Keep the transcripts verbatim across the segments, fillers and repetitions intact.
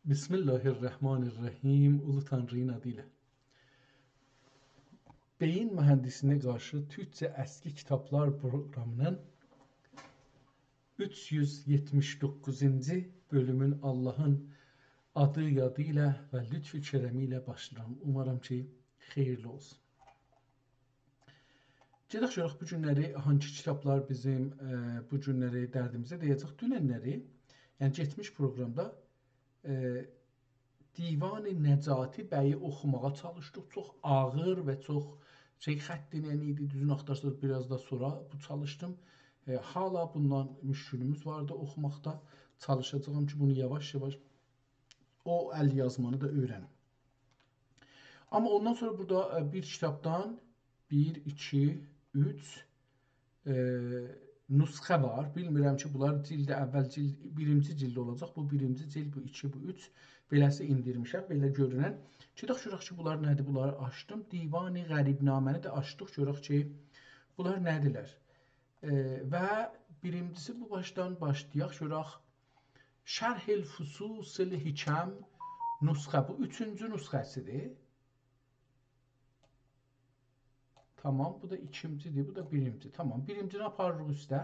بسم الله الرحمن الرحیم. اولو تانری‌نین آدی ایله. بئیین موهندیسینه قارشی تورکجه اسکی کیتابلار پروقرامی‌نین اوچ یوز یئتمیش دوققوزونجو بؤلومون آللاهین آدی یادی ایله و لطف و کرمی ایله باشلاییرام. اومارام کی، خئییرلی اولسون. گئدک گؤرک بو گونلری هانسی کیتابلار بیزیم، ائ، بو گونلری دردیمیزه دَیه‌جک. دوننلری، یعنی کئچمیش پروقرامدا، ائ، دیوان نجاتی بیی اوخوماغا چالیشدیق. چوخ آغیر و چوخ شئی خطی ایله ایدی. دوزونو آختارساز، بیر آز دا سونرا بو چالیشدیم. ائ، حالا بوندان مشکلیمیز واردی اوخوماقدا. چالیشاجاغام کی، بونو یاواش-یاواش او ال یازمانی دا اؤیرنیم. آمما اوندان سونرا بورادا، ائ، بیر کیتابدان بیر، ایکی، اوچ، ائ، نسخه وار. بیلمیرم کی، بونلار جلد اول، جلد، بیرینجی جلد اولاجاق. بو بیرینجی جلد، بو ایکی، بو اوچ. بئله‌سی ایندیرمیشم، بئله گؤرونن. گئدک گؤرک کی، بونلار نه‌دیر؟ بونلاری آچدیم. دیوان غریب‌نامه‌نی ده آچدیق، گؤرک کی، بونلار نه‌دیرلر؟ ائ، و بیرینجیسی بو باشدان باشلایاق، گؤرک. شرح الفصوص الحکم نسخه، بو اوچونجو نسخه‌سیدیر. تامام، بو دا ایکینجی‌دیر، بو دا بیرینجی. تامام، بیرینجینی آپاریریق اوسته.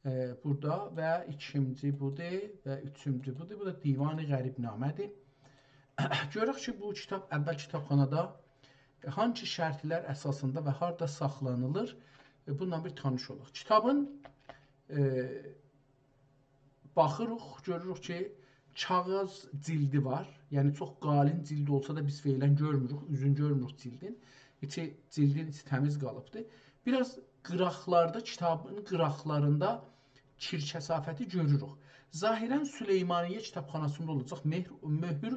ائ، بورادا و ایکینجی بودور و اوچونجو بودور. بو دا دیوان غریب‌نامه‌دیر. گؤرک کی، بو کیتاب اول کیتابخانادا هانسی شرطلر اساسیندا و هاردا ساخلانیلیر؟ ائ، بونونلا بیر تانیش اولاق. کیتابین، ائ، باخیریق، گؤروروک کی، کاغیذ جلدی وار. یعنی، چوخ قالین جلد اولسا دا بیز فعلاً گؤرموروک، اوزون گؤرموروک جلدین. ایچی، جلدین ایچی تمیز قالیبدی. بیر آز قیراقلاردا، کیتابین قیراقلاریندا کیر کثافتی گؤروروک. ظاهراً سلیمانیه کیتابخاناسیندا اولاجاق. مهر، مؤهور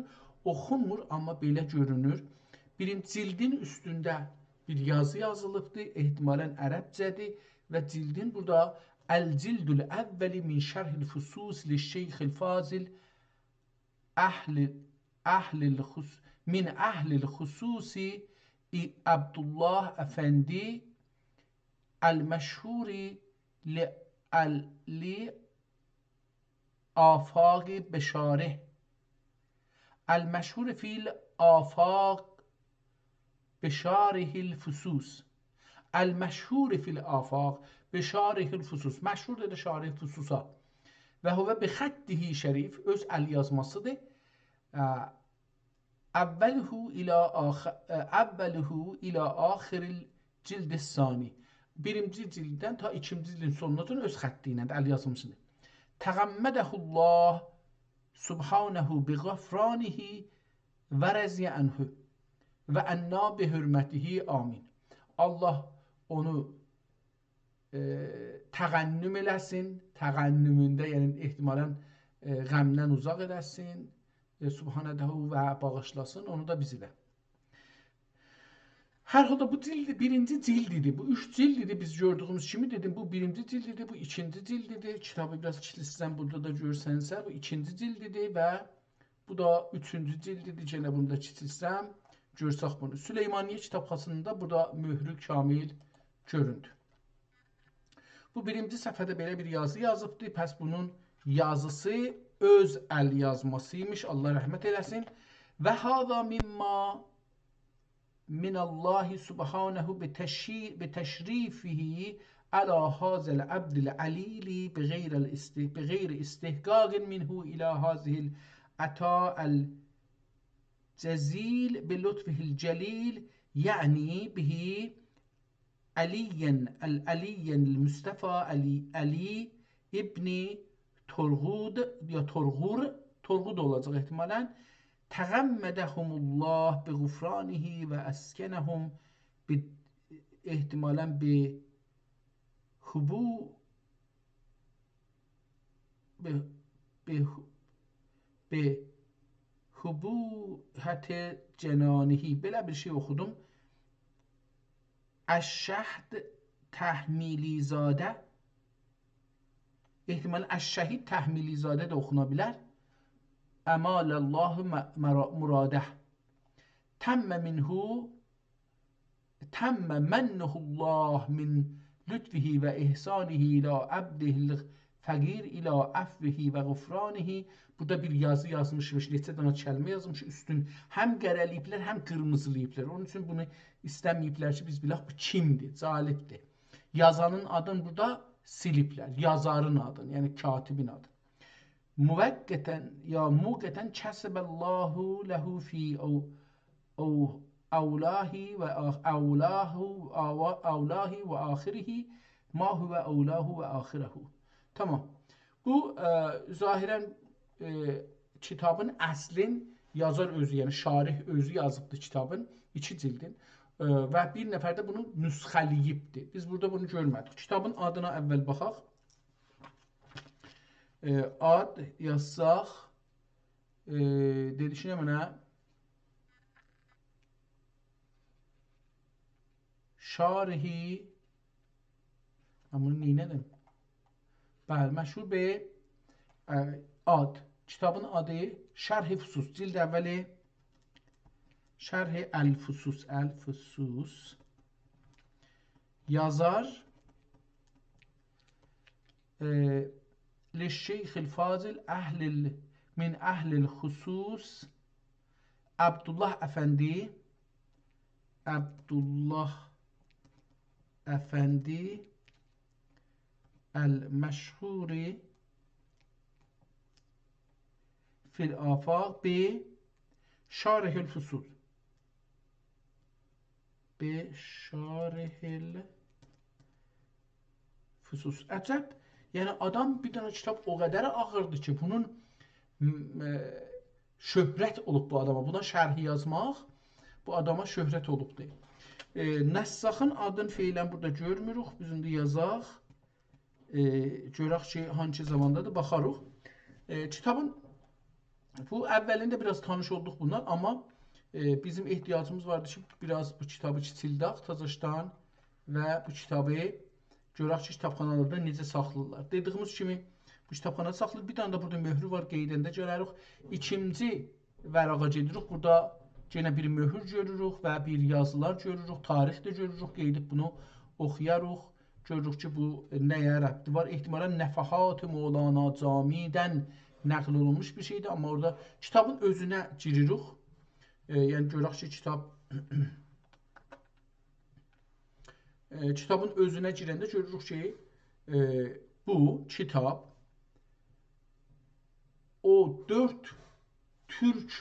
اوخونمور، آمما بئله گؤرونور. بیرینجی جلدین اوستونده بیر یازی یازیلیبدی، احتمالاً عربجه‌دیر و جلدین بورادا الجلد الاول من شرح الفصوص للشیخ الفاضل اهل، اهل الخص-، من اهل الخصوص عبدالله افندی المشهور ل-، ال-، لآفاق بشاره، المشهور فی الآفاق بشارح الفصوص، المشهور فی الآفاق بشارح الفصوص. مشهور دئدی شارح فصوصا. و هو بخطه شریف، اؤز ال یازماسیدیر. اه، اوله الی آخ-، اه، اوله الی آخر الجلد الثانی. بیرینجی جلددن تا ایکینجی جلدین سونوناجان اؤز خطی ایله، ال یازمیشینی. تغمده الله سبحانه بغفرانه و رضی عنه و عنا بحرمته، آمین. آللاه اونو، ائ، تغنم ائله‌سین، تغنمونده، یعنی احتمالاً، ائ، غمدن اوزاق ائله‌سین، ائ، سبحانه و باغیشلاسین، اونو دا بیزی ده. هر حالدا بو جلد، بیرینجی جلد ایدی. بو اوچ جلد ایدی. بیز گؤردویوموز کیمی دئدیم، بو بیرینجی جلد ایدی، بو ایکینجی جلد ایدی. کیتابی بیر آز کیچیلتسم، بورادا دا گؤرسنسه، بو ایکینجی جلد ایدی و بو دا اوچونجو جلد ایدی. یئنه بونو دا کیچیلتسم، گؤرسک بونو. سلیمانیه کیتابخاناسیندا بورادا مؤهرو کامل گؤروندو. بو بیرینجی صفحه‌ده بئله بیر یازی یازیبدی. پس بونون یازیسی اؤز ال یازماسی ایمیش. آللاه رحمت ائله‌سین. و هذا مما من الله سبحانه بتشی-، بتشریفه علی هذا العبد العلیل بغیر الاست-، بغیر استحقاق منه الی هذه العطاء الجزیل بلطفه الجلیل، یعنی به علی، العلی المصطفی علی، علی ابن ترغود، یا ترغور، ترغود اولاجاق احتمالاً. تغمدهم الله بغفرانه و اسکنهم ب-، احتمالاً به حبو-، به، به، به حبوحة جنانه. بئله بیر شئی اوخودوم. الشهید تحمیلی زاده. احتمالاً الشهید تحمیلی زاده ده اوخونا بیلر. امال الله م-، مرا-، مراده. تم منه، تم منه الله من لطفه و احسانه الی عبده الغ-، فقیر الی عفوه و غفرانه. بورادا بیر یازی یازمیشمیش، نئچه دنه کلمه یازمیش اوستون. هم قره‌له‌ییبلر، هم قیرمیزیلاییبلار. اونون اوچون بونو ایسته‌مه‌ییبلر کی، بیز بیلک بو کیمدیر، جالبدیر. یازانین آدینی بورادا سیلیبلر. یازارین آدینی، یعنی کاتبین آدینی. موقتا یا موقتا کتب الله له فی او، او، اولاه و آخ-، اولاه و آوا-، اولاه و آخره ما هو اولاه و آخره. تامام. بو، ائ، ظاهراً، ائ، کیتابین اصلین یازار اؤزو، یعنی شارح اؤزو یازیبدی کیتابین، ایکی جیلدین. ائ، و بیر نفر ده بونو نسخه‌له‌ییبدی. بیز بورادا بونو گؤرمه‌دیک. کیتابین آدینا اول باخاق. ائ، آد یازساق، ائ، دئدی کی، نمنه؟ شارح، من بونو نئینه‌دیم؟ بلی، مشهور به، ائ، آد. کیتابین آدی شرح فصوص، جلد اولی، شرح الفصوص، الفصوص. یازار، ائ، للشیخ الفاضل اهل ال-، من اهل الخصوص عبدالله افندی، عبدالله افندی المشهور فی الآفاق به شارح الفصوص. به شارح الفصوص. عجب، یعنی آدام بیر دنه کیتاب او قدر آغیردی کی، بونون، م، ائ، شهرت اولوب بو آداما. بونا شرح یازماق بو آداما شهرت اولوبدور. ائ، نساخین آدینی فعلاً بورادا گؤرموروک. بیز ایندی یازاق. ائ، گؤرک کی، هانسی زاماندادیر، باخاریق. ائ، کیتابین، بو اولینده بیر آز تانیش اولدوق بوننان، آمما، ائ، بیزیم احتیاجیمیز واردی کی، بیر آز بو کیتابی کیچیلدک تازاشدان و بو کیتابی گؤرک کی، کیتابخانالاردا نئجه ساخلاییرلار. دئدیییمیز کیمی، بو کیتابخانادا ساخلاییر. بیر دنه ده بورادا مؤهرو وار، قئییدنده گؤرریک. ایکینجی ورقه گئدیریک. بورادا یئنه بیر مؤهور گؤروروک و بیر یازیلار گؤروروک، تاریخ ده گؤروروک. قئییدیب بونو اوخویاریق. گؤروروک کی، بو نه‌یه ربطی وار. احتمالاً نفحات مولانا جامی‌دن نقل اولونموش بیر شئیدیر، آمما اورادا کیتابین اؤزونه گیریریک. ائ، یعنی گؤرک کی، کیتاب، ائ، کیتابین اؤزونه گیرنده گؤروروک کی، ائ، بو کیتاب او دؤرد تورک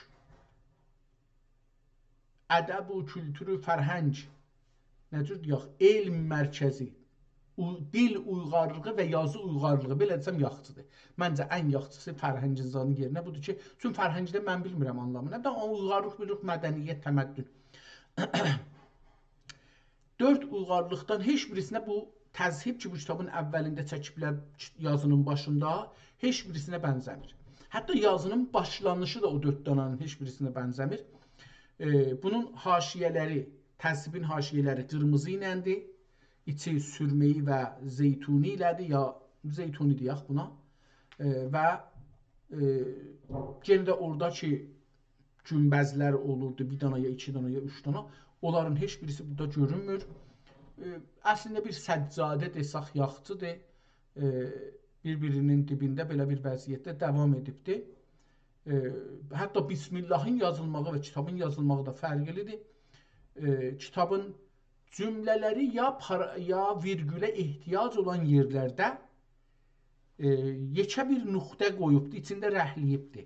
ادب و کولتور و فرهنگ، نه جور دئیک، علم مرکزی، او-، دیل اویغارلیغی و یازی اویغارلیغی، بئله دئسم، یاخشیدیر. منجه، ان یاخشیسی فرهنگین زادین یئرینه بودور کی، چون فرهنگده من بیلمیرم آنلامی نه‌دیر، آمما اویغارلیق بیلیریک، مدنیت، تمدن. دؤرد اویغارلیقدان هئچ بیریسینه بو تذهیب کی، بو کیتابین اولینده چکیبلر یازینین باشیندا، هئچ بیریسینه بنزه‌میر. حتی یازینین باشلانیشی دا او دؤرد دانانین هئچ بیریسینه بنزه‌میر. ائ، بونون حاشیه‌لری، تذهیبین حاشیه‌لری قیرمیزی ایلندیر. ایچی سورمه‌ای و زیتونی ایله‌دیر، یا زیتونی دئیک بونا. ائ، و، ائ، یئنه ده اورادا کی، گونبذلر اولوردو، بیر دانا یا ایکی دانا یا اوچ دانا. اونلارین هئچ بیریسی بورادا گؤرونمور. ائ، اصلینده بیر سجاده دئسک یاخشیدیر. ائ، بیر-بیرینین دیبینده بئله بیر وضعیتده داوام ائدیبدی. ائ، حتی بسم‌اللهین یازیلماغی و کیتابین یازیلماغی دا فرقلیدیر. ائ، کیتابین جمله‌لری یا پارا-، یا ویرگوله احتیاج اولان یئرلرده، ائ، یئکه بیر نقطه قویوبدو، ایچینده رهله‌ییبدی.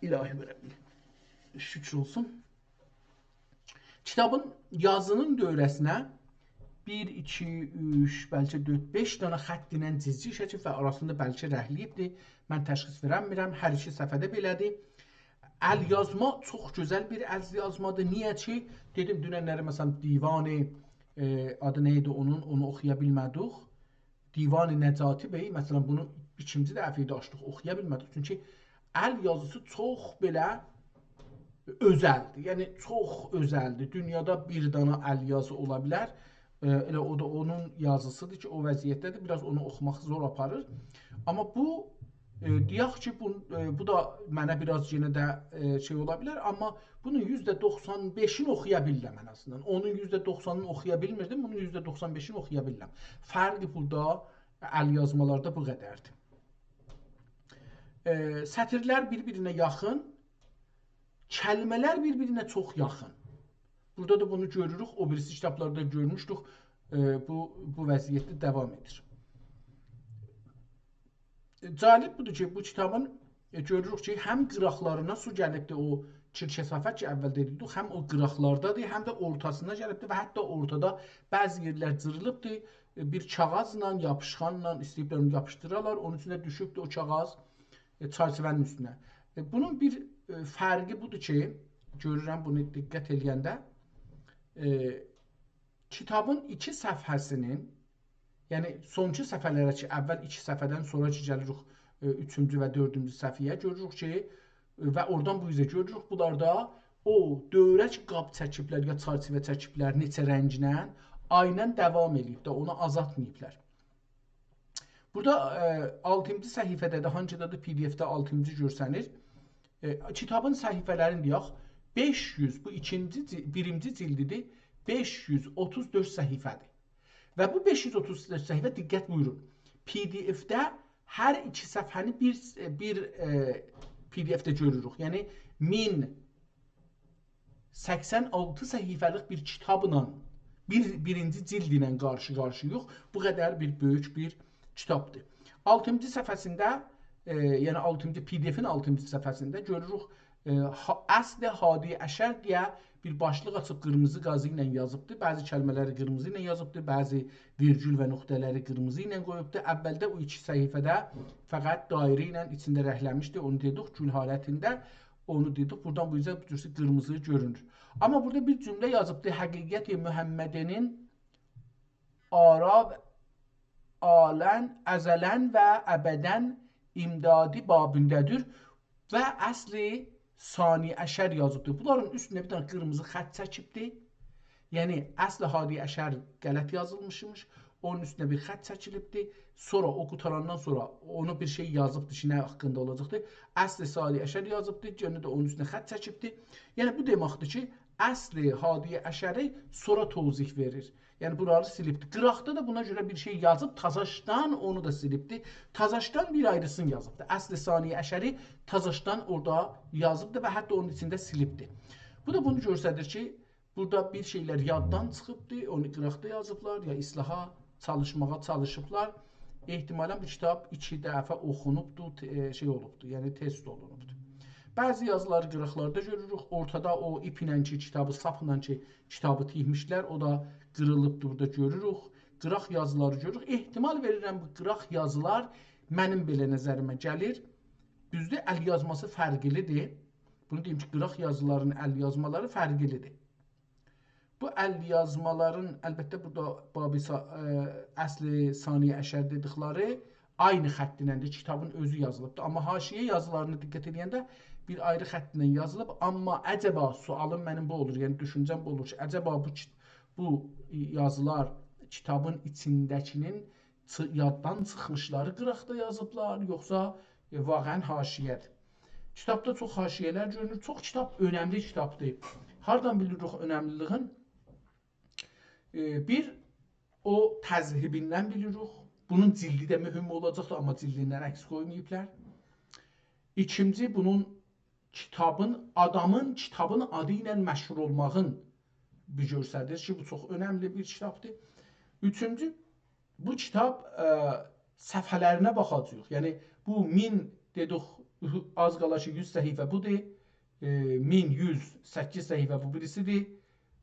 الهی و ربی. شکر اولسون. کیتابین یازینین دؤوره‌سینه بیر، ایکی، اوچ، بلکه دؤرد، بئش دانا خط ایله جیزگی چکیب و آراسیندا بلکه رهله‌ییبدی. من تشخیص وئره‌نمیرم. هر ایکی صفحه‌ده بئله‌دیر. ال‌یازما چوخ گؤزل بیر ال‌یازمادیر. نییه کی، دئدیم، دوننلری، مثلا، دیوان، ائ، آدی نه ایدی اونون، اونو اوخویا بیلمه‌دیک. دیوان نجاتی بی، مثلا، بونو ایکینجی دفعه ایدی آچدیق، اوخویا بیلمه‌دیک. چونکی ال یازیسی چوخ بئله اؤزلدیر. یعنی، چوخ اؤزلدیر. دونیادا بیر دانا ال یازی اولا بیلر. ائ، ائله او دا اونون یازیسیدیر کی، او وضعیتده‌دیر. بیر آز اونو اوخوماق زور آپاریر. آمما بو ائ، دئیک کی، بو، ائ، بو دا منه بیر آز یئنه ده، ائ، شئی اولا بیلر، آمما بونون یوزده دوخسان بئشینی اوخویا بیلیرم ان آزیندان. اونون یوزده دوخسانینی اوخویا بیلمیردیم، بونون یوزده دوخسان بئشینی اوخویا بیلیرم. فرقی بورادا الیازمالاردا بو قدردیر. ائ، سطیرلر بیر-بیرینه یاخین، کلمه‌لر بیر-بیرینه چوخ یاخین. بورادا دا بونو گؤروروک، او بیریسی کیتابلاردا گؤرموشدوک، ائ، بو، بو وضعیتده داوام ائدیر. جالب بودور کی، بو کیتابین، ائ، گؤروروک کی، هم قیراقلارینا سو گلیبدیر، او کیر کثافت کی، اول دئدیک، هم او قیراقلاردادیر، هم ده اورتاسینا گلیبدیر و حتی اورتادا بعضی یئرلر جیریلیبدیر، ائ، بیر کاغاذلا، یاپیشقانلا ایسته‌ییبلر اونو یاپیشدیرالار، اونون اوچون ده دوشوبدور او کاغاذ، ائ، چرچیوه‌نین اوستونه. ائ، بونون بیر، ائ، فرقی بودور کی، گؤرورم بونو دقت ائله‌ینده، ائ، کیتابین ایکی صفحه‌سینین، یعنی سونکی صفحه‌لره کی، اول ایکی صفحه‌دن سونرا کی گلیریک، ائ، اوچونجو و دؤردونجو صفحه‌یه گؤروروک کی، ائ، و اورادان بو اوزه گؤروروک، بونلاردا او دؤوره کی، قاب چکیبلر یا چرچیوه چکیبلر نئچه رنگله، آیینن داوام ائله‌ییب ده، اونو آزالتماییبلار. بورادا، ائ، آلتینجی صفحه‌ده ده، هانگیدادیر، پی دی اف‌ده آلتینجی گؤرسنیر. ائ، کیتابین صفحه‌لرینی دئیک، بئش یوز، بو ایکینجی جی-، بیرینجی جیلدیدیر، بئش یوز اوتوز دؤرد صفحه‌دیر. و بو بئش یوز اوتوز دؤرد صفحه، دقت بویورون، پی دی اف‌ده هر ایکی صفحه‌نی بیر، بیر، ائ، پی دی اف‌ده گؤروروک. یعنی، مین سکسن آلتی صفحه‌لیک بیر کیتابلا، بیر، بیرینجی جیلد ایله قارشی-قارشی‌یایق. بو قدر بیر بؤیوک بیر کیتابدیر. آلتینجی صفحه‌سینده، ائ، یعنی آلتینجی، پی دی اف‌ین آلتینجی صفحه‌سینده گؤروروک، ائ، ها-، اصل هادی اشر دئیه بیر باشلیق آچیب قیرمیزی قازی ایله یازیبدی. بعضی کلمه‌لری قیرمیزی ایله یازیبدی، بعضی ویرگول و نقطه‌لری قیرمیزی ایله قویوبدو. اولده او ایکی صفحه‌ده فقط دایره ایله ایچینده رنگله‌میشدی. اونو دئدیک، گول حالتینده. اونو دئدیک، بورادان بو اوزه بو جورسه قیرمیزی گؤرونور. آمما بورادا بیر جمله یازیبدی، «حقیقت محمدی‌نین آرا و آلن، ازلاً و ابداً امدادی بابینده‌دیر و اصل ثانی عشر» یازیبدیر. بونلارین اوستونه بیر دنه قیرمیزی خط چکیبدی. یعنی، اصل هادی عشر غلط یازیلمیشمیش، اونون اوستونه بیر خط چکیلیبدی. سونرا او قوتاراندان سونرا اونو بیر شئی یازیبدی کی، نه حاقیندا اولاجاقدی. اصل ثانی عشر یازیبدی، یئنه ده اونون اوستونه خط چکیبدی. یعنی، بو دئمکدیر کی، اصل هادی عشری سونرا توضیح وئریر. یعنی، بورانی سیلیبدی. قیراقدا دا بونا گؤره بیر شئی یازیب، تازاشدان اونو دا سیلیبدی. تازاشدان بیر آیریسینی یازیبدی. اصل ثانی عشری تازاشدان اورادا یازیبدی و حتی اونون ایچینده سیلیبدی. بو دا بونو گؤستریر کی، بورادا بیر شئیلر یاددان چیخیبدی، اونو قیراقدا یازیبلار، یا اصلاحا چالیشماغا چالیشیبلار. احتمالاً بو کیتاب ایکی دفعه اوخونوبدو، ت-، ائ، شئی اولوبدو، یعنی تست اولونوبدو. بعضی یازیلاری قیراقلاردا گؤروروک، اورتادا او ایپله کی، کیتابی، ساپلا کی، کیتابی تیکمیشلر، او دا قیریلیبدی، بورادا گؤروروک. قیراق یازیلاری گؤروروک. احتمال وئریرم، بو قیراق یازیلار منیم بئله نظریمه گلیر. دوزدور، ال یازماسی فرقلیدیر. بونو دئییم کی، قیراق یازیلارین ال یازمالاری فرقلیدیر. بو ال یازمالارین، البته، بورادا بابی سا-، ائ، اصل ثانی عشر دئدیکلری عینی خط ایلندیر، کیتابین اؤزو یازیلیبدیر. آمما حاشیه یازیلارینا دقت ائله‌ینده بیر آیری خط ایله یازیلیب. آمما عجبا، سؤالیم منیم بو اولور، یعنی دوشونجه‌م بو اولور کی، عجبا بو کیت-، بو یازیلار کیتابین ایچینده‌کینین چی-، یاددان چیخمیشلاری قیراقدا یازیبلار، یوخسا، ائ، واقعاً حاشیه‌دیر؟ کیتابدا چوخ حاشیه‌لر گؤرونور. چوخ کیتاب اؤنملی کیتابدیر. هاردان بیلیریک اؤنملیلیگین؟ ائ، بیر، او تذهیبیندن بیلیریک. بونون جیلدی ده مهم اولاجاقدیر، آمما جیلدیندن عکس قویماییبلار. ایکینجی، بونون کیتابین، آدامین کیتابین آدی ایله مشهور اولماغین بیر گؤستریر کی، بو چوخ اؤنملی بیر کیتابدیر. اوچونجو، بو کیتاب، ائ، صفحه‌لرینه باخاجاغیق. یعنی، بو مین دئدیک، آز قالا کی، یوز صفحه بودور. ائ، مین یوز سککیز صفحه بو بیریسیدیر.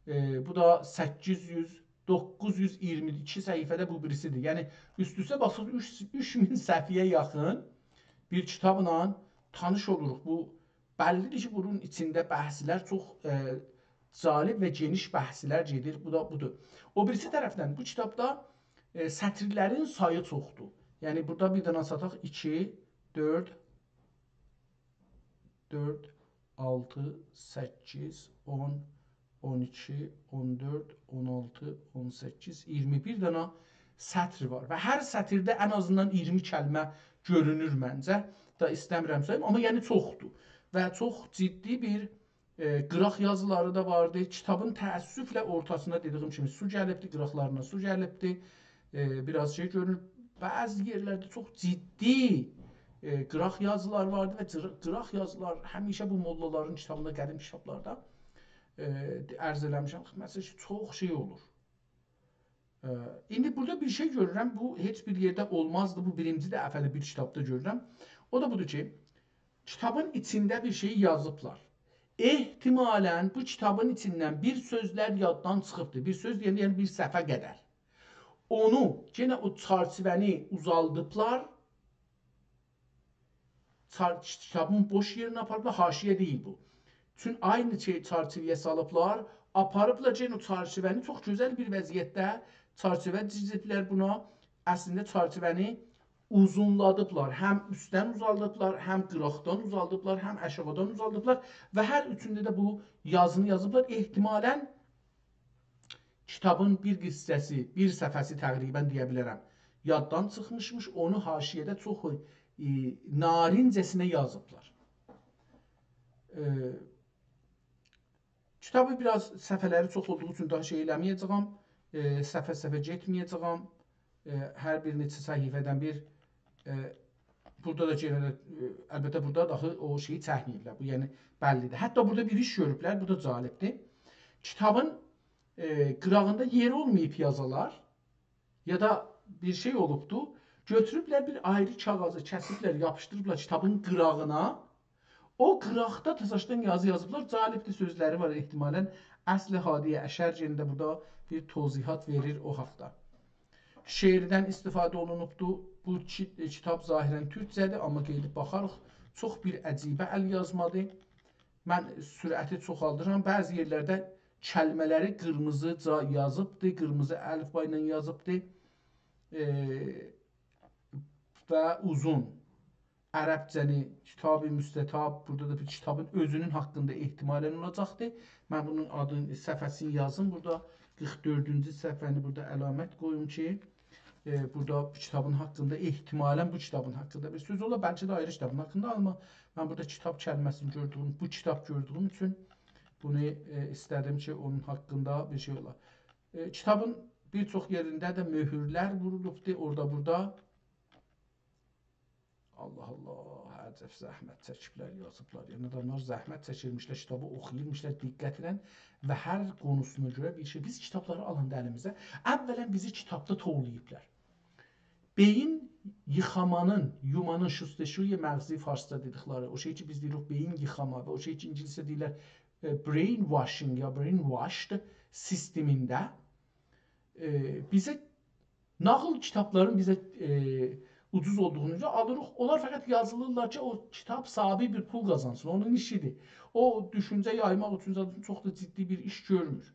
ائ، بو دا سککیز یوز، دوققوز یوز اییرمی ایکی صفحه ده بو بیریسیدیر. یعنی، اوست-اوسته باخساق، اوچ، اوچ مین صفحه‌یه یاخین بیر کیتابلا تانیش اولوروق. بو بللیدیر کی، بونون ایچینده بحثلر چوخ، ائ، جالب و گئنیش بحثلر گئدیر. بو دا بودور. او بیریسی طرفدن بو کیتابدا، ائ، سطیرلرین سایی چوخدور. یعنی، بورادا بیر دنه ساتاق، ایکی، دؤرد، دؤرد، آلتی، سککیز، اون، اون ایکی، اون دؤرد، اون آلتی، اون سککیز، اییرمی بیر دنه سطر وار. و هر سطرده ان آزیندان اییرمی کلمه گؤرونور منجه. دا ایسته‌میرم ساییم، آمما یعنی چوخدور. و چوخ جدی بیر، ائ، قیراق یازیلاری دا واردی. کیتابین تأسفله اورتاسینا، دئدیگیم کیمی، سو گلیبدی، قیراقلارینا سو گلیبدی. ائ، بیر آز شئی گؤرونور. بعضی یئرلرده چوخ جدی، ائ، قیراق یازیلار واردی و جیر-، قیراق یازیلار همیشه بو موللالارین کیتابیندا، قدیم کیتابلاردا، ائ، عرض ائله‌میشم، مثلا کی، چوخ شئی اولور. ائ، ایندی بورادا بیر شئی گؤرورم، بو هئچ بیر یئرده اولمازدی، بو بیرینجی دفعه‌دیر بیر کیتابدا گؤرورم. او دا بودور کی، کیتابین ایچینده بیر شئی یازیبلار. احتمالا بو کیتابین ایچیندن بیر سؤزلر یاددان چیخیبدیر. بیر سؤز دئینده، یعنی بیر صفحه قدر. اونو، یئنه او چرچیوه‌نی اوزالدیبلار. چار-، کیتابین بوش یئرینی آپاریبلار، حاشیه دئییل بو. چون عینی شئی چرچیوه‌یه سالیبلار، آپاریبلار یئنه او چرچیوه‌نی چوخ گؤزل بیر وضعیتده چرچیوه دیزیبلر بونا. اصلینده چرچیوه‌نی اوزونلادیبلار. هم اوستدن اوزالدیبلار، هم قیراقدان اوزالدیبلار، هم آشاغیدان اوزالدیبلار و هر اوچونده ده بو یازینی یازیبلار. احتمالا کیتابین بیر قیسسه‌سی، بیر صفحه‌سی تقریبا دئیه بیلرم، یاددان چیخمیشمیش، اونو حاشیه‌ده چوخ، ائ، نارینجه‌سینه یازیبلار. ائ، کیتابی بیر آز صفحه‌لری چوخ اولدوغو اوچون داها شئی ائله‌مه‌یه‌جه‌یم، ائ، صفحه-صفحه گئتمه‌یه‌جه‌یم. ائ، هر بیر نئچه صفحه‌دن بیر، ائ، بورادا دا یئنه ده، ائ، البته بورادا داها او شئیی چکمه‌ییبلر. بو، یعنی، بللی‌دیر. حتی بورادا بیر ایش گؤروبلر، بو دا جالبدیر. کیتابین، ائ، قیراغیندا یئری اولماییب یازیلار، یا دا بیر شئی اولوبدو، گؤتوروبلر بیر آیری کاغیذی، کسیبلر، یاپیشدیریبلار کیتابین قیراغینا. او قیراقدا تزاشدان یازی یازیبلار. جالبدیر، سؤزلری وار احتمالا. اصل هادی اشر، یئنه ده بورادا بیر توضیحات وئریر او حاقدا. شعردن استفاده اولونوبدو. بو کی-، کیتاب ظاهرا تورکجه‌دیر، آمما گئدیب باخاریق، چوخ بیر عجیبه ال‌یازمادیر. من سرعتی چوخالدیرام. بعضی یئرلرده کلمه‌لری قیرمیزیجا یازیبدی، قیرمیزی الفبا ایله یازیبدی. ائ، و اوزون. عربجه‌نی، کتاب مستطاب، بورادا دا بیر کیتابین اؤزونون حاقیندا احتمالا اولاجاقدی. من بونون آدینی، صفحه‌سینی یازیم بورادا. قیرخ دؤردونجو صفحه‌نی بورادا علامت قویوم کی، ائ، بورادا بو کیتابین حاقیندا، احتمالا بو کیتابین حاقیندا بیر سؤز اولا، بلکه ده آیری کیتابین حاقیندا، آمما من بورادا کیتاب کلمه‌سینی گؤردویوم، بو کیتاب گؤردویوم اوچون بونو، ائ، ایسته‌دیم کی، اونون حاقیندا بیر شئی اولا. ائ، کیتابین بیر چوخ یئرینده ده مؤهورلر وورولوبدور، اورادا بورادا. الله الله، عجب زحمت چکیبلر، یازیبلار. یعنی، آداملار زحمت چکیرمیشلر، کیتابی اوخویورموشلار دقتله و هر قونوسونا گؤره بیر شئی. بیز کیتابلاری آلاندا الیمیزه، اولا بیزی کیتابدا توولاییبلار. بئیین ییخامانین، یومانین، شستشوی مغزی فارسدا دئدیکلری، او شئی کی، بیز دئییریک بئیین ییخاما و او شئی کی، اینگیلیسجه دئییرلر، ائ، brainwashing یا brainwashed سیستمینده، ائ، بیزه ناغیل کیتابلارین بیزه، ائ، اوجوز اولدوغونو دا آلیریق. اونلار فقط یازیلیرلار کی، او کیتاب صاحیبی بیر پول قازانسین، اونون ایشیدیر. او دوشونجه یایماق اوچون زادین چوخ دا جدی بیر ایش گؤرمور.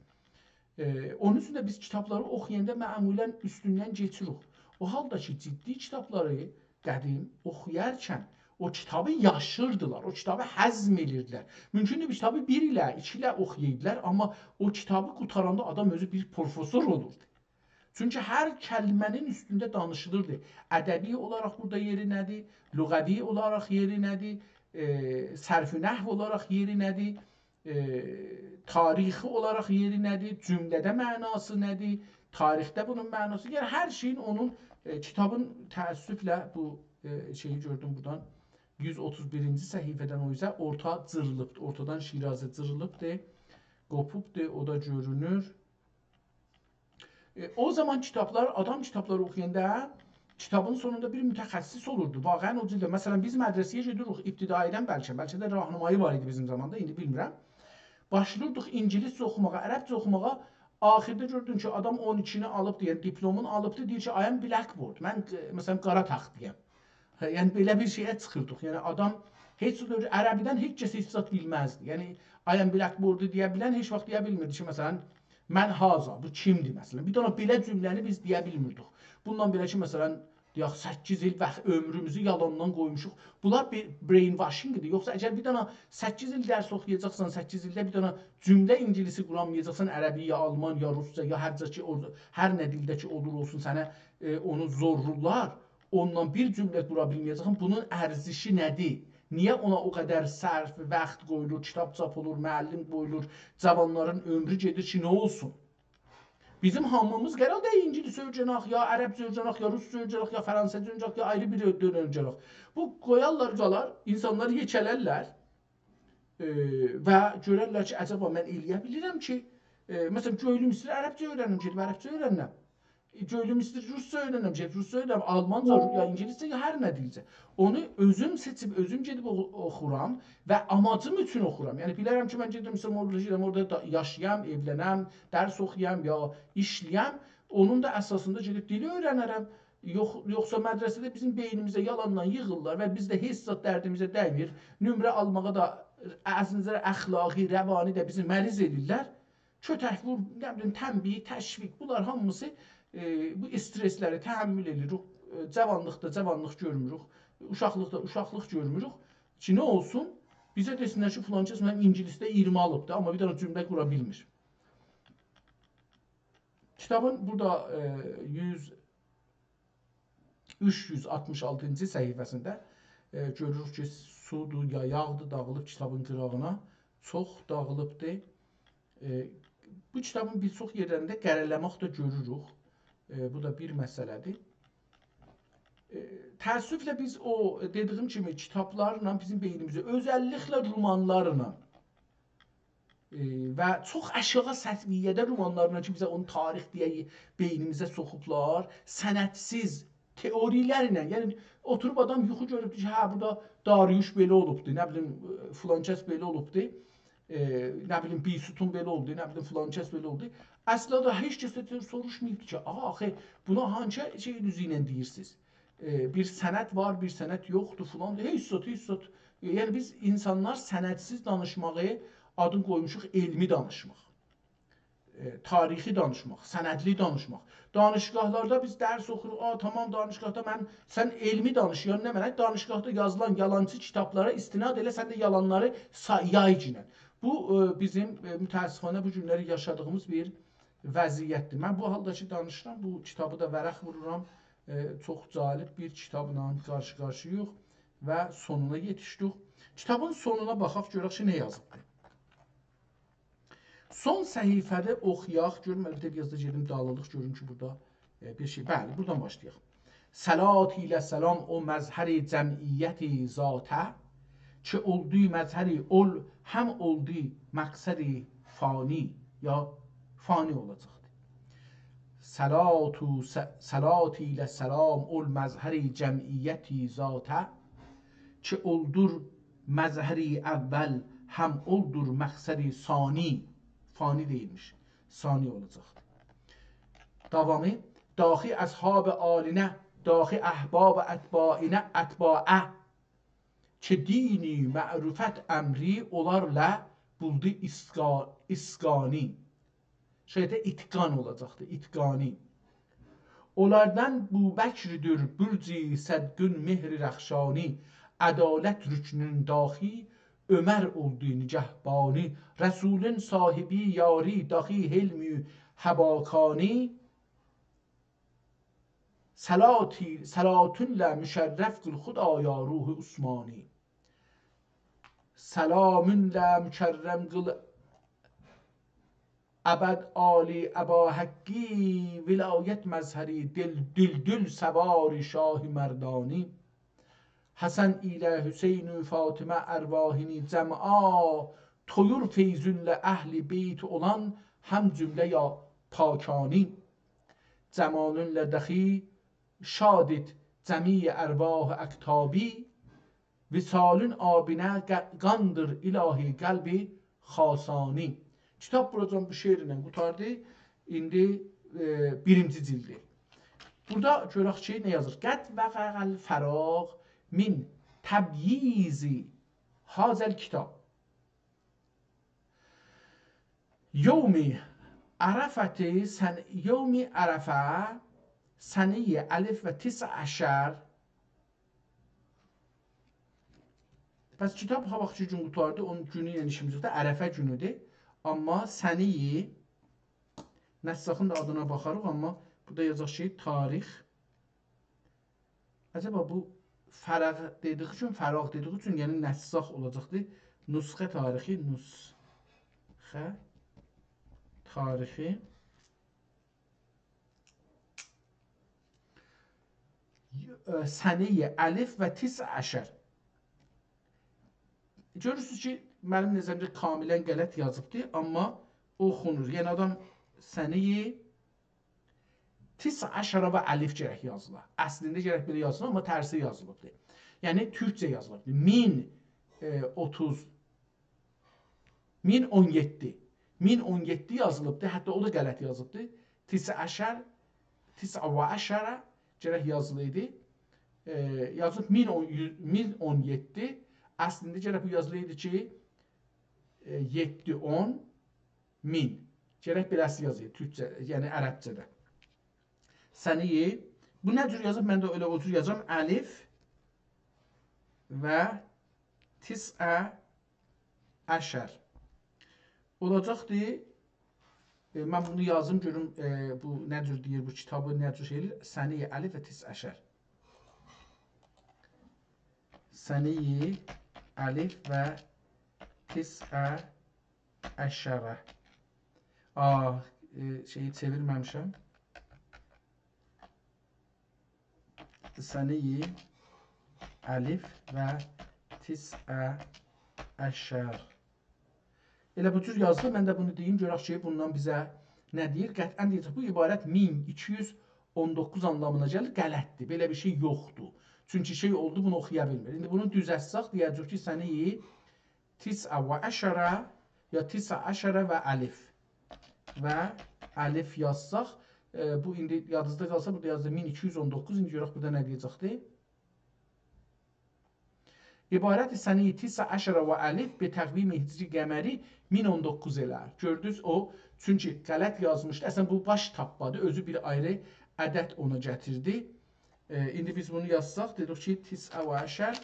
ائ، اونون اوچون ده بیز کیتابلاری اوخویاندا معمولا اوستوندن کئچیریک. او حالدا کی، جدی کیتابلاری قدیم اوخویارکن او کیتابی یاشیردیلار، او کیتابی هضم ائدیردیلر. مومکوندور، بیر کیتابی بیر ایله، ایکی ایله اوخویایدیلار، آمما او کیتابی قوتاراندا آدام اؤزو بیر پروفسور اولوردو. چونکی هر کلمه‌نین اوستونده دانیشیلیردی. ادبی اولاراق بورادا یئری نه‌دیر؟ لغوی اولاراق یئری نه‌دیر؟ ائ، صرف نحو اولاراق یئری نه‌دیر؟ ائ، تاریخی اولاراق یئری نه‌دیر؟ جمله‌ده معناسی نه‌دیر؟ تاریخده بونون معناسی، یعنی هر شئیین اونون، ائ، کیتابین، تأسفله بو، ائ، شئیی گؤردوم بورادان، یوز اوتوز بیرینجی صفحه‌دن او اوزه اورتا جیریلیبدی، اورتادان شیرازه جیریلیبدی، قوپوبدو، او دا گؤرونور. ائ، او زامان کیتابلار، آدام کیتابلاری اوخویاندا کیتابین سونوندا بیر متخصص اولوردو. واقعا او جور دا، مثلا، بیز مدرسه‌یه گئدیریک، ابتدایی‌دن بلکه، بلکه ده راهنمایی وار ایدی بیزیم زاماندا، ایندی بیلمیرم. باشلاییردیق اینگیلیسجه اوخوماغا، عربجه اوخوماغا، آخیردا گؤردون کی، آدام اون ایکینی آلیبدی، یعنی دیپلومونو آلیبدی، دئییر کی، I am blackboard، من، ائ، مثلا، قارا تخته‌یم. هه، یعنی بئله بیر شئیه چیخیردیق. یعنی آدام هئچ جور عربی‌دن هئچ کس هئچ زاد بیلمزدی. یعنی I am blackboard-و دئیه بیلن هئچ واخت دئیه بیلمیردی کی، مثلا، من هازا، بو کیمدیر، مثلا؟ بیر دنه بئله جمله‌نی بیز دئیه بیلمیردیک. بوندان بئله کی، مثلا، دئیک، سککیز ایل واخت عؤمروموزو یالاندان قویموشوق. بونلار بیر brainwashing-دیر. یوخسا اگر بیر دنه سککیز ایل درس اوخویاجاقسان، سککیز ایلده بیر دنه جمله اینگیلیسی قورانمایاجاقسان، عربی، یا آلمان، یا روسجا، یا هر جا کی، اورادا، هر نه دیلده کی، اولور اولسون، سنه، ائ، اونو زورلورلار. اوندان بیر جمله قورا بیلمه‌یه‌جه‌یم. بونون ارزشی نه‌دیر؟ نییه اونا او قدر صرف واخت قویولور، کیتاب چاپ اولور، معلم قویولور، جاوانلارین عؤمرو گئدیر کی، نه اولسون؟ بیزیم هامیمیز قرار دئییل اینگیلیس اؤیرنک، یا عربجه اؤیرنک، یا روسجا اؤیرنک، یا فرانسیزجا اؤیرنک، یا آیری بیر دؤنم اؤیرنک. بو قویارلار، قالار، اینسانلار یئکه‌لرلر، ائ، و گؤررلر کی، عجبا من ائلیه بیلیرم کی، ائ، مثلا، گؤیلوم ایسته‌ییر عربجه اؤیرنیم، گئدیب عربجه اؤیرنم. گؤیلوم ایسته‌ییر روسجا اؤیرنم، گئدیب روسجا اؤیرنم، آلمانجا، یا اینگیلیسجه، یا هر نه دیلجه. اونو اؤزوم سئچیب، اؤزوم گئدیب او-، اوخورام و آماجیم اوچون اوخورام. یعنی، بیلرم کی، من گئدیرم، مثلا، اورادا گئدیرم، اورادا دا یاشایام، ائولنم، درس اوخویام، یا ایشله‌یم. اونون دا اساسیندا گئدیب دیلی اؤیرنرم. یوخ، یوخسا مدرسه‌ده بیزیم بئینیمیزه یالاندان ییغیرلار و بیز ده هئچ زاد دردیمیزه دیمیر. نمره آلماغا دا از نظر اخلاقی، روانی ده بیزی مریض ائدیرلر. کؤتک وور، نه بیلیم، تنبیه، تشویق، بونلار هامیسی، ائ، بو استرس‌لری تحمل ائدیریک. ائ، جاوانلیقدا جاوانلیق گؤرموروک، اوشاقلیقدا اوشاقلیق گؤرموروک. کی، نه اولسون؟ بیزه دئسینلر کی، فلان کس، مثلا، اینگیلیسده اییرمی آلیبدی، آمما بیر دنه جمله قورا بیلمیر. کیتابین بورادا، ائ، یوز، اوچ یوز آلتمیش آلتینجی صفحه‌سینده، ائ، گؤروروک کی، سودور یا یاغدیر، داغیلیب کیتابین قیراغینا. چوخ داغیلیبدیر. ائ، بو کیتابین بیر چوخ یئرلرینده قره‌له‌مک ده گؤروروک. ائ، بو دا بیر مسئله‌دیر. ائ، تأسفله بیز او، دئدیگیم کیمی، کیتابلارلا بیزیم بئینیمیزی، اؤزللیکله رومانلارلا، ائ، و چوخ آشاغی سویه‌ده رومانلارلا کی، بیزه اونو تاریخ دئیه بئینیمیزه سوخوبلار، سندسیز تئوری‌لرله، یعنی اوتوروب آدام یوخو گؤروب کی، هه، بورادا داریوش بئله اولوبدو، نه بیلیم، ائ، فلان کس بئله اولوبدو، ائ، نه بیلیم، بیستون بئله اولدو، نه بیلیم، فلان کس بئله اولدو. اصلینده هئچ کس ده سوروشماییبدی کی، آغا، آخی بونا هانسی شئی اوزو ایله دئییرسینیز؟ ائ، بیر سند وار، بیر سند یوخدور، فلان. هئچ زاد، هئچ زاد. ائ، یعنی بیز اینسانلار سندسیز دانیشماغی آدین قویموشوق علمی دانیشماق. ائ، تاریخی دانیشماق، سندلی دانیشماق. دانشگاهلاردا بیز درس اوخوروق، «آ، تامام، دانشگاهدا من»، سن علمی دانیش، یعنی نمنه؟ دانشگاهدا یازیلان یالانچی کیتابلارا استناد ائله، سن ده یالانلاری سا-، یایگینن. بو، ائ، بیزیم، ائ، متأسفانه بو گونلری یاشادیغیمیز بیر وضعیتدیر. من بو حالدا کی دانیشیرام، بو کیتابی دا ورق وورورام. ائ، چوخ جالب بیر کیتابلا قارشی-قارشی‌یایق و سونونا یئتیشدیک. کیتابین سونونا باخاق، گؤرک کی، نه یازیبدیر. سون صفحه‌ده اوخویاق. گؤروم، البته، بیر آز دا گئدیم دالیلیق، گؤروم کی، بورادا، ائ، بیر شئی. بلی، بورادان باشلایاق. صلات ایله سلام او مظهر جمعیت ذاته، کی اولدو مظهر اول، هم اولدو مقصد فانی، یا فانی اولاجاقدیر. صلات و س-، صلات ایله سلام اول مظهر جمعیت ذاته، کی اولدور مظهر اول، هم اولدور مقصد ثانی. فانی دئییلمیش، ثانی اولاجاقدیر. داوامی، داخی اصحاب عالی‌نه، داخی احباب اتباعینه، اتباعه، کی دینی معرفت امری اونلارلا بولدو اسقا-، اسقانی. شئیده اتقان اولاجاقدی، اتقانی. اونلاردان بوبکردیر برج صدقون مهر رخشانی، عدالت رکنون داخی عمر اولدو نگهبانی، رسولون صاحبی یاری داخی حلم هباکانی، صلاتی-، صلاتونله مشرف قیل خدایا روح عثمانی. سلامونله مکرم قیل ابد عالی ابا حقی، ولایت مظهری دل-، دلدل سوار شاه مردانی. حسن ایله حسین و فاطمه ارواحینی جمعا، تویور فیضونله اهل بیت اولان هم جمله یا پاکانی. جمالونله دخی شادیت جمیع ارواح اقطابی، وصالون آبینه ق-، قاندیر الهی قلب خاصانی. کیتاب بوراجان بو شعرله قوتاردی. ایندی، ائ، بیرینجی جیلدی. بورادا گؤرک کی، نه یازیر؟ قد وقع الفراغ من تبییض هذا الکتاب. یوم عرفه سن-، یوم عرفه سنه الف و تسع عشر. پس کیتاب هاواخکی گون قوتاردی، اونون گونو ایله ایشیمیز یوخدور، عرفه گونودور. آمما سنه، نساخین دا آدینا باخاریق، آمما بورادا یازاق کی، تاریخ عجبا بو فراغ دئدیگی اوچون، فراغ دئدیگی اوچون، یعنی نساخ اولاجاقدی. نسخه تاریخی، نسخه تاریخی، ائ، سنه‌ی الف و تسع عشر. گؤرورسونوز کی، منیم نظریمده کاملاً غلط یازیبدی، آمما اوخونور. یعنی آدام سنه‌ی تسع عشر و الف گرک یازیلا. اصلینده گرک بئله یازیلا، آمما ترسه یازیلیبدی. یعنی تورکجه یازیلیبدی. مین، ائ، اوتوز، مین اون یئددی. مین اون یئددی یازیلیبدی، حتی او دا غلط یازیلیبدی. تسع عشر، تسع و عشر گرک یازیلایدی. ائ، یازیب مین اون، مین اون یئددی. اصلینده گرک بو یازیلایدی کی، ائ، یئددی، اون، مین. گرک بئله‌سی یازیلایدی تورکجه، یعنی عربجه‌ده. سنه‌ی، بو نه جور یازیب؟ من ده ائله او جور یازام. الف و تسع عشر اولاجاقدی. ائ، من بونو یازیم، گؤروم، ائ، بو نه جور دئییر، بو کیتابی نه جور شئی ائله‌ییر؟ سنه‌ی الف و تسع عشر. سنه‌ی الف و تسع عشر. آه، ائ، شئیی چئویرمه‌میشم. سنه‌ی الف و تسع عشر. ائله بو جور یازدی. من ده بونو دئییم، گؤرک کی، بوندان بیزه نه دئییر. قطعاً دئیه‌جک، بو عبارت مین ایکی یوز اون دوققوز آنلامینا گلیر. غلطدیر. بئله بیر شئی یوخدور. چونکی شئی اولدو، بونو اوخویا بیلمیر. ایندی بونو دوزلتسک، دئیه‌جک کی، سنه‌ی تسع و عشر یا تسع عشر و الف. و الف یازساق، ائ، بو ایندی یادینیزدا قالسا، بورادا یازدی مین ایکی یوز اون دوققوز، ایندی گؤرک بورادا نه دئیه‌جکدی. عبارت سنه‌ی تسع عشر و الف به تقویم هجری قمری مین اون دوققوز ائلر. گؤردونوز او، چونکی غلط یازمیشدی. اصلاً بو باش تاپمادی، اؤزو بیر آیری عدد اونا گتیردی. ائ، ایندی بیز بونو یازساق، دئدیک کی، تسع و عشر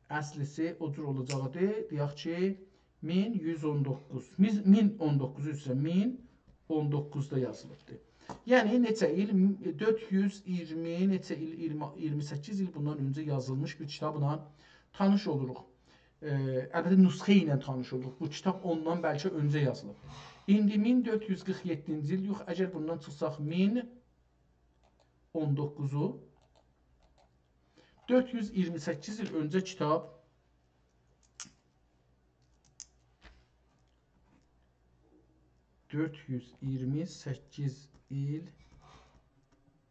اصلیسی او جور اولاجاقدی. دئیک کی، مین یوز اون دوققوز. مین، مین اون دوققوز، عذر ایسته‌ییرم، مین اون دوققوزدا یازیلیبدی. یعنی نئچه ایل؟ دؤرد یوز اییرمی، نئچه ایل؟ اییرمی، اییرمی سککیز ایل بوندان اؤنجه یازیلمیش بیر کیتابلا تانیش اولوروق. ائ، البته، نسخه ایله تانیش اولوروق. بو کیتاب اوندان بلکه اؤنجه یازیلیب. ایندی مین دؤرد یوز قیرخ یئددینجی ایل، یوخ، اگر بوندان چیخساق، مین اون دوققوزو، دؤرد یوز اییرمی سککیز ایل اؤنجه کیتاب، دؤرد یوز اییرمی سککیز ایل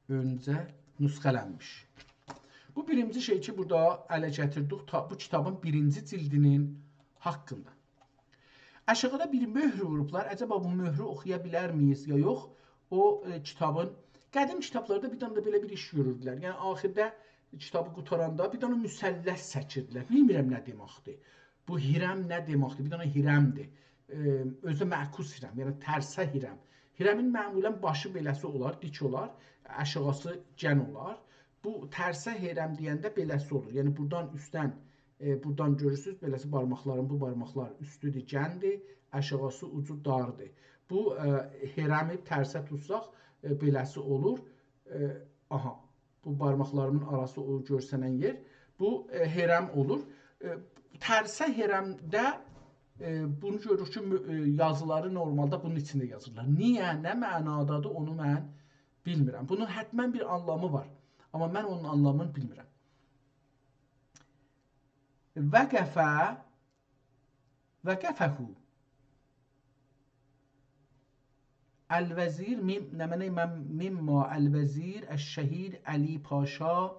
اؤنجه نسخه‌لنمیش. بو بیرینجی شئی کی، بورادا اله گتیردیک، تا-، بو کیتابین بیرینجی جلدینین حاقیندا. آشاغیدا بیر مؤهر ووروبلار. عجبا بو مؤهرو اوخویا بیلرمیییز یا یوخ؟ او، ائ، کیتابین، قدیم کیتابلاردا بیر دنه ده بئله بیر ایش گؤروردولر. یعنی، آخیردا کیتابی قوتاراندا بیر دنه مثلث چکیردیلر. بیلمیرم نه دئمکدیر. بو هرم نه دئمکدیر؟ بیر دنه هرمدیر. ائ، اؤزو ده معکوس هرم، یعنی ترسه هرم. هرمین معمولاً باشی بئله‌سی اولار، دیک اولار، آشاغیسی گئن اولار. بو ترسه هرم دئینده بئله‌سی اولور. یعنی بورادان اوستدن، ائ، بورادان گؤرورسونوز، بئله‌سی بارماقلارین، بو بارماقلار اوستودور، گئندیر، آشاغیسی اوجو داردیر. بو، ائ، هرمی ترسه توتساق، ائ، بئله‌سی اولور. ائ، آها، بو بارماقلاریمین آراسی، او گؤرسنن یئر، بو، ائ، هرم اولور. ائ، ترسه هرمده، ائ، بونو گؤروروک کی، مؤ-، ائ، یازیلاری نورمالدا بونون ایچینده یازیرلار. نییه، نه معنادادیر، اونو من بیلمیرم. بونون حتماً بیر آنلامی وار، آمما من اونون آنلامینی بیلمیرم. وقف، وقفه الوزیر، میم، نمنه، مم-، مما الوزیر الشهید علی پاشا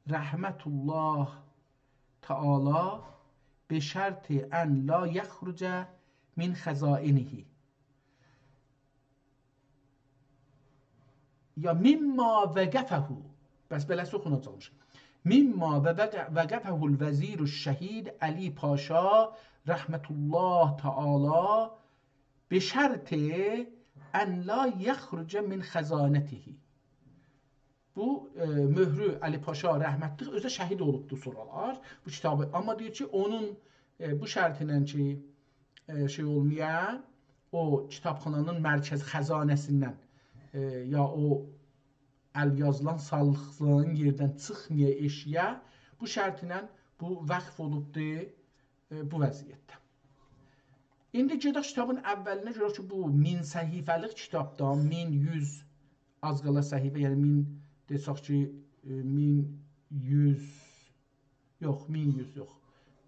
رحمة الله تعالی بشرط ان لا یخرج من خزائنه. یا مما وقفه، بس بئله‌سی اوخوناجاقمیش. مما و وق-، وقفه الوزیر الشهید علی پاشا رحمة الله تعالی بشرط ان لا یخرج من خزانته. بو، ائ، مؤهرو علی پاشا رحمتلیک اؤزو ده شهید اولوبدو سونرالار بو کیتابی. آمما دئییر کی، اونون، ائ، بو شرطینن کی، ائ، شئی اولمایا، او کیتابخانانین مرکز خزانه‌سیندن ائ، یا او ال یازیلان سالیقلانان یئردن چیخمایا ائشییه، بو شرطله بو وقف اولوبدور، ائ، بو وضعیتده. ایندی گئدک کیتابین اوّلینه، گؤرک کی، بو مین صفحه‌لیک کیتابدا، مین یوز آز قالا صفحه، یعنی مین، دئسک کی، ائ، مین یوز، یوخ، مین یوز یوخ،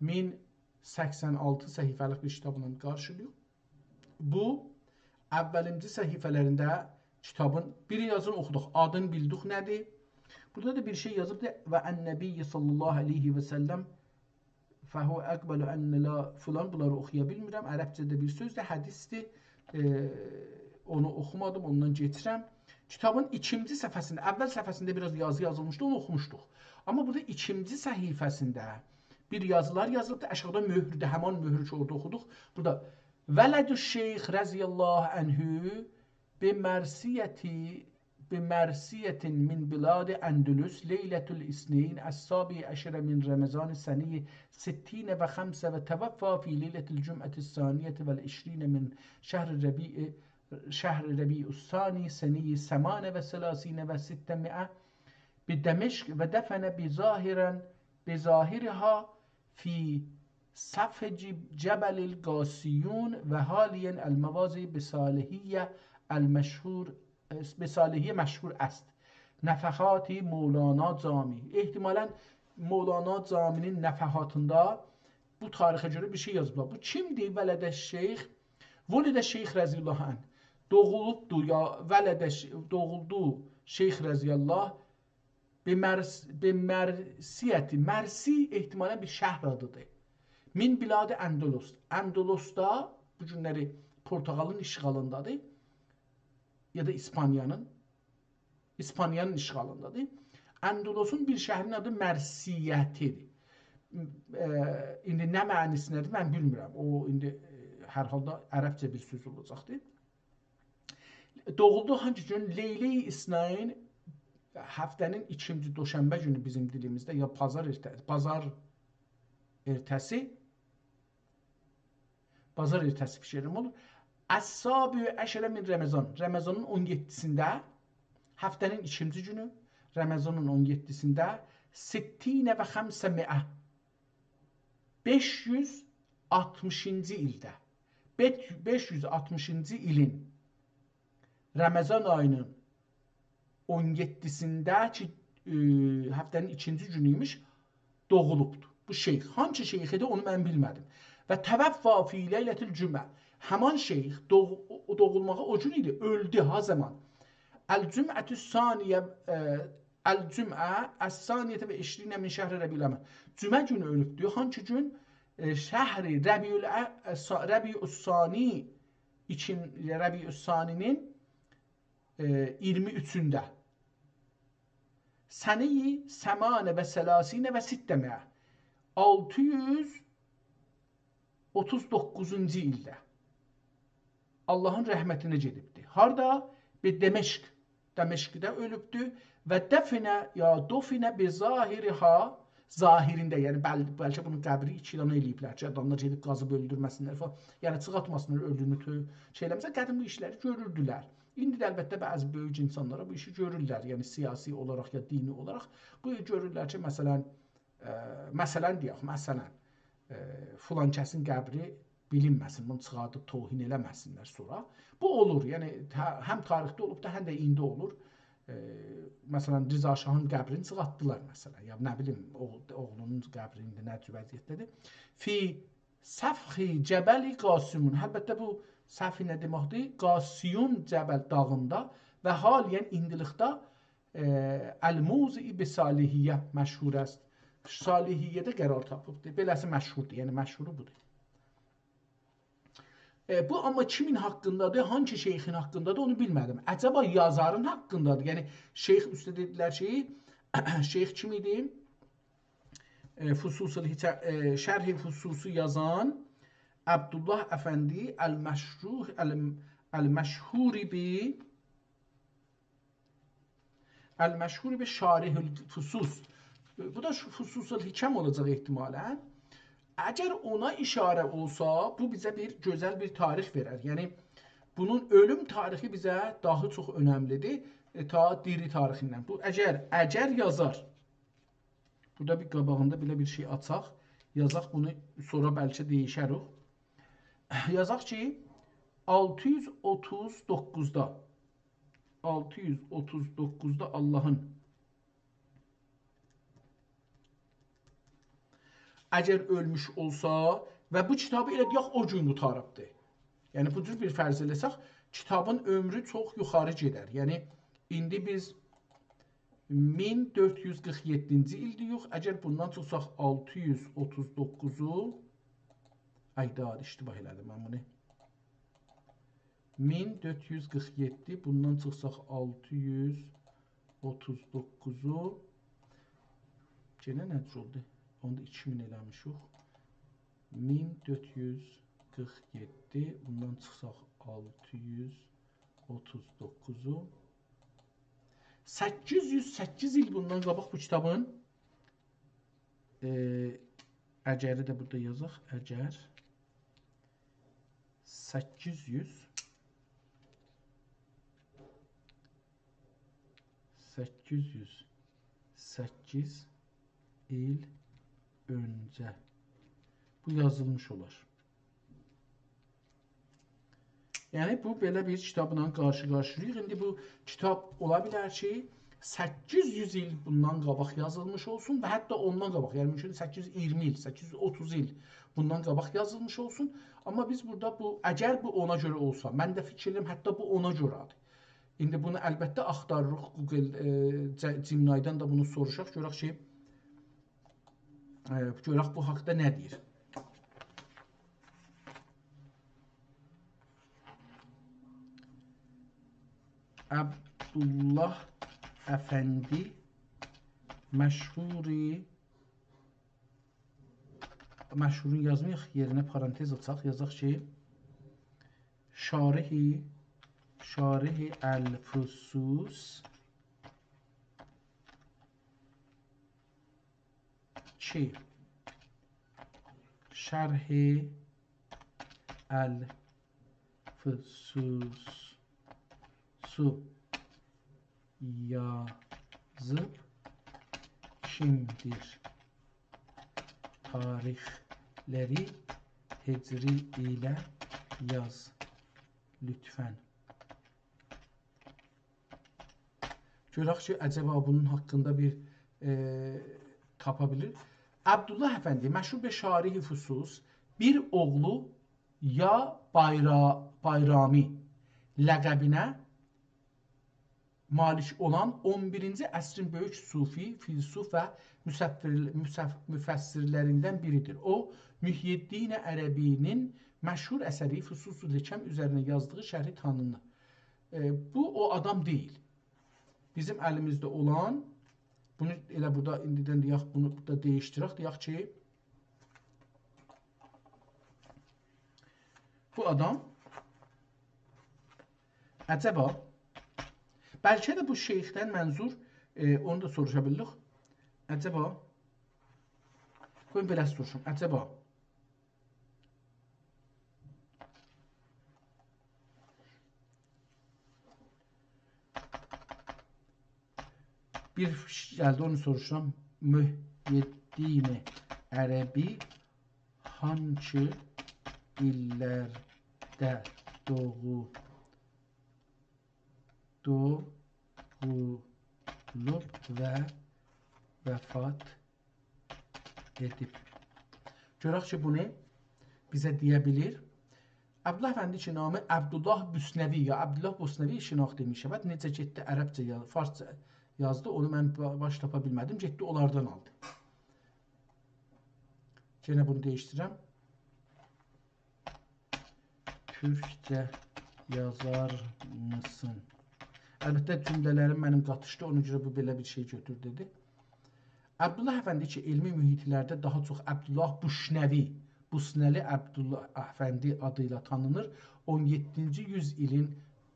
مین سکسن آلتی صفحه‌لیک بیر کیتابلا قارشیلاییریق. بو، اوّلینجی صفحه‌لرینده کیتابین، بیر یازینی اوخودوق، آدینی بیلدیک نه‌دیر؟ بورادا دا بیر شئی یازیبدیر: «و النبی صلی الله علیه و سلم، فهو اقبل ان لا»، فلان، بونلاری اوخویا بیلمیرم، عربجه‌ده بیر سؤزدور، حدیثدیر. ائ، اونو اوخومادیم، اوندان کئچیرم. کیتابین ایکینجی صفحه‌سینده، اوّل صفحه‌سینده بیر آز یازی یازیلمیشدی، اونو اوخوموشدوق. آمما بورادا ایکینجی صفحه‌سینده بیر یازیلار یازیلیبدیر. آشاغیدا مؤهوردور، همان مؤهور کی، اورادا اوخودوق. بورادا: «ولد الشیخ رضی الله عنه بمرثیة، بمرثیة من بلاد اندلس لیلة الاثنین السابع عشر من رمضان سنة ستین و خمس و توفی فی لیلة الجمعة الثانیة والعشرین من شهر ربیع، شهر ربیع الثانی سنة ثمان و ثلاثین و ستمائة بدمشق و دفن بظاهرا، بظاهرها فی سفح ج-، جبل القاسیون و حالیا الموازی بصالحیة المشهور، بصالحیة مشهور است. نفحات مولانا جامی». احتمالاً مولانا جامی‌نین نفحاتیندا بو تاریخه گؤره بیر شئی یازیبلار. بو کیمدیر؟ «ولد الشیخ»، «ولد الشیخ رضی الله عنه». دوغولوبدو یا، «ولد الش-»، دوغولدو شیخ رضی الله، «بمرث-، بمرثیة»، مرثی احتمالاً بیر شهر آدیدیر. «من بلاد اندلس»، اندلسدا، بو گونلری پرتغالین اشغالیندادیر، یا دا ایسپانیانین، ایسپانیانین اشغالیندادیر. اندلسون بیر شهرینین آدی مرثیه‌دیر. ائ، ایندی نه معنی‌سی نه‌دیر، من بیلمیرم. او ایندی، ائ، هر حالدا عربجه بیر سؤز اولاجاقدیر. دوغولدو هانسی گون؟ لیله‌ی اثنین، هفته‌نین ایکینجی، دوشنبه گونو بیزیم دیلیمیزده، یا بازار ائرته-، بازار ائرته‌سی، بازار ائرته‌سی فیکریم اولور. السابع عشر من رمضان، رمضانین اون یئددیسینده، هفته‌نین ایکینجی گونو، رمضانین اون یئددیسینده، ستین و خمسمائة، بئش یوز آلتمیشینجی ایلده، بئ-، بئش یوز آلتمیشینجی ایلین رمضان آیی‌نین اون یئددیسینده کی، ائ، هفته‌نین ایکینجی گونو ایمیش، دوغولوبدور بو شیخ. هانسی شیخ ایدی، اونو من بیلمه‌دیم. «و توفی فی لیلة الجمعة». همان شیخ دوغ-، او دوغولماغی او گون ایدی، اؤلدو ها زامان. «الجمعة الثانیة، ائ، الجمعة الثانیة و عشرین من شهر ربیع الاول». جمعه گونو اؤلوبدو. هانسی گون؟ ائ، شهر ربیع الأ-، ثا-، ربیع الثانی، ایکین-، ربیع الثانی‌نین، ائ، اییرمی اوچونده. سنه‌ی ثمان و ثلاثین و ستمائة، آلتی یوز اوتوز دوققوزونجو ایلده آللاهین رحمتینه گئدیبدی. هاردا؟ به دمشق. دمشقده اؤلوبدو. «و دفن یا دفن بظاهرها»، ظاهرینده، یعنی بل-، بلکه بونون قبری ایکی دنه ائله‌ییبلر کی، آداملار گئدیب قازیب اؤلدورمه‌سینلر فلان. یعنی چیخارتماسینلار اؤلونو، تؤ-، شئی ائله‌مه‌سین، قدیم بو ایشلری گؤروردولر. ایندی ده البته بعضی بؤیوک اینسانلارا بو ایشی گؤرورلر، یعنی سیاسی اولاراق یا دینی اولاراق. بو گؤرورلر کی، مثلا، ائ، مثلا دئیک، مثلا، ائ، فلان کسین قبری بیلینمه‌سین، بونو چیخاردیب توهین ائله‌مه‌سینلر سونرا. بو اولور، یعنی تا-، هم تاریخده اولوب دا، هم ده ایندی اولور. ائ، مثلا، رضا شاهین قبرینی چیخارتدیلار، مثلا، یا نه بیلیم، اوغ-، اوغلونون قبری ایندی نه جور وضعیتده‌دیر. «فی سفح جبل قاسیون». البته، بو سفح نه دئمکدیر؟ قاسیون جبل داغیندا و حالیا، یعنی ایندیلیکده، ائ، «الموضع بصالحیة مشهور است». صالحیه‌ده قرار تاپیبدیر. بئله‌سی مشهوردور، یعنی مشهورو بودور. ائ، بو آمما کیمین حاقیندادیر، هانسی شیخین حاقیندادیر، اونو بیلمه‌دیم. عجبا یازارین حاقیندادیر؟ یعنی شیخ، اوسته دئدیلر کی، شیخ کیم ایدی؟ ائ، فصوص الحچ-، ائ، شرح فصوصی یازان عبدالله افندی المشروح-، الم-، المشهور به، المشهور به شارح الفصوص. بو دا شو فصوص الحکم اولاجاق احتمالا. اگر اونا اشاره اولسا، بو بیزه بیر گؤزل بیر تاریخ وئرر. یعنی، بونون اؤلوم تاریخی بیزه داها چوخ اؤنملی‌دیر، ائ، تا دیری تاریخیندن. بو اگر، اگر یازار، بورادا بیر قاباغیندا بئله بیر شئی آچاق، یازاق بونو، سونرا بلکه دییشریک. یازاق کی، آلتی یوز اوتوز دوققوزدا، آلتی یوز اوتوز دوققوزدا آللاهین اگر اؤلموش اولسا و بو کیتابی ائله دئیک او گون قوتاریبدی. یعنی بو جور بیر فرض ائله‌سک، کیتابین عؤمرو چوخ یوخاری گئدر. یعنی ایندی بیز مین دؤرد یوز قیرخ یئددینجی ایلده‌ییک. اگر بوندان چیخساق آلتی یوز اوتوز دوققوزو، آی، داها اشتباه ائله‌دیم من بونو. مین دؤرد یوز قیرخ یئددی، بوندان چیخساق آلتی یوز اوتوز دوققوزو. گئنه نه جور اولدو؟ اوندا ایکی مین ائله‌میشیک. مین دؤرد یوز قیرخ یئددی، بوندان چیخساق آلتی یوز اوتوز دوققوزو. سککیز یوز سککیز ایل بوندان قاباق بو کیتابین، ائ، اگری ده بورادا یازاق. اگر سککیز یوز، سککیز یوز سککیز ایل اؤنجه بو یازیلمیش اولار. یعنی، بو بئله بیر کیتابلا قارشی-قارشی‌یایق. ایندی بو کیتاب اولا بیلر کی، سککیز یوز ایل بوندان قاباق یازیلمیش اولسون و حتی اوندان قاباق، یعنی، مومکون سککیز یوز اییرمی ایل، سککیز یوز اوتوز ایل بوندان قاباق یازیلمیش اولسون. آمما بیز بورادا بو، اگر بو اونا گؤره اولسا، من ده فیکیر ائدیرم، حتی بو اونا گؤره‌دیر. ایندی بونو البته آختاریریق، گوگل، ائ، جه-، جیمینایدان دا بونو سوروشاق، گؤرک کی، ائ، گؤرک بو حاقدا نه دئییر. عبدالله افندی مشهوری، مشهورون یازمایاق، یئرینه پارانتز آچاق، یازاق کی، شارح، شارح الفصوص کی، شرح الفصوصو یازیب کیمدیر؟ تاریخلری هجری ایله یاز، لطفاً. گؤرک کی، عجبا بونون حاقیندا بیر، ائ، تاپا بیلیر. عبدالله افندی، مشهور به شارح فصوص، بیر اوغلو یا بایرا-، بایرامی لقبینه مالیک اولان اون بیرینجی عصرین بؤیوک صوفی، فیلسوف و مصفر-، مصف-، مفسرلریندن بیریدیر. او، محی‌الدین عربی‌نین مشهور اثری فصوص‌الحکم اوزرینه یازدیغی شرحی تانینیر. ائ، بو او آدام دئییل. بیزیم الیمیزده اولان، بونو ائله بورادا ایندیدن دئیک، بونو بورادا دییشدیرک، دئیک کی، بو آدام عجبا، بلکه ده بو شیخدن منظور، ائ، اونو دا سوروشا بیلیریک. عجبا، قویون بئله سوروشوم، عجبا بیر فیکیر گلدی، اونو سوروشورام. محی‌الدین عربی هانسی ایللرده دوغو-، دوغولوب و وفات ائدیب؟ گؤرک کی، بونو بیزه دئیه بیلیر. عبدالله افندی کی، نامی عبدالله بوسنوی یا عبدالله بوسنوی شناخته می‌شود. نئجه گئتدی عربجه یا-، فارسجا یازدی، اونو من با-، باش تاپا بیلمه‌دیم. گئتدی، اونلاردان آلدی. یئنه بونو دییشدیرم. تورکجه یازارمیسین؟ البته، جمله‌لریم منیم قاتیشدی، اونا گؤره بو بئله بیر شئی گؤتور دئدی. عبدالله افندی کی، علمی محیط‌لرده داها چوخ عبدالله بوشنوی، بوسنلی عبدالله افندی آدی ایله تانینیر، اون یئددینجی یوز ایلین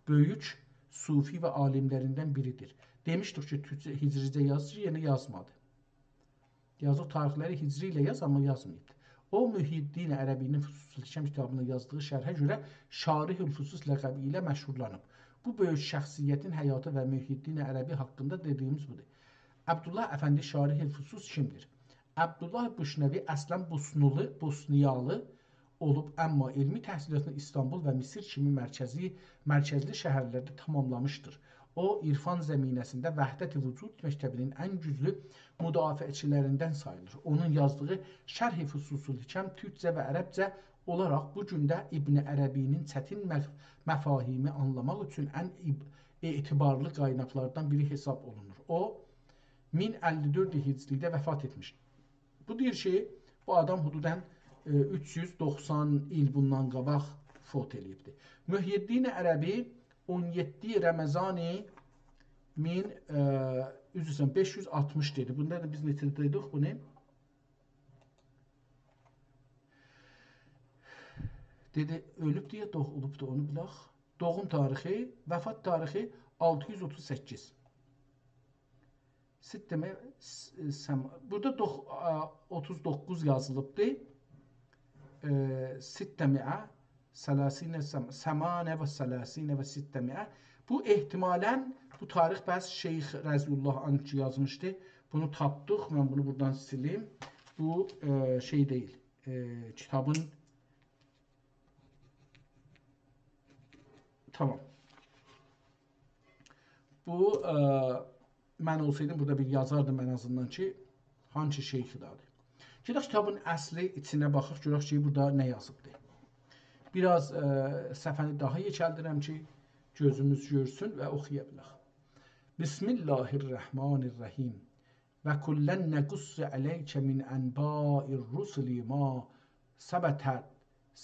بؤیوک صوفی و عالیملریندن بیریدیر. دئمیشدیک کی، تورکجه، هجریجه یازیر، یئنه یازمادی. یازیق تاریخلری هجری ایله یاز، آمما یازماییبدی. او، محی‌الدین عربی‌نین فصوص‌الحکم کیتابینا یازدیغی شرحه گؤره شارح‌الفصوص لقبی ایله مشهورلانیب. بو بؤیوک شخصیتین حیاتی و محی‌الدین عربی حاقیندا دئدیگیمیز بودور. عبدالله افندی شارح‌الفصوص کیمدیر؟ عبدالله بوشنوی اصلاً بوسنولی، بوسنیالی اولوب، اما علمی تحصیلاتینی ایستانبول و مصر کیمی مرکزی، مرکزلی شهرلرده تماملامیشدیر. او، عرفان زمینه‌سینده وحدت وجود مکتبی‌نین ان گوجلو مدافعه‌چی‌لریندن ساییلیر. اونون یازدیغی شرح فصوص‌الحکم تورکجه و عربجه اولاراق بو گون ده ابن عربی‌نین چتین مف-، مفاهیمی آنلاماق اوچون ان اب-، اعتبارلی قایناقلاردان بیری حساب اولونور. او، مین اللی دؤرد هجری‌ده وفات ائتمیشدیر. بو دئییر کی، بو آدام حدوداً، ائ، اوچ یوز دوخسان ایل بوندان قاباق فوت ائله‌ییبدی. محی‌الدین عربی اون یئددی رمضان مین، ائ، عذر ایسته‌ییرم، بئش یوز آلتمیش دئدی. بوندا دا بیز نئچه دئدیک بونو؟ دئدی، اؤلوبدو یا دوغولوبدو، اونو بیلک. دوغوم تاریخی، وفات تاریخی آلتی یوز اوتوز سککیز. ستمائة، س-، سم-، بورادا دوخ-، آ، اوتوز دوققوز یازیلیبدی. ائ، ستمائة، ثلاثین سم-، ثمانیة و ثلاثین و ستمائة. بو احتمالاً، بو تاریخ بس شیخ رضی‌الله عنه یازمیشدی. بونو تاپدیق، من بونو بورادان سیلیم. بو، ائ، شئی دئییل. ائ، کیتابین، تامام. بو، ائ، من اولسایدیم، بورادا بیر یازاردیم ان آزیندان کی، هانسی شیخدیر. گئدک کیتابین اصلی ایچینه باخاق، گؤرک کی، بورادا نه یازیبدی. بیر آز، ائ، صفحه‌نی داها یئکلدیرم کی، گؤزوموز گؤرسون و اوخویا بیلک. بسم الله الرحمن الرحیم. وكلا نقص عليك من أنباء الرسل ما ثبت،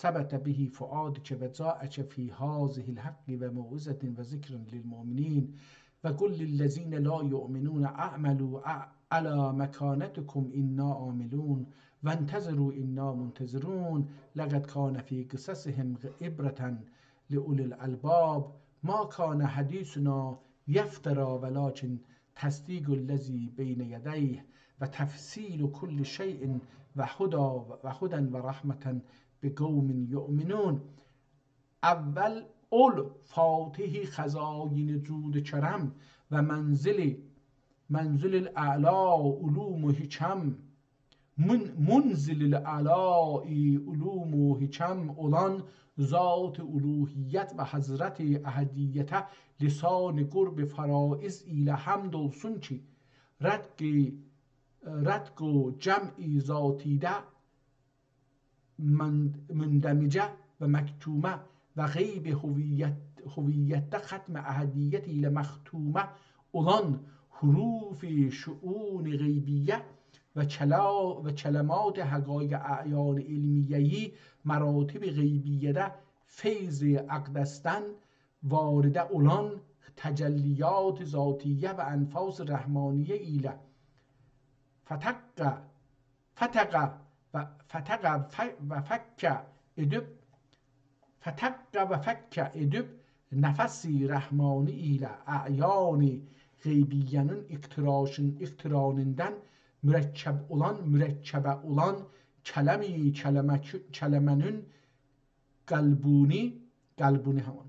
ثبت به فؤادك وجاءك في هذه الحق وموعظة وذكر للمؤمنين. وقل للذين لا يؤمنون اعملوا ع-، على مكانتكم إنا عاملون وانتظروا إنا منتظرون. لقد كان في قصصهم عبرة لأولي الألباب. ما كان حديثنا يفترى ولكن تصديق الذي بين يديه وتفصيل كل شيء وهدى، وهدى ورحمة بقوم يؤمنون. اول اول فاتح خزائن جود و کرم و منزل، منزل الاعلی علوم و حکم، من-، منزل الاعلی علوم و حکم اولان ذات الوهیت و حضرت احدیته لسان قرب فرائض ایله حمد اولسون کی، رتق، رتق جمع ذاتیده من-، مندمجه و مکتومه و غیب هویت، هویتده ختم احدیت ایله مختومه اولان حروف شؤون غیبیه و کلا-، و کلمات حقایق اعیان علمیه‌ای مراتب غیبیه‌ده فیض اقدسدن وارده اولان تجلیات ذاتیه و انفاس رحمانیه ایله فتق، فتق و، فتق ف-، و فک ائدیب، فتق و فک ائدیب نفس رحمانی ایله اعیان غیبیه‌نین اقتراشین-، اقترانیندان مرکب اولان، مرکبه اولان کلم-، کلمه-، کلمه‌نین قلبونی، قلبونی همان.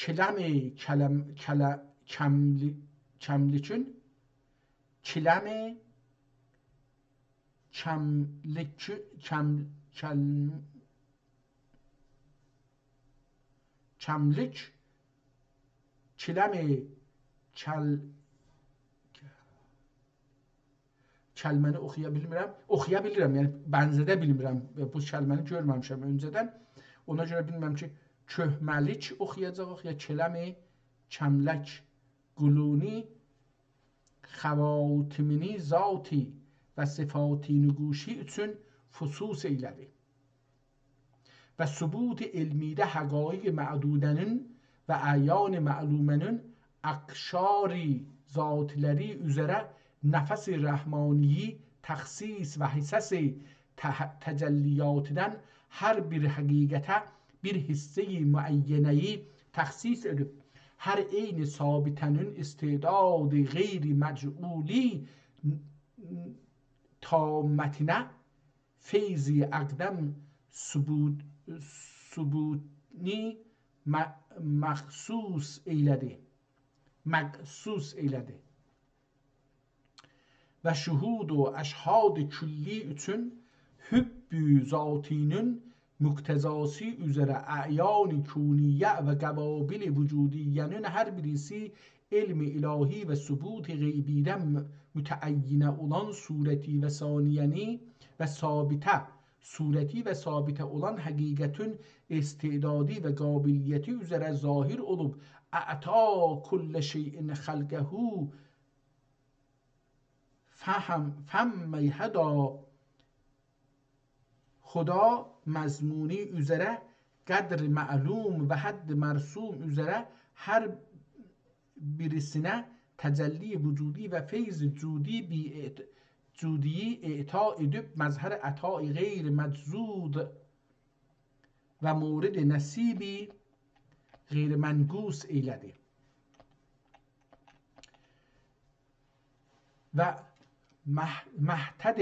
کلم، کلم، کله-، کملی-، کملیکین، کلم، کملیکی-، کم-، کل-، کملیک، کلم، کل-، کلمه‌نی اوخویا بیلمیرم. اوخویا بیلیرم، یعنی بنزده بیلمیرم. بو کلمه‌نی گؤرمه‌میشم اؤنجه‌دن. اونا گؤره بیلمیرم کی، کؤهمه‌لیک اوخویاجاغیق، یا کلم کملک، قلونی، خواتمینی ذاتی و صفاتی نقوشی اوچون فصوص ائیله‌دی. و ثبوت علمیده حقایق معدوده‌نین و اعیان معلومه‌نین اقشار ذاتی‌لری اوزره نفس رحمانی‌یی تخصیص و حصص ته-، تجلیاتیدن هر بیر حقیقته بیر حصه‌ی معینه‌یی تخصیص ائدیب، هر عین ثابته‌نین استعداد غیر مجعولی تامتینه فیض اقدم ثبوت، ثبوتینی م-، مخصوص ائیله‌دی. مخصوص ائیله‌دی. و شهود و اشهاد کلی اوچون حب ذاتی‌نین مقتضاسی اوزره اعیان کونیه و قوابل وجودیه‌نین هر بیریسی علم الهی و ثبوت غیبی‌ده م-، متعین اولان صورتی و ثانیه‌نی و ثابته، صورتی و ثابته اولان حقیقتین استعدادی و قابلیتی اوزره ظاهر اولوب، اعطی کل شیء خلقه فهم، فهم هدا، خدا مضمونی اوزره قدر معلوم و حد مرسوم اوزره هر بیریسینه تجلی وجودی و فیض جودی بی اعت-، جودی اعطا ائدیب مظهر عطای غیر مجذوذ و مورد نصیبی غیر منقوص ائیله‌دی. و مح-، محتد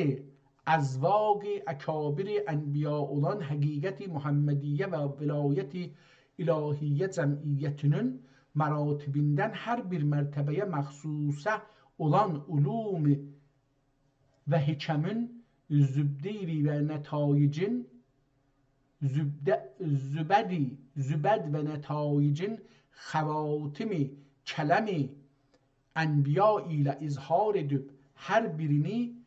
اذواق اکابر انبیا اولان حقیقت محمدیه و ولایت الهیه جمعیتینین مراتبیندن هر بیر مرتبه‌یه مخصوصه اولان علوم و حکمین زبده‌ای و نتایجین، زبده-، زبدی، زبد و نتایجین خواتم کلم انبیا ایله اظهار ائدیب، هر بیرینی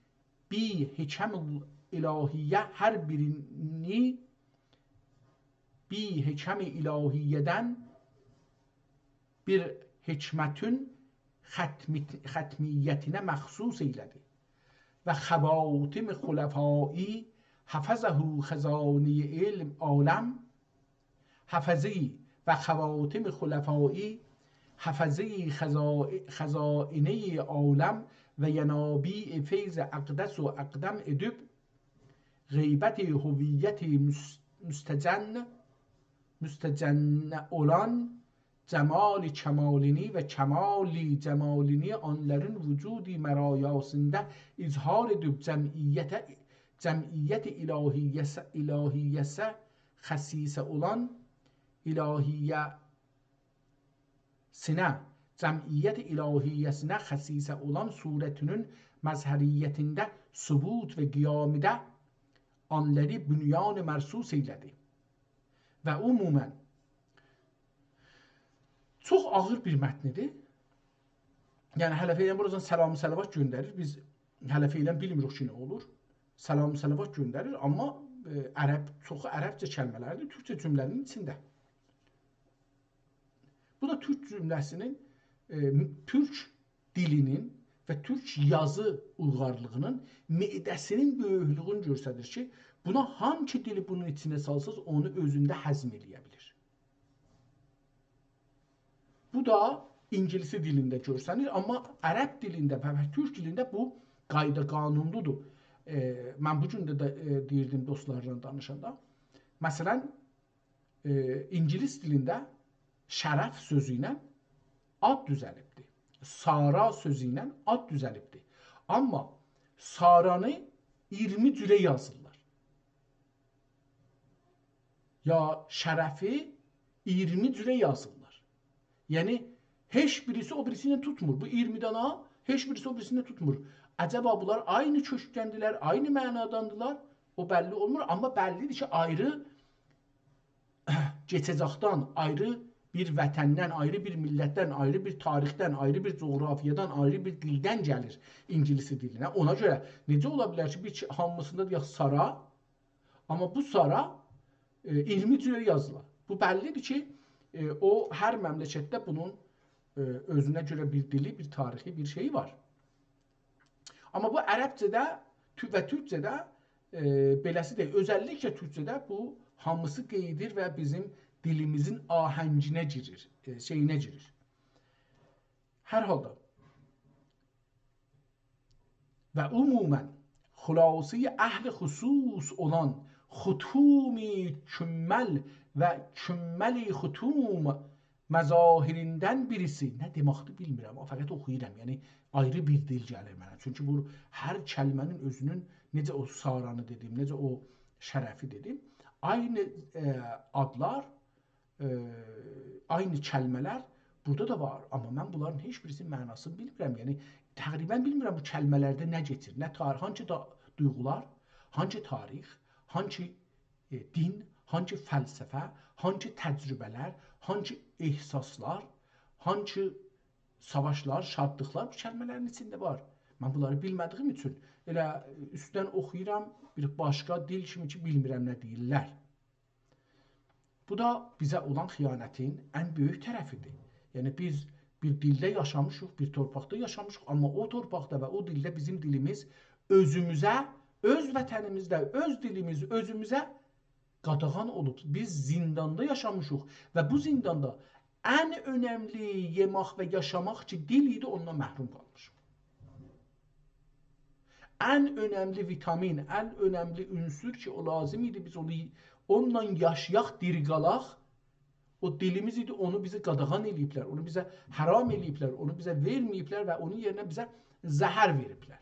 بی حکم الهیه، هر بیرینی بی حکم الهیه‌دن بیر حکمتین ختمی-، ختمیتینه مخصوص ائیله‌دی. و خواتم خلفایی حفظه خزانهٔ علم عالم، حفظی و خواتم خلفایی حفظی خزا-، خزائنهٔ عالم و ینابیع فیض اقدس و اقدم ائدیب، غیبت هویت مس-، مستجن، مستجن اولان جمال کمالینی و کمال جمالینی آنلارین وجود مرایاسیندا اظهار ائدیب جمعیته، جمعیت الهیه‌سه، الهیه‌سه خصیصه اولان الهیه سینه، جمعیت الهیه‌سینه خصیصه اولان صورتینین مظهریتینده ثبوت و قیامیده آنلاری بنیان مرصوص ائیله‌دی. و عموماً چوخ آغیر بیر متنیدیر. یعنی هله فعلاً بورادان سلام صلوات گؤندریر. بیز هله فعلاً بیلمیریک کی، نه اولور. سلام صلوات گؤندریر، آمما، ائ، عرب، چوخو عربجه کلمه‌لردیر، تورکجه جمله‌نین ایچینده. بو دا تورک جمله‌سینین، ائ، تورک دیلینین و تورک یازی اولغارلیغینین معده‌سینین بؤیوکلویونو گؤستریر کی، بونا هانسی دیلی بونون ایچینه سالساز، اونو اؤزونده هضم ائله‌یه بیلیر. بو دا اینگیلیسی دیلینده گؤرسنیر، آمما عرب دیلینده و، و تورک دیلینده بو قایدا قانونلودور. ائ، من بو گون ده، ده، ائ، دئییردیم دوستلارلا دانیشاندا. مثلاً، ائ، اینگیلیس دیلینده شرف سؤزو ایله آد دوزلیبدیر. سارا سؤزو ایله آد دوزلیبدیر. آمما سارانی اییرمی جوره یازیرلار. یا شرفی اییرمی جوره یازیرلار. یعنی، هئچ بیریسی او بیریسی ایله توتمور. بو اییرمی دانا هئچ بیریسی او بیریسی ایله توتمور. عجبا بونلار عینی کؤکدندیلر، عینی معناداندیلار؟ او بللی اولمور، آمما بللیدیر کی، آیری کئچه‌جکدن، آیری بیر وطندن، آیری بیر میللتدن، آیری بیر تاریخدن، آیری بیر جغرافیادان، آیری بیر دیلدن گلیر اینگیلیسی دیلینه. اونا گؤره نئجه اولا بیلر کی، بیر، هامیسیندا دئیک سارا، آمما بو سارا، ائ، اییرمی جوره یازیلار. بو بللیدیر کی، ائ، او هر مملکتده بونون، ائ، اؤزونه گؤره بیر دیلی، بیر تاریخی، بیر شئیی وار. آمما بو عربجه‌ده، تو-، و تورکجه‌ده، ائ، بئله‌سی دئییل. اؤزللیکله تورکجه‌ده بو هامیسی قئییدیر و بیزیم دیلیمیزین آهنگینه گیریر، ائ، شئیینه گیریر. هر حالدا. و عموماً خلاصهٔ اهل خصوص اولان ختوم کمل و کمل ختوم مظاهریندن بیریسی. نه دئمکدیر بیلمیرم، آمما فقط اوخویورام. یعنی آیری بیر دیل گلیر منه. چونکی بو هر کلمه‌نین اؤزونون، نئجه او سارانی دئدیم، نئجه او شرفی دئدیم، عینی، ائ، آدلار، ائ، عینی کلمه‌لر بورادا دا وار. آمما من بونلارین هئچ بیریسینین معناسینی بیلمیرم. یعنی تقریباً بیلمیرم بو کلمه‌لرده نه کئچیر، نه تار-، هانسی دا دویغولار، هانسی تاریخ، هانسی ائ، دین، هانسی فلسفه، هانسی تجربه‌لر، هانسی احساسلار، هانسی ساواشلار، شادلیقلار بو کلمه‌لرین ایچینده وار. من بونلاری بیلمه‌دیییم اوچون ائله اوستدن اوخویورام، بیر باشقا دیل کیمی کی، بیلمیرم نه دئییرلر. بو دا بیزه اولان خیانتین ان بؤیوک طرفیدیر. یعنی بیز بیر دیلده یاشامیشیق، بیر تورپاقدا یاشامیشیق، آمما او تورپاقدا و او دیلده بیزیم دیلیمیز اؤزوموزه، اؤز وطنیمیزده، اؤز دیلیمیز اؤزوموزه قاداغان اولوب. بیز زینداندا یاشامیشیق و بو زینداندا ان اؤنملی یئمک و یاشاماق کی، دیل ایدی، اوندان محروم قالمیشیق. ان اؤنملی ویتامین، ان اؤنملی عنصر کی، او لازیم ایدی، بیز اونو، اونونلا یاشایاق، دیری قالاق، او دیلیمیز ایدی، اونو بیزه قاداغان ائله‌ییبلر، اونو بیزه حرام ائله‌ییبلر، اونو بیزه وئرمه‌ییبلر و اونون یئرینه بیزه زهر وئریبلر.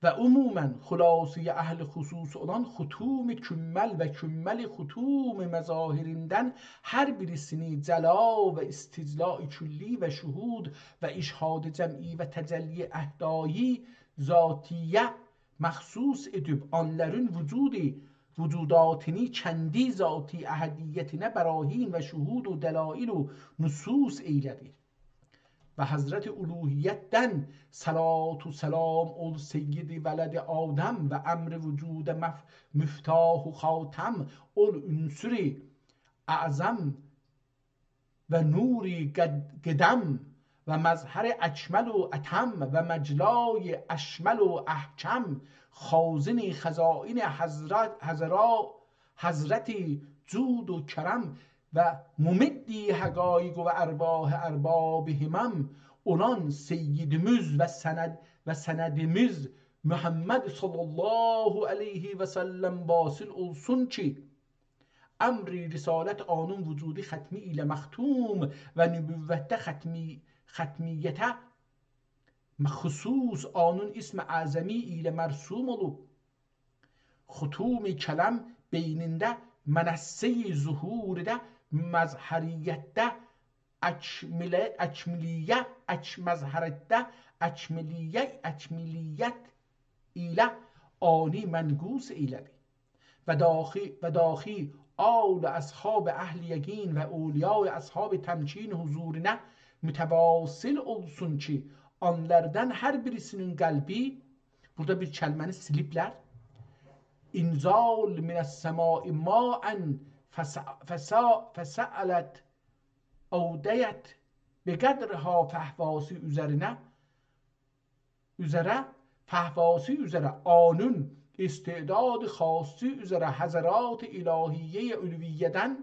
و عموماً خلاصه‌ی اهل خصوص اولان ختوم کمل و کمل ختوم مظاهریندن هر بیریسینی جلا و استجلاء کلی و شهود و اشهاد جمعی و تجلی احدایی ذاتیه مخصوص ائدیب، آنلارین وجودی، وجوداتینی کندی ذاتی احدیتینه براهین و شهود و دلایل و نصوص ائیله‌دی. و حضرت الوهیتدن صلات و سلام اول سید ولد آدم و امر وجود مف-، مفتاح و خاتم اول عنصر اعظم و نور قد-، قدم و مظهر اکمل و اتم و مجلای اشمل و احکم، خازن خزائن حضرت، حضرا-، حضرت جود و کرم و ممد حقایق و ارواح ارباب همم اولان سیدیمیز و سند-، و سندیمیز محمد صلی الله علیه و سلم واصل اولسون کی، امر رسالت آنون وجودی ختمی ایله مختوم و نبوتده ختمی-، ختمیته مخصوص آنون اسم اعظمی ایله مرسوم اولوب. ختوم کلم بینینده منصه‌ی ظهورده مظهریتده اکمله-، اکملیه، اک-، مظهرده اکملیه، اکملیت ایله آنی منقوص ائیله‌دی. و داخی، و داخی آل اصحاب اهل یقین و اولیای اصحاب تمکین حضورینه متواصل اولسون کی، آنلاردان هر بیریسینین قلبی، بورادا بیر کلمه‌نی سیلیبلر، انزال من السماء ماء فس-، فسا-، فسالت اودیت بقدرها فهواسی اوزرینه اوزره، فهواسی اوزره، آنون استعداد خاصی اوزره حضرات الهیه‌ی علویه‌دن،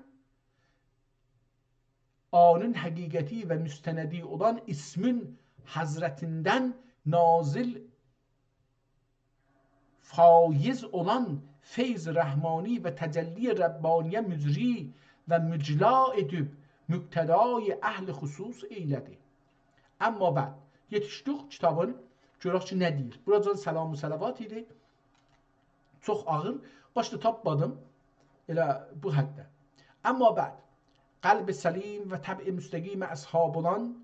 آنون حقیقتی و مستندی اولان اسمین حضرتیندن نازل فایض اولان فیض رحمانی و تجلی ربانیه مجری و مجلا ائدیب مقتدای اهل خصوص ائیله‌دی. اما بعد، یئتیشدیک کیتابین، گؤرک کی، نه دئییر. بوراجان سلام و صلوات ایدی. چوخ آغیر. باشدا تاپمادیم. ائله بو حدده. اما بعد، قلب سلیم و طبع مستقیم اصحاب اولان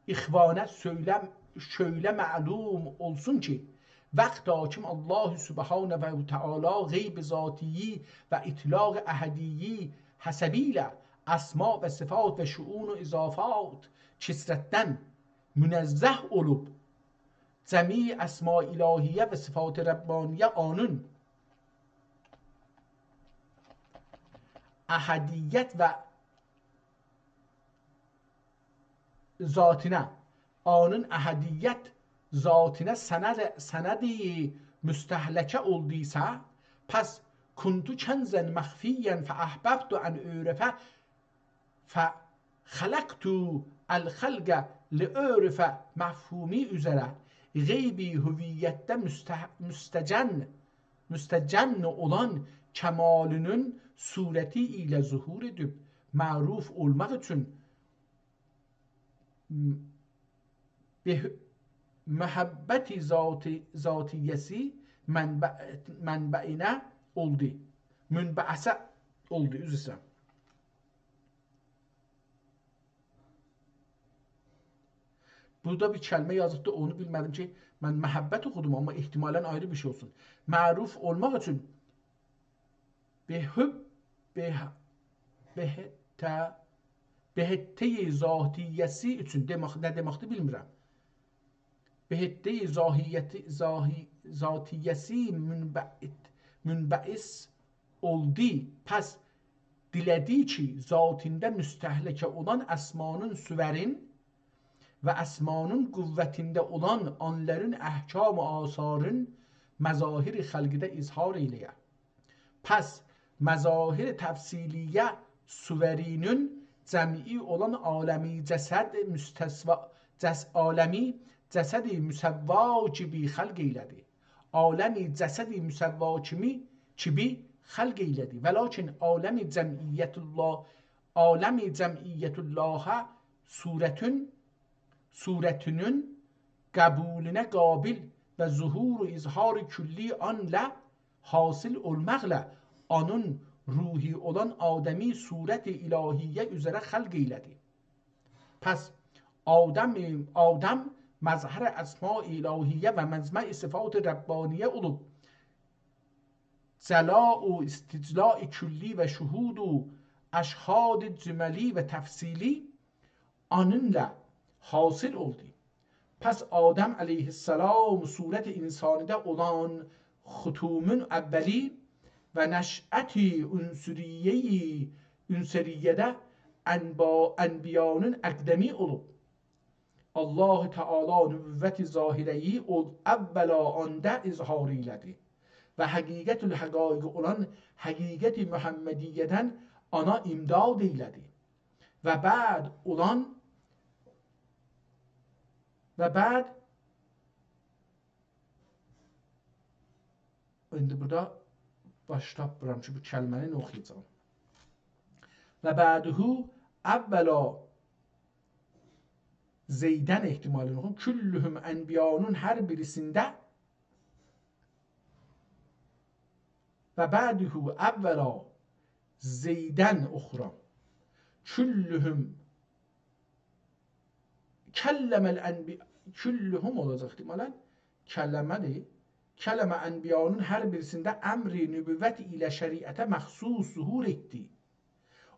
اخوانه سؤیلم-، شؤیله معلوم اولسون کی، وقت حاکم الله سبحانه و تعالی غیب ذاتیی و اطلاق احدیی حسبیله اسما و صفات و شئون و اضافات کثرتدن منزه اولوب، جمیع اسمای الهیه و صفات ربانیه آنون احدیت و ذاتینه، آنون احدیت ذاتینه سند، سندی مستهلکه اولدویسا، پس «کنت کنزا مخفیا فاحببت ان اعرف فخلقت الخلق لاعرف» مفهومو اوزره غیبی هویتده مستح-، مستجن، مستجن اولان کمالینین صورتی ایله ظهور ائدیب، معروف اولماق اوچون م-، به-، محبت ذاتی، ذاتیه‌سی منبع-، منبعینه اولدو. منبعثه اولدو، عذر ایسته‌ییرم. بورادا بیر کلمه یازیبدی، اونو بیلمه‌دیم کی، من محبت اوخودوم، آمما احتمالاً آیری بیر شئی اولسون. معروف اولماق اوچون به حب، به، بهته، بهته‌ی ذاتیه‌سی اوچون دئمک، نه دئمکدیر بیلمیرم. بهته‌ی ذاهیتی، ذاهی-، ذاتیه‌سی منبعث، منبعث اولدو. پس دیله‌دی کی، ذاتیندا مستهلکه اولان اسمانین صورین و اسمانین قوتینده اولان آنلارین احکام و آثارین مظاهر خلقده اظهار ائیله‌یه. پس مظاهر تفصیلیه صورینین جمعی اولان عالمی جسد مستسوا، جس-، عالمی جسد مسوا کیبی خلق ائیله‌دی. عالمی جسد مسوا کیمی، کیبی خلق ائیله‌دی. ولکن عالم جمعیت الله، عالم جمعیت الله صورتون، صورتونون قبولونه قابل و ظهور و اظهار کلی آنله حاصل اولماقلا آنین روحی اولان آدمی صورت الهیه اوزره خلق ائیله‌دی. پس آدم، آدم مظهر اسماء الهیه و مجمع صفات ربانیه اولوب، جلاء و استجلاء کلی و شهود و اشهاد جملی و تفصیلی آنینلا حاصل اولدو. پس آدم علیه‌السلام صورت انسانیده اولان ختومون اولی و نشأت عنصریه‌ی، عنصریه‌ده انبا-، انبیانین اقدمی اولوب. الله تعالی نبوت ظاهره‌یی او اولا آندا اظهار ائیله‌دی و حقیقت الحقایق اولان حقیقت محمدیه‌دن آنا امداد ائیله‌دی. و بعد اولان، و بعد، ایندی بورادا باش تاپمیرام کی، بو کلمه‌نی نه اوخویاجاغام. و بعده اولا زیدن احتمالی اوخویوم. کلهم، انبیانین هر بیریسینده و بعده اولا زیدن اوخورام. کلهم، کلم الانبی-، کلهم اولاجاق احتمالاً. کلمه‌دیر. کلم انبیانین هر بیریسینده امر نبوت ایله شریعته مخصوص ظهور ائتدی.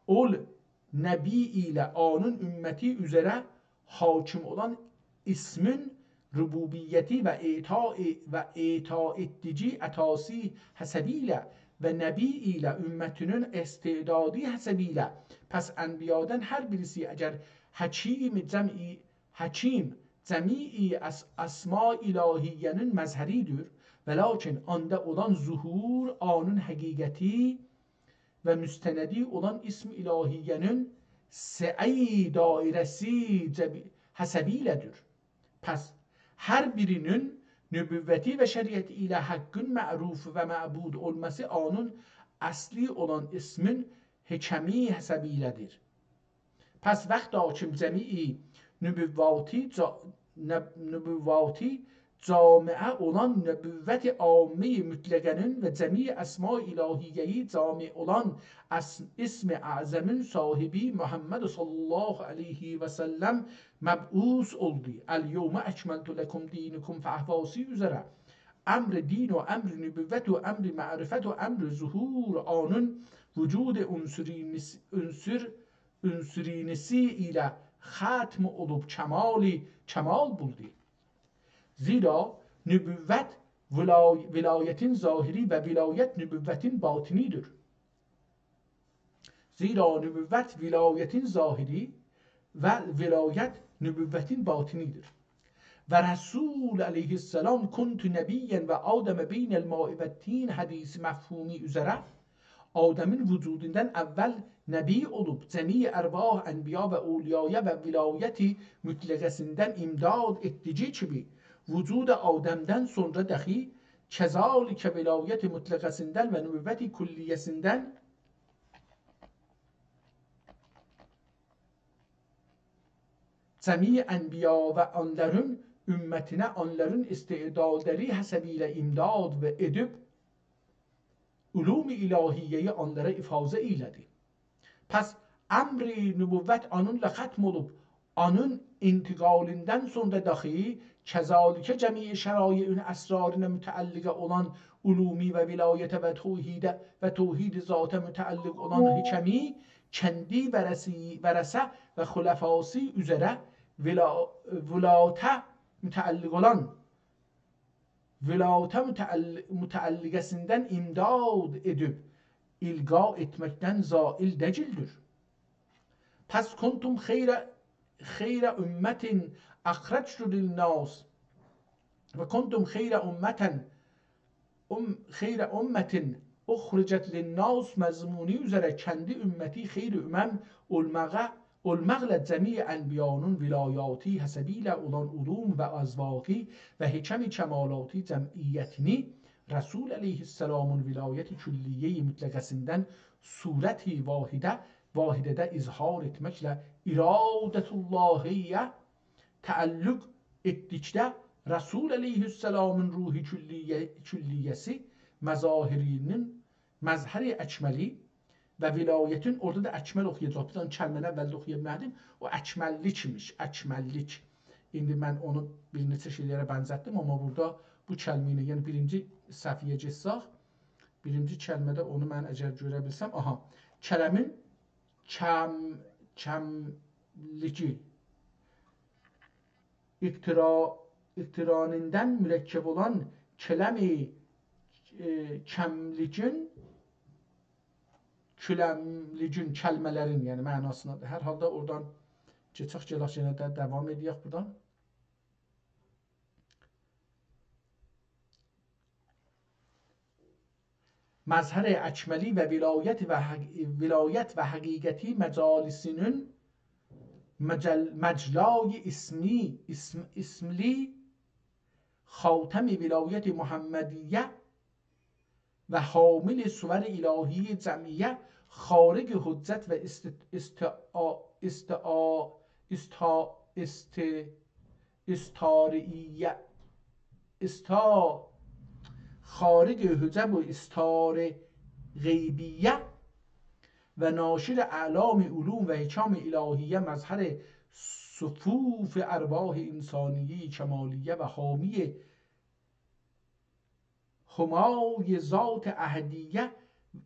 اول نبی ایله آنین امتی اوزره حاکم اولان اسمین ربوبیتی و اعطا، و اعطا ائتدیگی عطاسی حسبیله و نبی ایله امتینین استعدادی حسبیله، پس انبیادان هر بیریسی اگر حکیم جمعی، حکیم جمیع اس-، اسماء الهیه‌نین مظهریدیر، ولکن آندا اولان ظهور آنین حقیقتی و مستندی اولان اسم الهیه‌نین سعی دایره‌سی جبی-، حسبیله‌دیر. پس هر بیری‌نین نبوتی و شریعتی ایله حقین معروف و معبود اولماسی آنین اصلی اولان اسمین حکمی حسبیله‌دیر. پس وقت حاکم جمیع نبواتی جا-، نب-، نبواتی جامعه اولان نبوت عامه‌ی مطلقه‌نین و جمیع اسماء الهیه‌یی جامع اولان اس-، اسم اعظمین صاحبی محمد صلی الله علیه و سلم مبعوث اولدو. الیوم اکملت لکم دینکم فاحواسی اوزره امر دین و امر نبوت و امر معرفت و امر ظهور آنین وجود عنصرینیس-، عنصر عنصرینیسی ایله ختم اولوب کمال کمال بولدو. زیرا نبوت ولای-، ولایتین ظاهری و ولایت نبوتین باطنیدیر. زیرا نبوت ولایتین ظاهری و ولایت نبوتین باطنیدیر. و رسول علیه‌السلام «کنت نبیاً و آدم بین الماء والطین» حدیث مفهومی اوزره آدمین وجودوندان اول نبی اولوب، جمیع ارواح، انبیا و اولیایا و ولایت مطلقه‌سیندن امداد ائتدیگی کیمی، وجود آدمدن سونرا داخی کذالک ولایت مطلقه‌سیندن و نبوت کلیه‌سیندن جمیع انبیا و اونلارین امتینه اونلارین استعدادلاری حسبیله امداد و ائدیب علوم الهیه‌یی اونلارا افاضه ائیله‌دی. پس امر نبوت اونونلا ختم اولوب، اونون انتقالیندن سونرا داخی کذالک جمیع شرایعین اسرارینه متعلق اولان علومی و ولایته و توحیده و توحید ذاته متعلق اولان حکمی کندی ورثی، ورثه و خلفاسی اوزره ولا-، ولاته متعلق اولان ولاته متعل-، متعلقه‌سیندن امداد ائدیب القا ائتمکدن زائل دئییلدیر. پس کنتم خیر، خیر امة اخرجت للناس و کنتم خیر امة، ام-، خیر امة اخرجت للناس مضمونی اوزره کندی امتی خیر امم اولماغا، اولماقلا جمیع انبیانین ولایاتی حسبیله اولان علوم و اذواقی و حکم کمالاتی جمعیتینی رسول علیه‌السلامین ولایت کلیه مطلقه‌سیندن صورت واحده، واحده‌ده اظهار ائتمکله ارادة اللهیه تعلق ائتدیکده رسول علیه‌السلامین روح کلیه-، کلیه‌سی مظاهرینین مظهر اکملی و ولایتین، اورادا دا اکمل اوخویاجاق. بیر دنه کلمه‌نی اولده اوخویا بیلمه‌دیم. او اکمللیک ایمیش، اکمللیک. ایندی من اونو بیر نئچه شئیلره بنزتدیم، آمما بورادا بو کلمه ایله، یعنی بیرینجی صفحه‌یه گئتسک، بیرینجی کلمه‌ده اونو من اگر گؤره بیلسم، آها، کلمین کم-، کملیگی، اقترا-، اقترانیندن مرکب اولان کلمی، ائ، کملیگین، کلملیگین کلمه‌لرین، یعنی معناسینا، هر حالدا اورادان کئچک، گلک یئنه ده داوام ائدک بورادان. مظهر اکملی و ولایت و حق-، ولایت و حقیقتی مجالسینین مجل-، مجلای اسمی، اسم-، اسملی خاتم ولایت محمدیه و حامل صور الهی جمعیه، خارق حجت و است-، استعا-، استعا-، استا-، است-، استاره‌یه، استا-، خارق حجب و استار غیبیه و ناشر اعلام علوم و حکم الهیه، مظهر صفوف ارواح انسانیه کمالیه و حامی همای ذات احدیه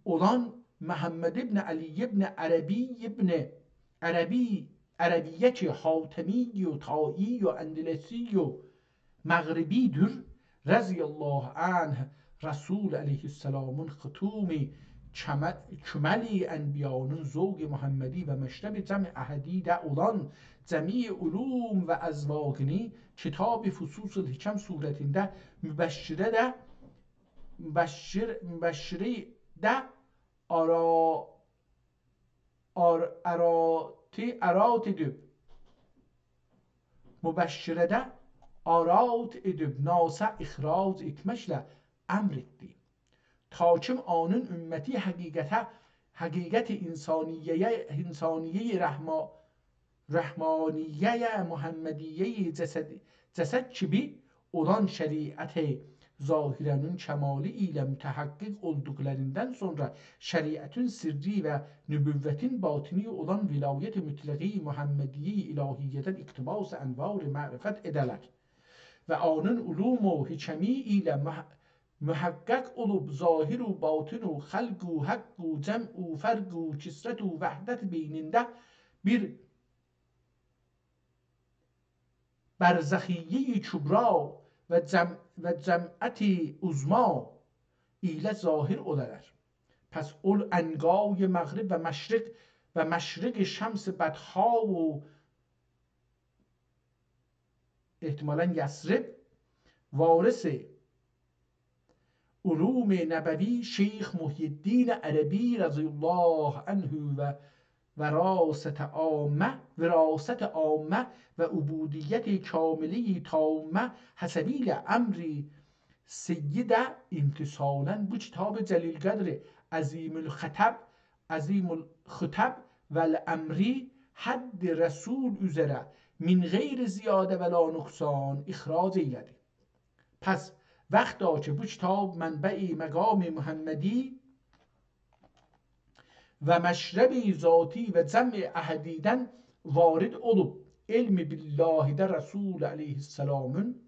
اولان محمد ابن علی ابن عربی ابن عربی، عربیه کی حاتمی و طائی و اندلسی و مغربی‌دیر، رضی الله عنه، رسول علیه‌السلامین ختوم کم-، کمل انبیانین ذوق محمدی و مشرب جمع احدیده اولان جمیع علوم و اذواقینی کتاب فصوص الحکم صورتینده مبشره‌ده، مبشر-، مبشره‌ده آرا-، آر-، آرات-، آرات ائدیب، مبشره‌ده آرات ائدیب ناسا اخراج ائتمکله امر ائتدی. تا کی اونون امتی حقیقته، حقیقت انسانیه‌یه، انسانیه رحما-، رحمانیه محمدیه جسد، جسد کیبی اولان شریعت ظاهره‌نین کمالی ایله متحقق اولدوقلاریندان سونرا شریعتین سرّی و نبوتین باطنی اولان ولایت مطلقه محمدیه الهیه‌دن اقتباس انوار معرفت ائده‌لر و اونون علوم و حکمی ایله مح-، محقق اولوب ظاهر و باطن و خلق و حق و جمع و فرق و کثرت و وحدت بینینده بیر برزخیه کبری و جم-، و جمعت عظمی ایله ظاهر اولالار. پس اول عنقای مغرب و مشرق و مشرق شمس بطحا و احتمالاً یثرب، وارث علوم نبوی شیخ محی‌الدین عربی رضی الله عنه و وراثت عامه، وراثت عامه و عبودیت کاملهٔ تامه حسبیل امر سیده امتثالاً بو کتاب جلیل‌قدر، عظیم‌الخطب، عظیم‌الخطب و الامری حد رسول اوزره من غیر زیاده و لا نقصان اخراج ائیله‌دی. پس وقتا کی بو کتاب منبع مقام محمدی و مشرب ذاتی و جمع احدی‌دن وارد اولوب، علم باللهی‌ده رسول علیه‌السلامین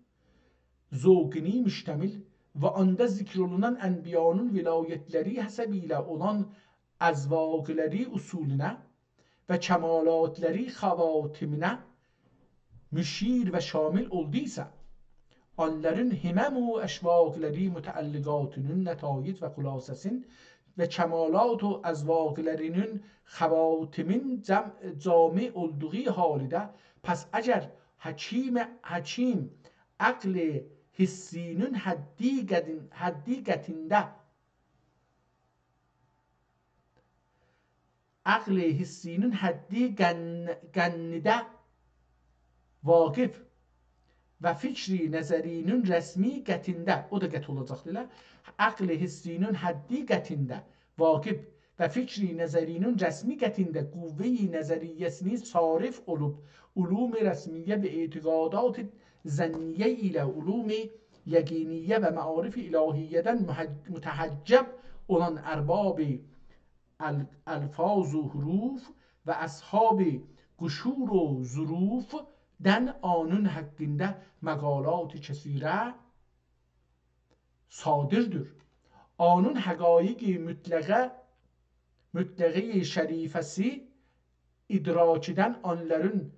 ذوقینی مشتمل و آندا ذکر اولونان انبیانین ولایت‌لری حسبیله اولان اذواق‌لری اصولینه و کمالات‌لری خواتیمینه مشیر و شامل اولدویسا، آنلارین همم و اشواق‌لری متعلقاتینین نتایج و خلاصه‌سین و کمالات و اذواق‌لرینین خواتیمین جم-، جامع اولدوغو حالده، پس اگر حکیم، حکیم عقل حسی‌نین حدی قدین-، حدی قطعینده عقل حسی‌نین حدی قن-، قنیده واقف و فکر نظری‌نین رسمی قطعینده، او دا قطع اولاجاقدیر ائله، عقل حسی‌نین حدی قطعینده واقف و فکر نظری‌نین رسمی قطعینده قوه نظریه‌سینی صارف اولوب، علوم رسمیه و اعتقادات ظنیه ایله علوم یقینیه و معارف الهیه‌دن محج-، متحجب اولان ارباب ال-، الفاظ و حروف و اصحاب قشور و ظروفدن آنین حقینده مقالات کثیره صادردیر. آنین حقایق مطلقه، مطلقه شریفه‌سی ادراکیدن آنلارین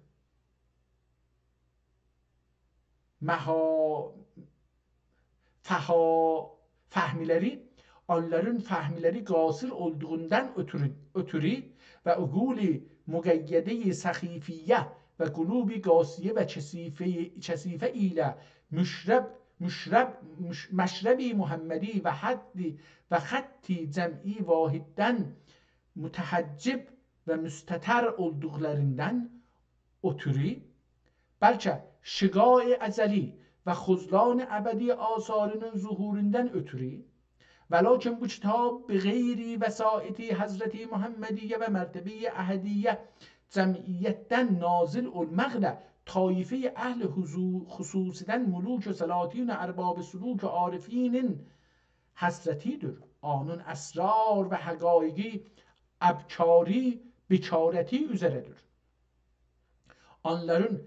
مها-، فها-، فهم‌لری، آنلارین فهم‌لری قاصر اولدوغوندان اؤتورو، اؤتورو و عقول مقیده‌ی سخیفیه و قلوب قاسیه و کثیفه، کثیفه ایله مشرب، مشرب، مش-، مشرب محمدی و حد و خط جمعی واحددن متحجب و مستتر اولدوقلاریندان اؤتورو، بلکه شقاق ازلی و خذلان ابدی آثاری‌نین ظهوروندان اؤتورو، ولکن بو کتاب بغیر وساطت حضرت محمدیه و مرتبه‌ی احدیه جمعیتدن نازل اولماقلا طایفه‌ی اهل حضو-، خصوصیدن ملوک و سلاطین و ارباب سلوک و عارفینین حضرتی‌دیر. آنین اسرار و حقایقی ابکاری، بکارتی اوزره‌دیر. آنلارین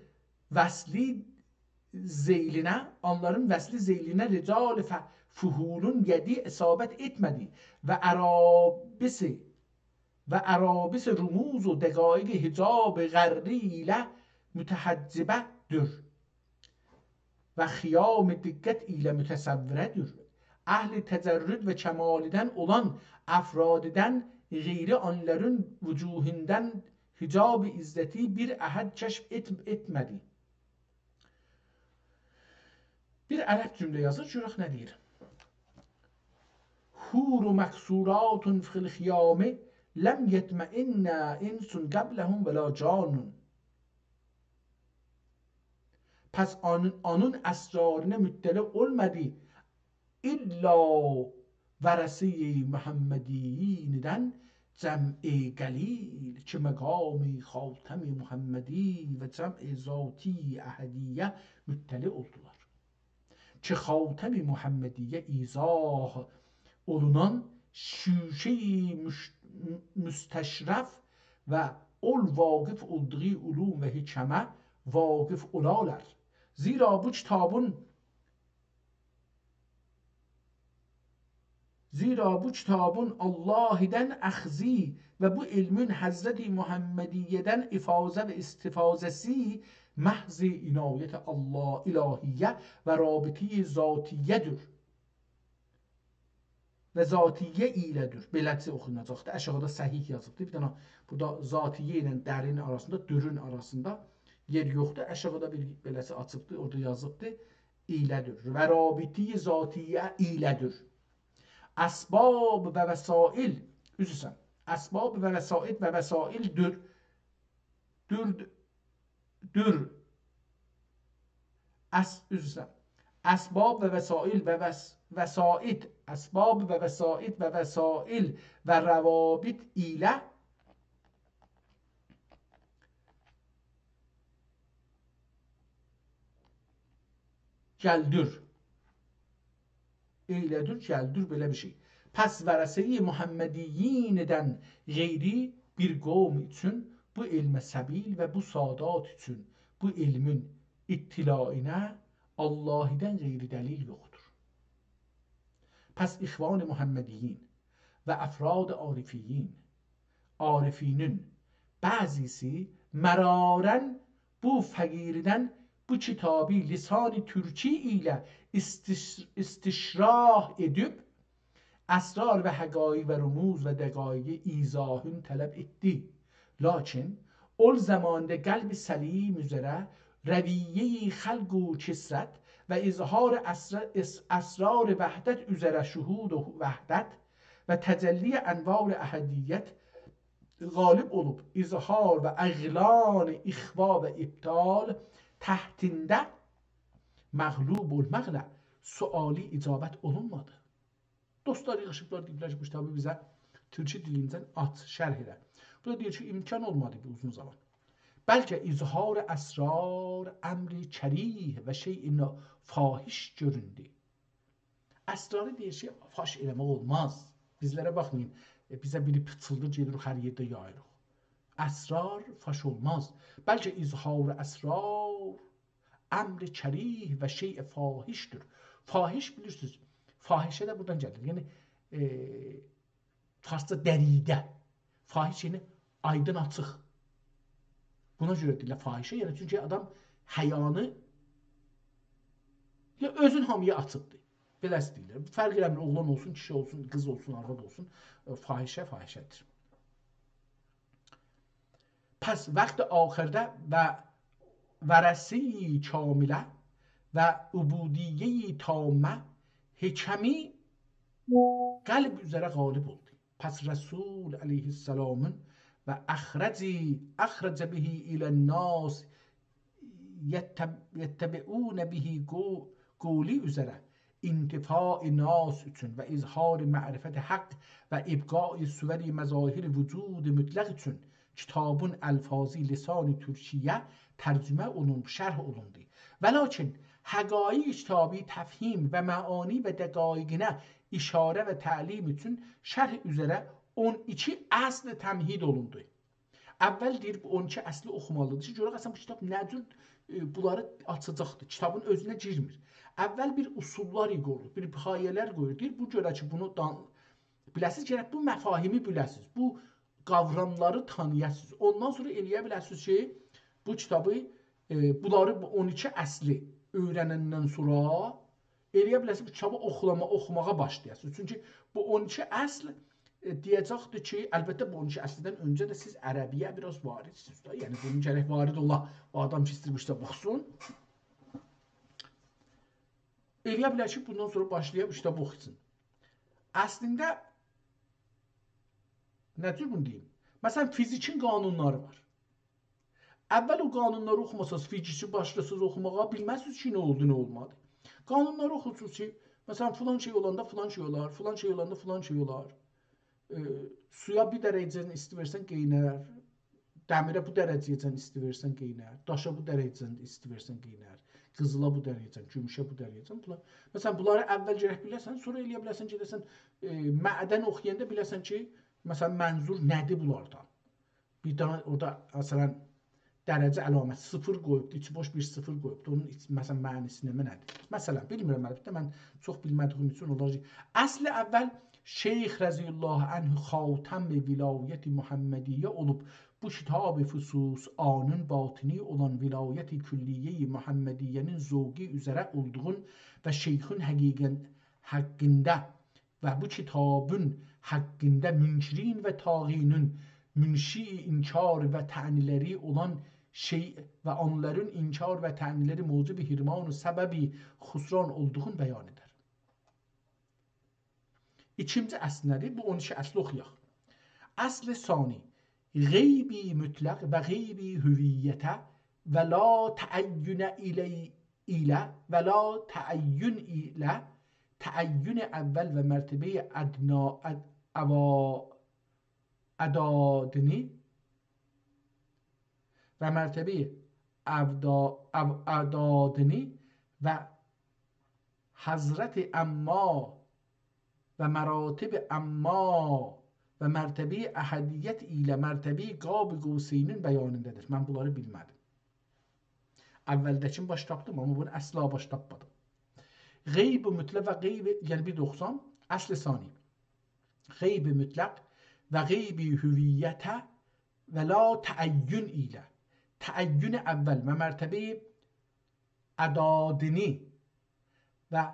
وصلی ذیلینه، آنلارین وصلی ذیلینه رجال ف-، فحولون یدی اصابت ائتمه‌دی و عرابس، و عرابس رموز و دقایق حجاب غری ایله متحجبه‌دیر و خیام دقت ایله متصوره‌دیر. اهل تجرد و کمالیدن اولان افرادیدن غیری آنلارین وجوهوندان حجاب عزتی بیر احد کشف ائت-، ائتمه‌دی. بیر عرب جمله یازیر، گؤرک نه دئییر. «حور مکسورات فی الخیام، لم یطمئن انس قبلهم ولا جان.» پس آن-، آنین اسرارینه مطلع اولمادی، الا ورثه‌ی محمدیین‌دن جمع قلیل کی مقام خاتم محمدی و جمع ذاتی احدیه مطلع اولدولار. کی خاتم محمدیه ایضاح اولونان شوشه‌ی مش-، مستشرف و اول واقف اولدوغو علوم و حکمه واقف اولالار. زیرا بو کتابین زیرا بو کتابین اللهدن اخذی و بو علمین حضرت محمدیه‌دن افاضه و استفاضه‌سی محض عنایت الله، الهیه و رابطه‌ی ذاتیه‌دیر. و ذاتیه ایله‌دیر. بئله‌سی اوخوناجاقدیر. آشاغیدا صحیح یازیبدیر. بیر دنه بورادا ذاتیه ایله درین آراسیندا، درون آراسیندا یئر یوخدور. آشاغیدا بیر بئله‌سی آچیبدیر، اورادا یازیبدیر. ایله‌دیر. و رابطه‌ی ذاتیه ایله‌دیر. اسباب و وسایل، عذر ایسته‌ییرم. اسباب و وسایل و وسایل دور، دور، دور. اس-، عذر ایسته‌ییرم. اسباب و وسایل و وس-، وسایط، اسباب و وسایط و وسایل و روابط ایله گلدیر. ائیله‌دیر، گلدیر بئله بیر شئی. پس ورثه‌ی محمدیین‌دن غیری بیر قوم اوچون بو علمه سبیل و بو سادات اوچون بو علمین اطلاعینه آللاهی‌دن غیری دلیل یوخدور. پس اخوان محمدیین و افراد عارفیین، عارفینین بعضیسی مرارا بو فقیردن بو کیتابی لسان تورکی ایله استش-، استشراح ائدیب، اسرار و حقایق و رموز و دقایقی ایضاحین طلب ائتدی. لاکین اول زماندا قلب سلیم اوزره رویه‌ی خلق و کثرت و اظهار اسر-، اس-، اسرار وحدت اوزره شهود و وحدت و تجلی انوار احدیت غالب اولوب، اظهار و اغلال اخوا و ابطال تحتینده مغلوب اولماقلا سؤالی اجابت اولونمادی. دوستلار ییغیشیبلار، دئییبلر کی، بو کیتابی بیزه تورکی دیلینجن آچ، شرح ائله. بو دا دئییر کی، امکان اولمادی بو اوزون زامان. بلکه اظهار اسرار امر کریه و شیء فاحش گؤروندو. اسراری دئییر کی، فاش ائله‌مک اولماز. بیزلره باخمایین، ائ، بیزه بیری پیچیلدیر، گئدیریک هر یئرده یاییریق. اسرار فاش اولماز. بلکه اظهار اسرار امر کریه و شیء فاحش‌دور. فاحش بیلیرسینیز، فاحشه ده بورادان گلیر. یعنی، ائ، فارسجا دریده. فاحش یعنی آیدین، آچیق. بونا گؤره دئییرلر فاحشه، یعنی چونکی آدام حیانی یا اؤزون هامییا آچیبدیر. بئله‌سی دئییرلر. فرق ائله‌میر، اوغلان اولسون، کیشی اولسون، قیز اولسون، آرواد اولسون، ائ، فاحشه فاحشه‌دیر. پس وقت آخرده و ورثه‌ی کامله و عبودیه‌ی تامه حکمی قلب اوزره غالب اولدو. پس رسول علیه‌السلامین و اخرج، اخرج به الی الناس یتب-، یتبعون به قو-، قولی اوزره انتفاع ناس اوچون و اظهار معرفت حق و ابقاء صور مظاهر وجود مطلق اوچون کیتابین الفاظی لسان ترکی‌یه ترجمه اولونوب، شرح اولوندو. ولکن حقایق کیتابی تفهیم و معانی و دقایقینه اشاره و تعلیم اوچون شرح اوزره اون ایکی اصل تمهید اولوندو. اول دئییر، بو اون ایکی اصلی اوخومالیدیر کی، گؤرک اصلینده بو کیتاب نه جور، ائ، بونلاری آچاجاقدیر. کیتابین اؤزونه گیرمیر. اول بیر اصوللار قویور، بیر پایه‌لر قویور. دئییر، بو گؤره کی، بونو دان-، بیله‌سینیز، گرک بو مفاهیمی بیله‌سینیز، بو قاوراملاری تانییاسینیز. اوندان سونرا ائلیه بیله‌سینیز کی، بو کیتابی، ائ، بونلاری، بو اون ایکی اصلی اؤیرنندن سونرا ائلیه بیله‌سینیز، بو کیتابی اوخولاما-، اوخوماغا باشلایاسینیز. چونکی بو اون ایکی اصل، ائ، دئیه‌جکدیر کی، البته، بو اون ایکی اصلدن اؤنجه ده سیز عربی‌یه بیر آز واردسینیز ده. یعنی، بونون گرک وارد اولا، او آدام کی، ایسته‌ییر بو کیتابی اوخوسون. ائلیه بیلر کی، بوندان سونرا باشلایا بو کیتابی اوخوسون. اصلینده، نه جور بونو دئییم؟ مثلا، فیزیکین قانونلاری وار. اول او قانونلاری اوخوماساز، فیزیکی باشلاساز اوخوماغا، بیلمزسینیز کی، نه اولدو، نه اولمادی. قانونلاری اوخورسونوز کی، مثلا، فلان شئی اولاندا فلان شئی اولار، فلان شئی اولاندا فلان شئی اولار. ائ، سویا بیر درجه‌دن ایستی وئرسن، قئینر. دمیره بو درجه‌یه‌جن ایستی وئرسن، قئینر. داشا بو درجه‌دن ایستی وئرسن، قئینر. قیزیلا بو درجه‌دن، گوموشه بو درجه‌دن. بونلار، مثلا، بونلاری اول گرک بیله‌سن، سونرا ائلیه بیله‌سن، گئده‌سن، ائ، معدن اوخویاندا بیله‌سن کی، مثلا، منظور نه‌دیر بونلاردان؟ بیر دنه اورادا، مثلا، درجه علامت صفر قویوبدو، ایچی بوش بیر صفر قویوبدو. اونون ایچ-، مثلا، معنی‌سی نمنه‌دیر؟ مثلا، بیلمیرم، البته، من چوخ بیلمه‌دیییم اوچون اونلار کی، اصل اول شیخ رضی الله عنه خاتم ولایت محمدیه اولوب، بو کیتاب فصوص آنین باطنی اولان ولایت کلیه محمدیه‌نین ذوقی اوزره اولدوغون و شیخین حقیقت حقینده و بو کیتابین حقینده منکرین و طاغینین منشی انکار و طعن‌لری اولان شئی و اونلارین انکار و طعن‌لری موجب حرمان و سبب خسران اولدوغون بیان ائدر. ایکینجی اصل نه‌دیر؟ بو اون ایکی اصلی اوخویاق. اصل ثانی، غیبی مطلق و غیبی هویته و لا تعین الی-، ایله و لا تعین ایله، تعین اول و مرتبهٔ ادنا، اد-، اوا-، ادادنی و مرتبهٔ اودا-، او-، ادادنی و حضرت اما و مراتب اما و مرتبهٔ احدیت ایله مرتبهٔ قاب قوسینین بیانیندادیر. من بونلاری بیلمه‌دیم. اولده‌کینی باش تاپدیم، آمما بونو اصلا باش تاپمادیم. غیب مطلق و غیب، یعنی بیر دوخسان، اصل ثانی. غیب مطلق و غیب هویته و لا تعین ایله. تعین اول و مرتبهٔ ادادنی و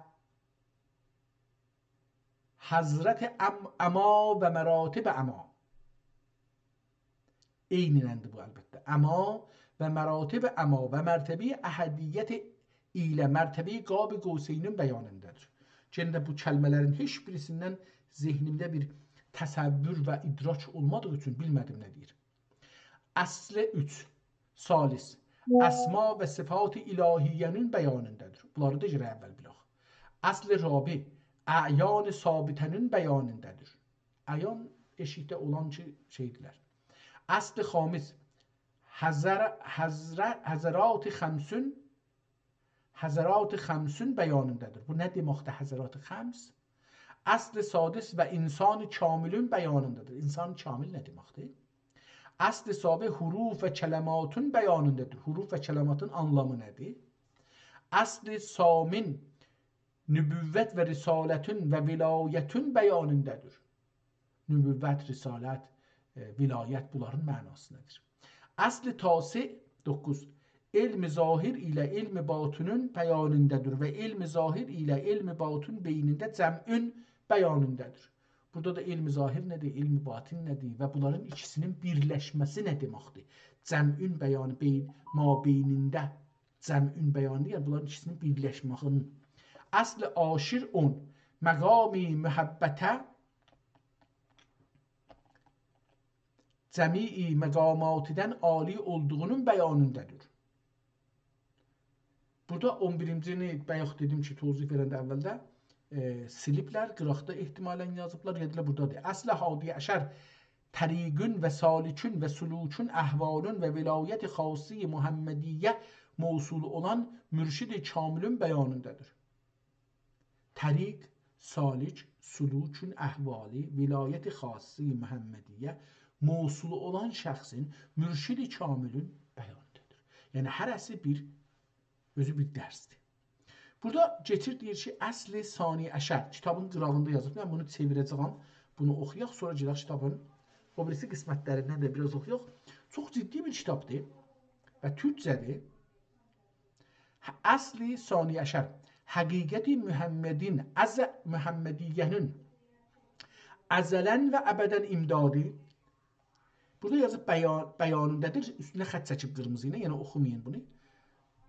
حضرت ام-، اما و مراتب اما. عینینندی بو البته. اما و مراتب اما و مرتبهٔ احدیت ایله مرتبهٔ قاب قوسینین بیانیندادیر. یئنه ده بو کلمه‌لرین هئچ بیریسیندن ذهنیمده بیر تصور و ادراک اولمادیغی اوچون بیلمه‌دیم نه دئییر. اصل اوچ، ثالث، اسما و صفات الهیه‌نین بیانیندادیر. بونلاری دا گرک اول بیلک. اصل رابع، اعیان ثابته‌نین بیانیندادیر. اعیان ائشیکده اولان کی، شئیدیرلر. اصل خامس، حضر-، حضر-، حضرات خمسون، حضرات خمسون بیانیندادیر. بو نه دئمکدیر، حضرات خمس؟ اصل سادس و انسان کاملون بیانیندادیر. انسان کامل نه دئمکدیر؟ اصل سابع حروف و کلماتون بیانیندادیر. حروف و کلماتین آنلامی نه‌دیر؟ اصل ثامن نبوت و رسالتون و ولایتون بیانیندادیر. نبوت، رسالت، ائ، ولایت بونلارین معناسی نه‌دیر؟ اصل تاسع، دوققوز، علم ظاهر ایله علم باطنون بیانیندادیر و علم ظاهر ایله علم باطن بینینده جمعون بیانیندادیر. بورادا دا علم ظاهر نه‌دیر، علم باطن نه‌دیر و بونلارین ایکیسینین بیرلشمه‌سی نه دئمکدیر؟ جمعون بیانی بین، مابینینده جمعون بیانی، یعنی بونلارین ایکیسینین بیرلشمه‌سینین. اصل عاشر اون، مقامی محبته جمیع مقاماتدان عالی اولدوغونون بیانیندادیر. بورادا اون بیرینجینی، بایاق دئدیم کی، توضیح وئرنده اولده، ائ، سیلیبلر، قیراقدا احتمالاً یازیبلار، یا دا بورادادیر. اصل حادی عشر، طریقون و سالکون و سلوکون، احوالون و ولایت خاصهٔ محمدیه موصول اولان مرشد کاملون بیانیندادیر. طریق، سالک، سلوکون احوالی، ولایت خاصهٔ محمدیه موصول اولان شخصین مرشد کاملون بیانیندادیر. یعنی، هره‌سی بیر، اؤزو بیر درسدیر. بورادا کئچیر، دئییر کی، اصل ثانی عشر، کیتابین قیراغیندا یازیب. من بونو چئویره‌جه‌یم، بونو اوخویاق، سونرا گئدک کیتابین او بیریسی قسمتلریندن ده بیر آز اوخویاق. چوخ جدی بیر کیتابدیر و تورکجه‌دیر. اصل ثانی عشر، حقیقت محمدین، از محمدیه‌نین ازلاً و ابداً امدادی. بورادا یازیب بیان، بیانیندادیر، اوستونه خط چکیب قیرمیزی ایله، یعنی اوخومایین بونو.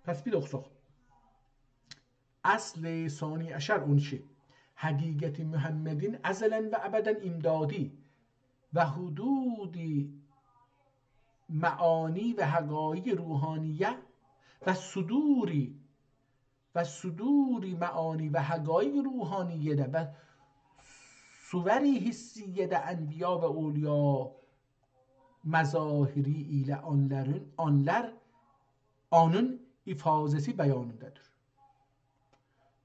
پس بیر اوخوساق. اصل ثانی عشر، اون ایکی. حقیقت محمدین ازلاً و ابداً امدادی و حدود معانی و حقایق روحانیه و صدور، و صدور معانی و حقایق روحانیه ده و صور حسیه ده انبیا و اولیا مظاهری ایله آنلارین، آنلار، آنین افاضه‌سی بیانیندادیر.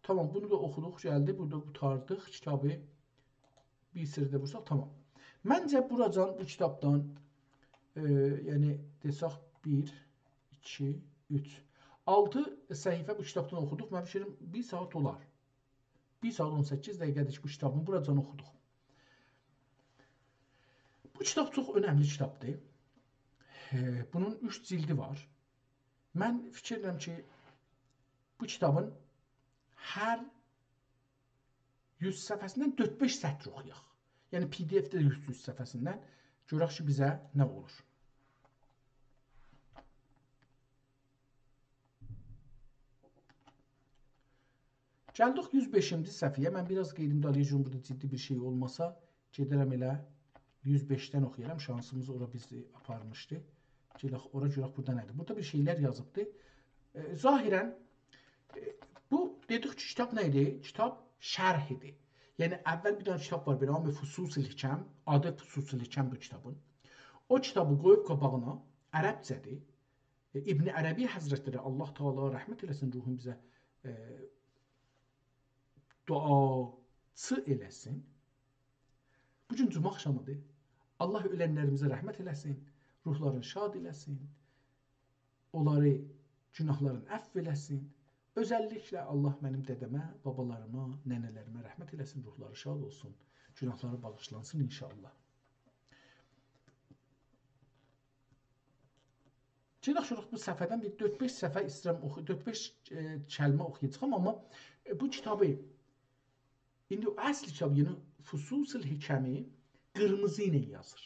تامام، بونو دا اوخودوق، گلدی. بورادا قوتاردیق کیتابی. بیر سری ده وورساق، تامام. منجه، بوراجان بو کیتابدان، ائ، یعنی، دئسک، بیر، ایکی، اوچ، آلتی صفحه بو کیتابدان اوخودوق. من فیکریم، بیر ساعات اولار. بیر ساعات اون سککیز دقیقه‌دیر کی، بو کیتابین بوراجان اوخودوق. بو کیتاب چوخ اؤنملی کیتابدیر. ائ، بونون اوچ جلدی وار. من فیکیر ائدیرم کی، بو کیتابین هر یوز صفحه‌سیندن دؤرد-بئش سطر اوخویاق. یعنی، پی دی اف‌ده یوز، یوز صفحه‌سیندن گؤرک کی، بیزه نه اولور. گلدیک یوز بئشینجی صفحه‌یه. من بیر آز قئییدیم دالیجون، بورادا جدی بیر شئی اولماسا، گئده‌رم ائله یوز بئشدن اوخویارام. شانسیمیز اورا بیزی آپارمیشدی. گئدک اورا، گؤرک بورادا نه‌دیر. بورادا بیر شئیلر یازیبدی. ائ، ظاهراً ائ، بو دئدیک کی، کیتاب نه ایدی؟ کیتاب شرح ایدی. یعنی، اول بیر دنه کیتاب وار، بئله نامی فصوص الحکم، آدی فصوص الحکم‌دیر کیتابین. او کیتابی قویوب قاباغینا، عربجه‌دیر. ائ، ابن عربی حضرتلری، الله تعالی رحمت ائله‌سین، روحون بیزه، ائ، دعاچی ائله‌سین. بو گون جمعه آخشامیدیر. الله اؤلنلریمیزه رحمت ائله‌سین، روحلارینی شاد ائله‌سین، اونلاری گوناهلارین عفو ائله‌سین. اؤزللیکله الله منیم دده‌مه، بابالاریما، ننه‌لریمه رحمت ائله‌سین، روحلاری شاد اولسون، گوناهلاری باغیشلانسین ان‌شاءالله. گئدک شورا بو صفحه‌دن بیر دؤرد-بئش صفحه ایسته‌ییرم اوخو-، دؤرد-بئش، ائ، کلمه اوخویاجاغام، آمما، ائ، بو کیتابی، ایندی او اصل کیتاب، یعنی فصوص الحکمی قیرمیزی ایله یازیر.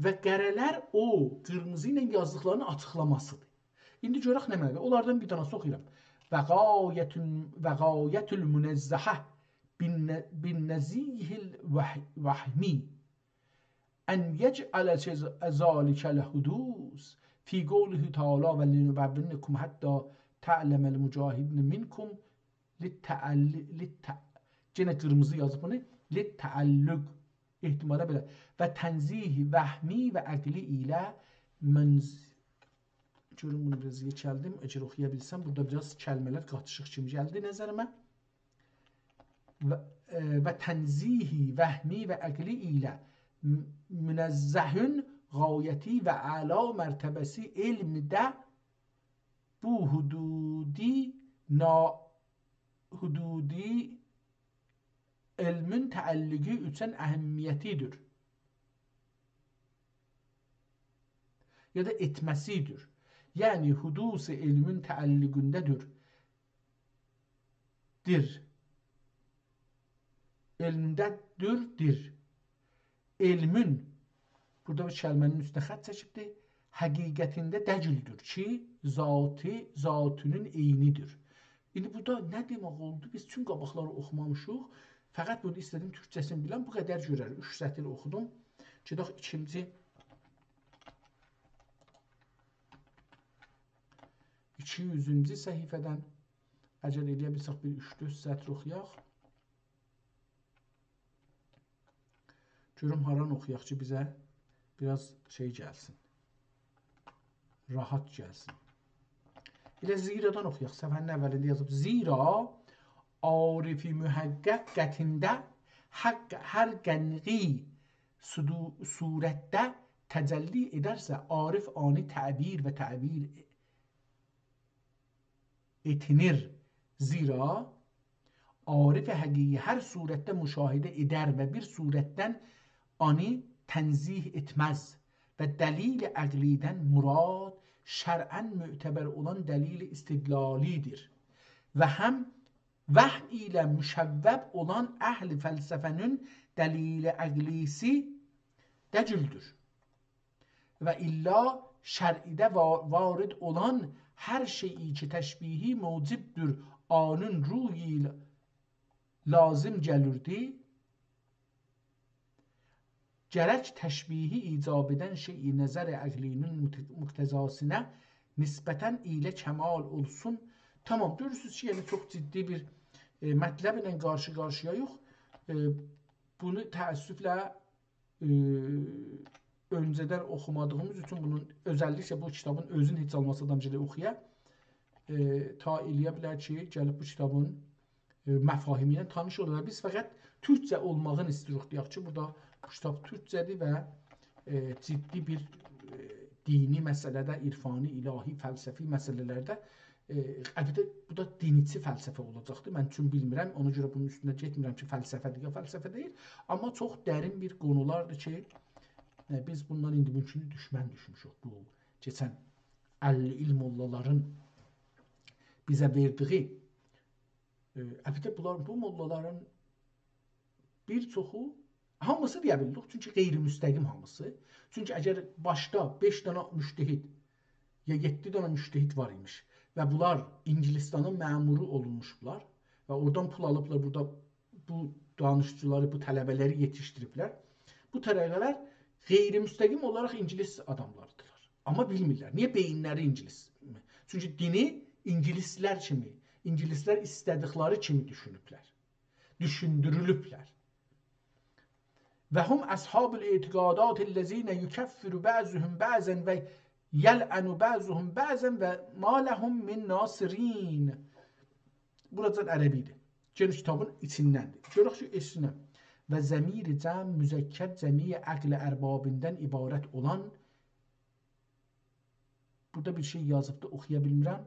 و قره‌لر او قیرمیزی ایله یازدیقلارینین آچیقلاماسیدیر. ایندی گؤرک نمنه‌دیر. اونلاردان بیر دنه‌سی اوخویورام. و غایة، و غایة المنزهة بالن-، بالنزیه الوه-، الوهمی. أن يجعل ذلك الحدوث في قوله تعالى: ولنبلونكم حتى نعلم المجاهدين منكم للتعل-، للت-، گئنه قیرمیزی یازیب بونو. للتعلق. احتمالا بئله. و تنزیه وهمی و عقلی ایله منز-، گؤرون بونو بیر آز یئکلدیم. اگر اوخویا بیلسم، بورادا بیر آز کلمه‌لر قاتیشیق کیمی گلدی نظریمه. و، ائ، و تنزیه وهمی و عقلی ایله م-، منزه غایتی و اعلا مرتبه‌سی علمده بو حدودی نا-، حدودی علمین تعلقی اوچون اهمیتیدیر. یا دا ائتمه‌سیدیر. یعنی، حدوث علمین تعلقونده‌دیر. دیر. علمده‌دیر، دیر. علمین، بورادا بو کلمه‌نین اوستونه خط چکیبدیر. حقیقتینده دئییلدیر کی، ذاتی، ذاتینین عینیدیر. ایندی بورادا نه دئمک اولدو؟ بیز چون قاباقلاری اوخومامیشیق، فقط بونو ایسته‌دیم تورکجه‌سینی بیلم، بو قدر گؤرر. اوچ سطیر اوخودوم. گئدک ایکینجی، ایکی یوزونجو صفحه‌دن. اگر ائلیه بیلسک، بیر اوچ-دؤرد سطر اوخویاق. گؤروم هاران اوخویاق کی، بیزه بیر آز شئی گلسین. راحت گلسین. ائله زیرادان اوخویاق. صفحه‌نین اولینده یازیب: «زیرا عارف محقق قطعینده حق هر قنقی صدو-، صورتده تجلی ائدرسه، عارف آنی تعبیر و تعبیر ائتینیر. زیرا عارف حقیقی هر صورتده مشاهده ائدر و بیر صورتدن آنی تنزیه ائتمز و دلیل عقلیدن مراد شرعاً معتبر اولان دلیل استدلالیدیر و هم وهم ایله مشوب اولان اهل فلسفه‌نین دلیل عقلیسی دئییلدیر. و الا شرعده وا-، وارد اولان هر شئیی کی، تشبیهی موجبدور، آنین رویی ایله لازم گلیردی، گرک تشبیهی ایجاب ائدن شئیی نظر عقلی‌نین مت-، مقتضاسینا نسبتاً ایله کمال اولسون.» تامام، گؤرورسونوز کی، یعنی چوخ جدی بیر، ائ، مطلب ایله قارشی-قارشییایوخ. ائ، بونو تأسفله، ائ، اؤنجه‌دن اوخومادیغیمیز اوچون بونون، اؤزللیکله بو کیتابین اؤزون هئچ اولماسا آدام گرک اوخویا. ائ، تا ائلیه بیلر کی، گلیب بو کیتابین، ائ، مفاهیمی ایله تانیش اولا. بیز فقط تورکجه اولماغینی ایسته‌ییریک، دئیک کی، بورادا بو کیتاب تورکجه‌دیر و، ائ، جدی بیر، ائ، دینی مسئله‌ده، عرفانی، الهی، فلسفی مسئله‌لرده، ائ، البته، بو دا دینچی فلسفه اولاجاقدیر. من چون بیلمیرم، اونا گؤره بونون اوستونده گئتمیرم کی، فلسفه‌دیر یا فلسفه دئییل. آمما چوخ درین بیر قونولاردیر کی، ائ، بیز بوندان ایندی مومکوندور دوشمن دوشموشوک. بو کئچن اللی ایل موللالارین بیزه وئردیگی، ائ، البته، بونلار، بو موللالارین بیر چوخو، هامیسی دئیه بیلمیریک، چونکی غیر مستقیم هامیسی. چونکی اگر باشدا بئش دنه مجتهد یا یئددی دنه مجتهد وار ایمیش و بونلار انگلستانین مأمورو اولموشدولار و اورادان پول آلیبلار، بورادا بو دانشجولاری، بو طلبه‌لری یئتیشدیریبلر. بو طلبه‌لر غیر مستقیم اولاراق انگلیس آداملاریدیرلار. آمما بیلمیرلر. نییه؟ بئیینلری انگلیس. چونکی دینی اینگیلیسلر کیمی، اینگیلیسلر ایسته‌دیکلری کیمی دوشونوبلر. دوشوندورولوبلر. «و هم اصحاب الاعتقادات الذین یکفر بعضهم بعضا و یلعن بعضهم بعضا و ما لهم من ناصرین.» بوراجان عربی‌دیر. گئنه کیتابین ایچیندندیر. گؤرک کی، ائشینه. «و ضمیر جمع مذکر جمعی عقل اربابیندن عبارت اولان»، بورادا بیر شئی یازیبدی، اوخویا بیلمیرم.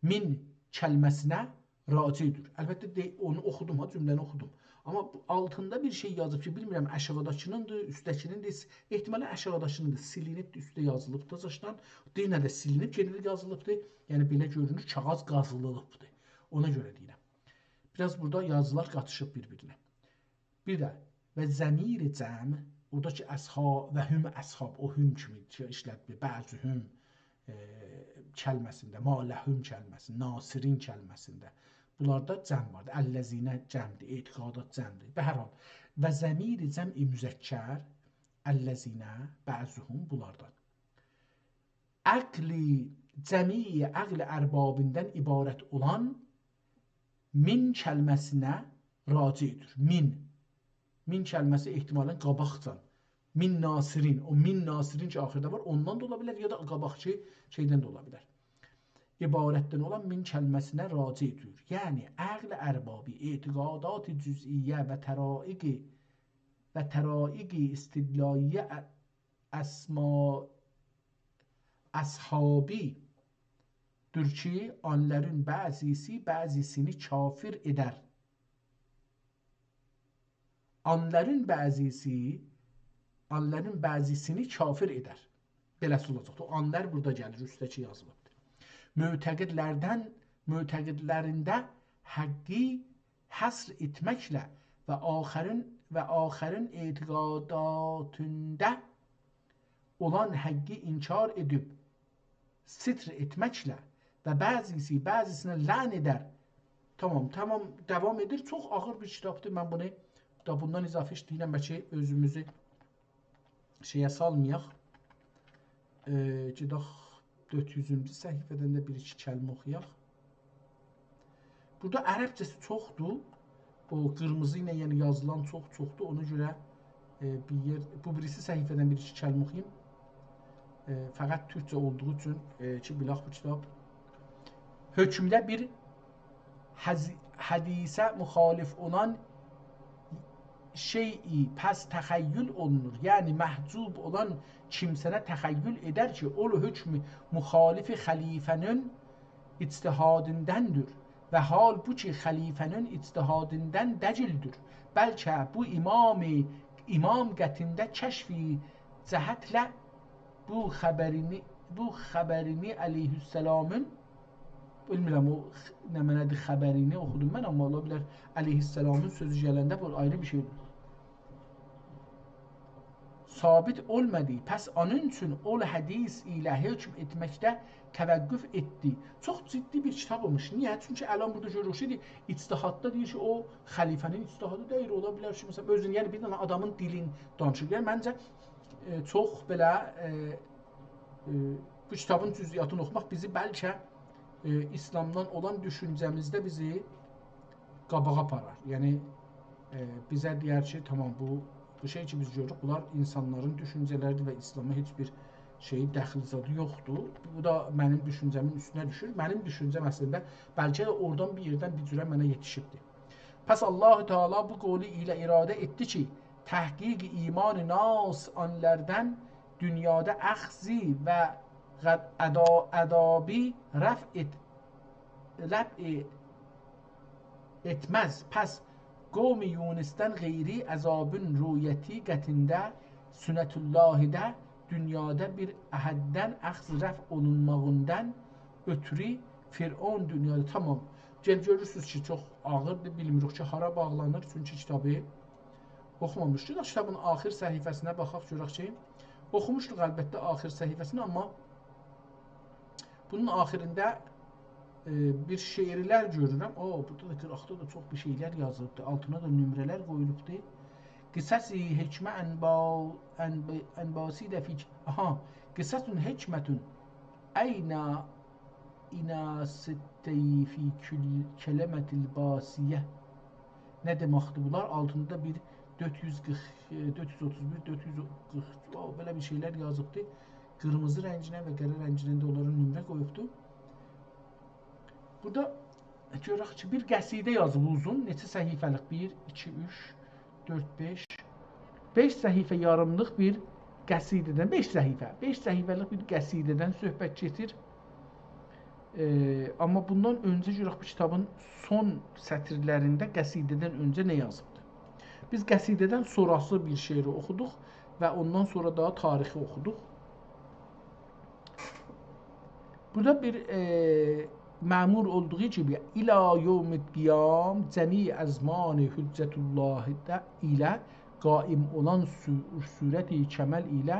«من» کلمه‌سینه راجع‌دیر. البته، دئ-، اونو اوخودوم ها، جمله‌نی اوخودوم. آمما بو آلتیندا بیر شئی یازیب کی، بیلمیرم، آشاغیداکینیندیر، اوستده‌کینیندیر. احتمالاً آشاغیداکینیندیر، سیلینیب، اوستده یازیلیب دا زاشدان. یئنه ده سیلینیب، یئنه ده یازیلیبدیر. یعنی، بئله گؤرونور، کاغیذ قازیلیبدیر. اونا گؤره دئییرم. بیر آز بورادا یازیلار قاتیشیب بیر-بیرینه. بیر ده «و ضمیر جمع»، اورادا کی، اصحاب و هم اصحاب، او هم کیمی کی، ایشلتدی، «بعضهم»، ائ، کلمه‌سینده، «ما لهم» کلمه‌سینده، «ناصرین» کلمه‌سینده. بونلاردا جمع واردیر. «الذین» جمع‌دیر، «اعتقادات» جمع‌دیر. به هر حال، «و ضمیر جمع مذکر»، «الذین»، «بعضهم»، بونلاردان. عقل، جمعی عقل اربابیندن عبارت اولان «من» کلمه‌سینه راجع‌دیر. «من». «من» کلمه‌سی احتمالاً قاباقجان. «من ناصرین». او «من ناصرین» کی، آخیردا وار، اوندان دا اولا بیلر، یا دا قاباقکی شئیدن ده اولا بیلر. عبارتدن اولان «من» کلمه‌سینه راجع‌دیر. یعنی، عقل اربابی، اعتقادات جزئیه و طرائق، و طرائق استدلالیه اسما-، اصحابی دور کی، آنلارین بعضیسی بعضیسینی کافر ائدر. آنلارین بعضیسی، آنلارین بعضیسینی کافر ائدر. بئله‌سی اولاجاقدیر. او «آنلار» بورادا گلیر، اوستده‌کی یازیلیبدیر. معتقدلردن، معتقدلرینده حقی حصر ائتمکله و آخرین، و آخرین اعتقاداتیندا اولان حقی انکار ائدیب ستر ائتمکله و بعضیسی بعضیسینه لعن ائدر. تامام، تامام، داوام ائدیر. چوخ آغیر بیر کیتابدیر. من بونو دا بوندان اضافه ایشله‌ییرم، بلکه اؤزوموزو شئیه سالمایاق. ائ، گئدک دؤرد یوزونجو صفحه‌دن ده بیر-ایکی کلمه اوخویاق. بورادا عربجه‌سی چوخدور. او قیرمیزی ایله، یعنی، یازیلان چوخ، چوخدور. اونا گؤره، ائ، بیر یئر، بو بیریسی صفحه‌دن بیر-ایکی کلمه اوخویوم. ائ، فقط تورکجه اولدوغو اوچون، ائ، کی، بیلک بو کیتاب. حکمده بیر حدی-، حدیثه مخالف اولان شیئی پس تخیل اولونور. یعنی، محجوب اولان کیمسنه تخیل ائدر کی، او حکم مخالف خلیفه‌نین اجتهادیندندیر و حال بو کی، خلیفه‌نین اجتهادیندان دئییلدیر. بلکه بو امام، امام قطعینده کشفی جهتله بو خبرینی، بو خبرینی علیه‌السلامین، بیلمیرم او خ-، نمنه‌دیر خبرینی اوخودوم من، آمما اولا بیلر علیه‌السلامین سؤزو گلنده بو آیری بیر شئیدیر. ثابت اولمادی. پس اونون اوچون او حدیث ایله حکم ائتمکده توقف ائتدی. چوخ جدی بیر کیتاب اولموش. نییه؟ چونکی الان بورادا گؤروروک کی، اجتهاددا دئییر کی، او خلیفه‌نین اجتهادی دئییل. اولا بیلر کی، مثلا، اؤزون، یعنی، بیر دنه آدامین دیلین دانیشیر. یعنی، منجه، ائ، چوخ بئله، ائ، ائ، بو کیتابین جزئیاتینی اوخوماق بیزی بلکه، ائ، ایسلامدان اولان دوشونجه‌میزده بیزی قاباغا آپارار. یعنی، ائ، بیزه دئیر کی، تامام، بو، بو شئی کی، بیز گؤروروک، بونلار اینسانلارین دوشونجه‌لریدیر و ایسلاما هئچ بیر شئیی، دخلی زادی یوخدور. بو دا منیم دوشونجه‌مین اوستونه دوشور. منیم دوشونجه‌م اصلینده بلکه ده اورادان بیر یئردن بیر جوره منه یئتیشیبدیر. پس الله تعالی بو قولو ایله اراده ائتدی کی، تحقیق ایمان ناس آنلاردان دونیادا اخذی و غد-، ادا-، عذابی رفع ائت-، رفع ائتمز. پس قوم یونسدن غیری عذابین رؤیتی قطعینده سنت‌الله‌ده دونیادا بیر احددن اخذ رفع اولونماغیندان اؤتورو فرعون دونیادا تامام. گل گؤرورسونوز کی، چوخ آغیردیر، بیلمیریک کی، هارا باغلانیر، چونکی کیتابی اوخومامیشیق. گئدک کیتابین آخیر صفحه‌سینه باخاق، گؤرک کی، اوخوموشدوق البته آخیر صفحه‌سینی، آمما بونون آخیرینده، ائ، بیر شعرلر گؤرورم. او، بورادا دا قیراقدا دا چوخ بیر شئیلر یازیلیبدیر. آلتینا دا نمره‌لر قویولوبدور. قصص حکمه انبا-، انب-، انباسیده فیک-، آها، قصص حکمتون عین اناثتین فی کل-، کلمة الباسیه. نه دئمکدیر بونلار؟ آلتیندا بیر دؤرد یوز قیرخ، ائ، دؤرد یوز اوتوز بیر، دؤرد یوز قیرخ، او، بئله بیر شئیلر یازیبدی. قیرمیزی رنگینن و قره رنگینن ده اونلارین نمره قویوبدو. بورادا گؤرک کی، بیر قصیده یازیب اوزون، نئچه صفحه‌لیک؟ بیر، ایکی، اوچ، دؤرد، بئش. بئش صفحه یاریملیق بیر قصیده‌دن، بئش صفحه، بئش صفحه‌لیک بیر قصیده‌دن صحبت گئدیر. ائ، آمما بوندان اؤنجه گؤرک بو کیتابین سون سطیرلرینده قصیده‌دن اؤنجه نه یازیبدیر. بیز قصیده‌دن سونراسی بیر شعری اوخودوق و اوندان سونرا دا تاریخی اوخودوق. بورادا بیر، ائ، مأمور اولدوغو کیمی، «الی یوم القیام جمیع ازمان حجت الله ده ایله قایم اولان صو-، صورت کمال ایله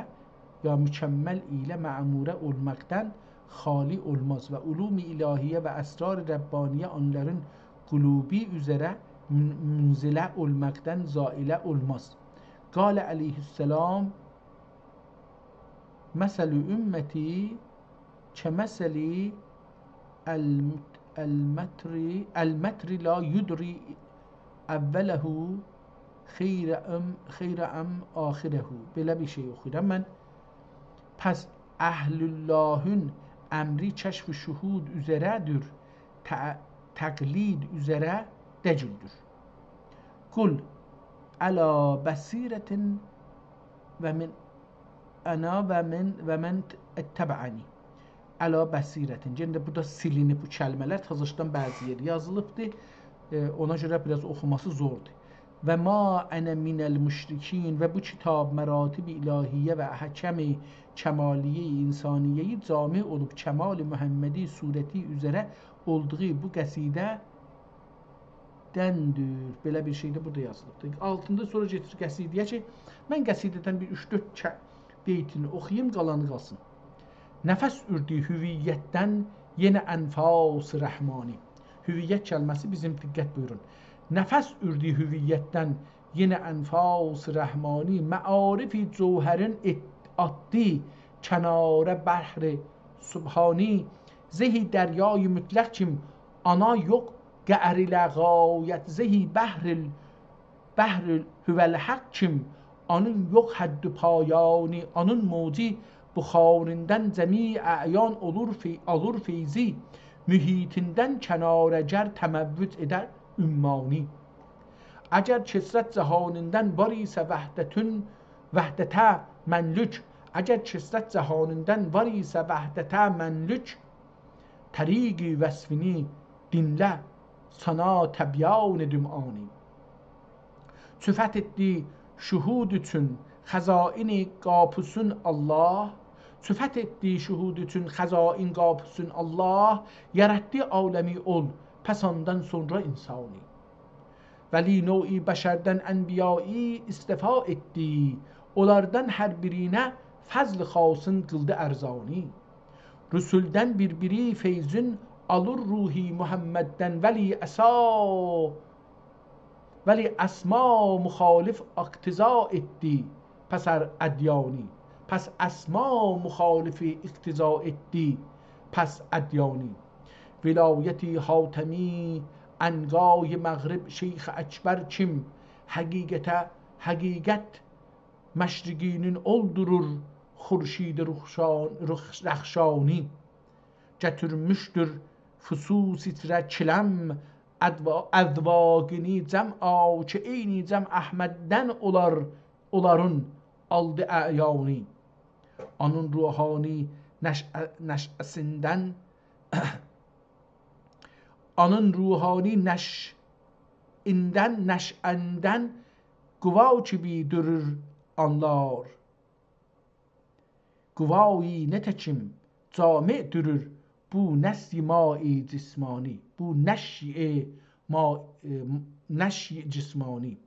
یا مکمل ایله مأموره اولماقدان خالی اولماز و علوم الهیه و اسرار ربانیه اونلارین قلوبی اوزره من-، منزله اولماقدان زائله اولماز.» قال علیه السلام: «مثل امتی کمثل المت-، المطر، المطر لا یدری اوله خیر ام، خیر ام آخره.» بئله بیر شئی اوخویورام من. پس اهل اللهین امری کشف شهود اوزره‌دیر، ت-، تقلید اوزره دئییلدیر. «قل علی بصیرة و من انا و من، و من اتبعنی.» «علی بصیرة». یئنه ده بورادا سیلینیب بو کلمه‌لر، تازاشدان بعضی یئری یازیلیبدی. ائ، اونا گؤره بیر آز اوخوماسی زوردور. «و ما انا من المشرکین»، و بو کیتاب مراتب الهیه و احکام کمالیه انسانیه‌یی جامع اولوب کمال محمدی صورتی اوزره اولدوغو بو قصیده دندیر. بئله بیر شئی ده بورادا یازیلیبدیر. آلتیندا سونرا گئدیر قصیده‌یه کی، من قصیده‌دن بیر اوچ-دؤرد ک-، بیتینی اوخویوم، قالانی قالسین. نفس اوردو هویتدن یئنه انفاس رحمانی. هویت کلمه‌سی بیزیم، دقت بویورون. نفس اوردو هویتدن یئنه انفاس رحمانی، معارف جوهرین ات-، آتدی کناره بحر سبحانی. زهی دریای مطلق کیم آنا یوخ قعر ایله غایت، زهی بحر ال-، بحر ال-، هو الحق کیم، اونون یوخ حد و پایانی، اونون موج بخاریندان جمیع اعیان اولور فی-، آلور فیضی، محیطیندن کناره گر تموج ائدر عمانی. اگر کثرت جهانیندن وار ایسه وحدتون، وحدته منلوک، اگر کثرت جهانیندن وار ایسه وحدته منلوک، طریق وصفینی دینله، سانا تبیان ائدیم آنی. چو فتح ائتدی شهود اوچون خزائن قاپوسون الله، چو فتح ائتدی شهود اوچون خزائن قاپوسون الله، یاراتدی عالمی اول، پس اوندان سونرا انسانی. ولی نوع بشردن انبیایی اصطفا ائتدی، اونلاردان هر بیرینه فضل خاصین قیلدی ارزانی. رسولدن بیر بیری فیضون آلیر روح محمددن، ولی عصا، ولی اسما مخالف اقتضا ائتدی پس ار ادیانی. پس اسما مخالف اقتضا ائتدی پس ادیانی. ولایت حاتمی عنقای مغرب شیخ اکبر کیم، حقیقته، حقیقت مشرقینین اولدورور خورشید رخشان-، رخ-، رخشانی. گتیرمیشدیر فصوص ایچره چیلم ادوا-، اذواقینی جمعا کی عینی جمع احمددن اولار، اونلارین آلدی اعیانی. اونون روحانی نشأ-، نشأسیندن، اونون روحانی نشأندن، نشأندن قوا کیمی دورور آنلار. قوایی نتکیم جامع دورور بو نشی مای جسمانی، بو نشی ما-، ائ، نشی جسمانی.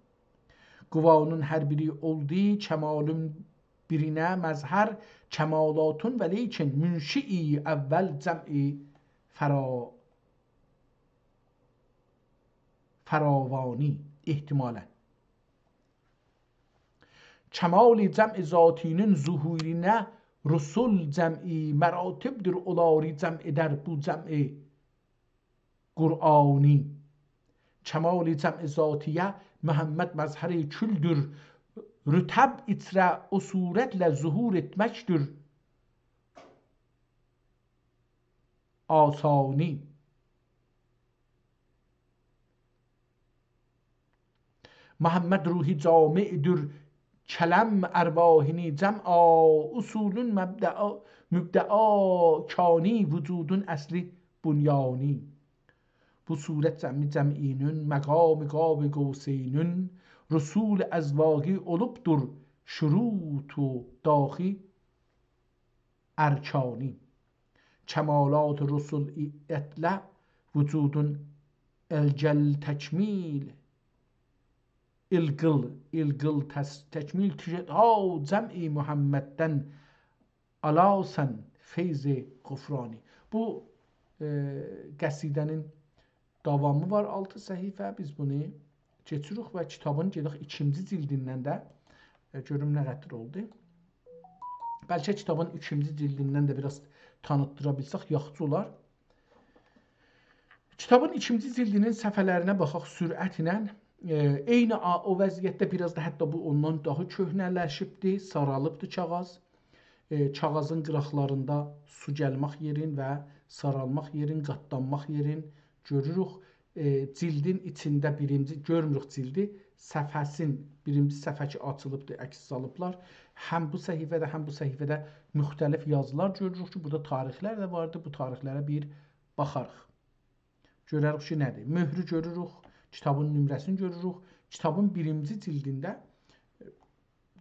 قوانین هر بیری اولدو کمالین بیرینه مظهر، کمالاتین ولیکن منشئی اول جمع فرا-، فراوانی، احتمالاً. کمال جمع ذاتی‌نین ظهورینه رسل جمعی مراتبدیر، اولاری جمع ائدر بو جمع قرآنی. کمال جمع ذاتیه محمد مظهر کلدور، رطب ایچره او صورتله ظهور ائتمکدیر آسانی. محمد روح جامعدور، کلم ارواحینی جمعا، اصولون مبدعا، مبدعا کانی، وجودون اصلی بنیانی. بو صورت جمعی جمعینون، مقام قاب قوسینون، رسول ازواقی اولوبدور شروط و داخی ارکانی. کمالات رسل ایتله وجودون القل تکمیل، القل، القل تس-، تکمیل، تجدها جمع محمددن آلاسان فیض غفرانی. بو، ائ، قصیده‌نین داوامی وار، آلتی صفحه. بیز بونو کئچیریک و کیتابین گئدک ایکینجی جلدیندن ده، ائ، گؤروم نه قدر اولدو. بلکه کیتابین ایکینجی جلدیندن ده بیر آز تانیتدیرا بیلسک، یاخشی اولار. کیتابین ایکینجی جلدی‌نین صفحه‌لرینه باخاق سرعتله. ائ، عینی آ-، او وضعیتده بیر آز دا حتی بو اوندان داها کؤهنه‌لشیبدی، سارالیبدی کاغاذ. ائ، کاغاذین قیراقلاریندا سو گلمک یئرین و سارالماق یئرین، قاتلانماق یئرین گؤروروک. ائ، جلدین ایچینده بیرینجی، گؤرموروک جلدی، صفحه‌سین، بیرینجی صفحه کی آچیلیبدی، عکس سالیبلار. هم بو صفحه‌ده، هم بو صفحه‌ده مختلف یازیلار گؤروروک کی، بورادا تاریخلر ده واردی. بو تاریخلره بیر باخاریق. گؤرریک کی، نه‌دیر؟ مؤهرو گؤروروک، کیتابین نمره‌سینی گؤروروک. کیتابین بیرینجی جلدینده،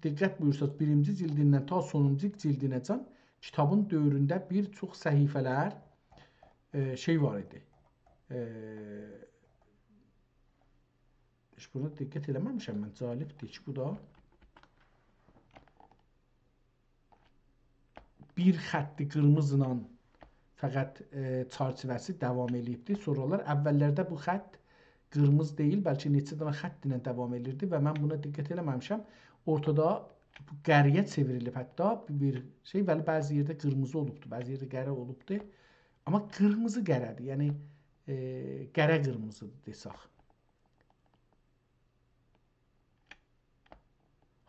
دقت بویورساز، بیرینجی جلدیندن تا سونونجو جلدینه‌جن کیتابین دؤورونده بیر چوخ صفحه‌لر، ائ، شئی وار ایدی. ائ، هئچ بونا دقت ائله‌مه‌میشم من، جالبدیر کی، بو دا بیر خطی قیرمیزی ایله فقط، ائ، چرچیوه‌سی داوام ائله‌ییبدی. سونرالار، اوللرده بو خط قیرمیزی دئییل، بلکه نئچه دنه خط ایله داوام ائله‌ییردی و من بونا دقت ائله‌مه‌میشم. اورتادا بو قره‌یه چئوریلیب حتی بیر شئی، ولی بعضی یئرده قیرمیزی اولوبدو، بعضی یئرده قره اولوبدو. آمما قیرمیزی قره‌دیر، یعنی، ائ، قره قیرمیزیدیر دئسک.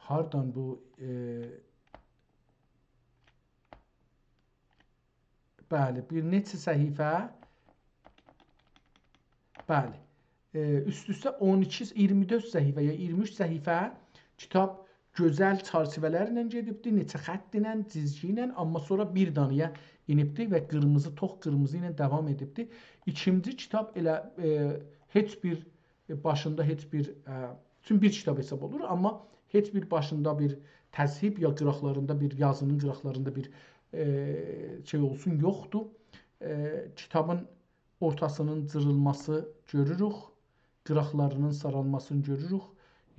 هاردان بو، ائ، بلی، بیر نئچه صفحه، بلی، ائ، اوست-اوسته اون ایکی، ایگیرمی دؤرد صفحه یا ایگیرمی اوچ صفحه کیتاب گؤزل چرچیوه‌لرله گئدیبدی، نئچه خط ایله، جیزگی ایله، آمما سونرا بیر دانایا ائنیبدی و قیرمیزی، توخ قیرمیزی ایله داوام ائدیبدی. ایکینجی کیتاب ائله، ائ، هئچ بیر ائ، باشیندا هئچ بیر، ائ، چون بیر کیتاب حساب اولور، آمما هئچ بیر باشیندا بیر تصحیح یا قیراقلاریندا بیر، یازینین قیراقلاریندا بیر، ائ، شئی اولسون، یوخدور. ائ، کیتابین اورتاسینین جیریلماسی گؤروروک، قیراقلارینین سارالماسینی گؤروروک.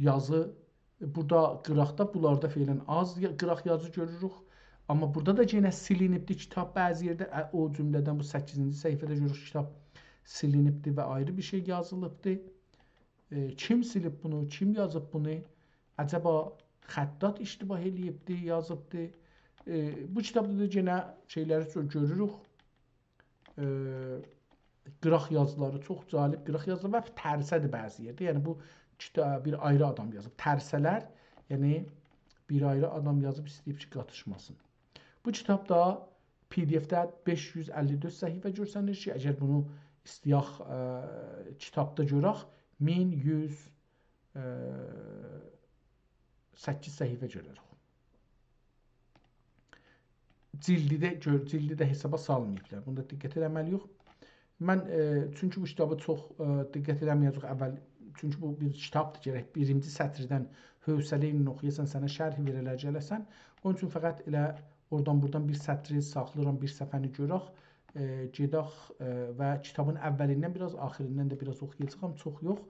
یازی، ائ، بورادا قیراقدا، بونلاردا فعلاً آز یا-، قیراق یازی گؤروروک. آمما بورادا دا یئنه سیلینیبدی کیتاب بعضی یئرده، ائ، او جمله‌دن بو سککیزینجی صفحه‌ده گؤروروک کیتاب سیلینیبدی و آیری بیر شئی یازیلیبدی. ائ، کیم سیلیب بونو، کیم یازیب بونو؟ عجبا خطاط اشتباه ائله‌ییبدی، یازیبدی؟ ائ، بو کیتابدا دا یئنه شئیلری چوخ گؤروروک. ائ، قیراق یازیلاری، چوخ جالب قیراق یازیلاری و ترسه‌دیر بعضی یئرده. یعنی بو کیتا-، بیر آیری آدام یازیب. ترسه‌لر، یعنی بیر آیری آدام یازیب، ایسته‌ییب کی، قاتیشماسین. بو کیتابدا پی دی اف‌ده بئش یوز اللی دؤرد صفحه گؤرسنیر کی، اگر بونو ایسته‌یک، ائ، کیتابدا گؤرک، مین یوز، ائ، سککیز صفحه گؤرریک. جلدی ده گؤر-، جلدی ده حسابا سالماییبلار. بونو دا دقت ائله‌مه‌لی‌ییک. من، ائ، چونکی بو کیتابی چوخ، ائ، دقت ائله‌مه‌یه‌جه‌ییک اول، چونکی بو بیر کیتابدیر، گرک بیرینجی سطریدن حوصله ایله اوخویاسان، سنه شرح وئره‌لر، گله‌سن. اونون اوچون فقط ائله اورادان بورادان بیر سطری ساخلاییرام، بیر صفحه‌نی گؤرک، ائ، گئدک، ائ، و کیتابین اولیندن بیر آز، آخیریندان دا بیر آز اوخویاجاغام، چوخ یوخ.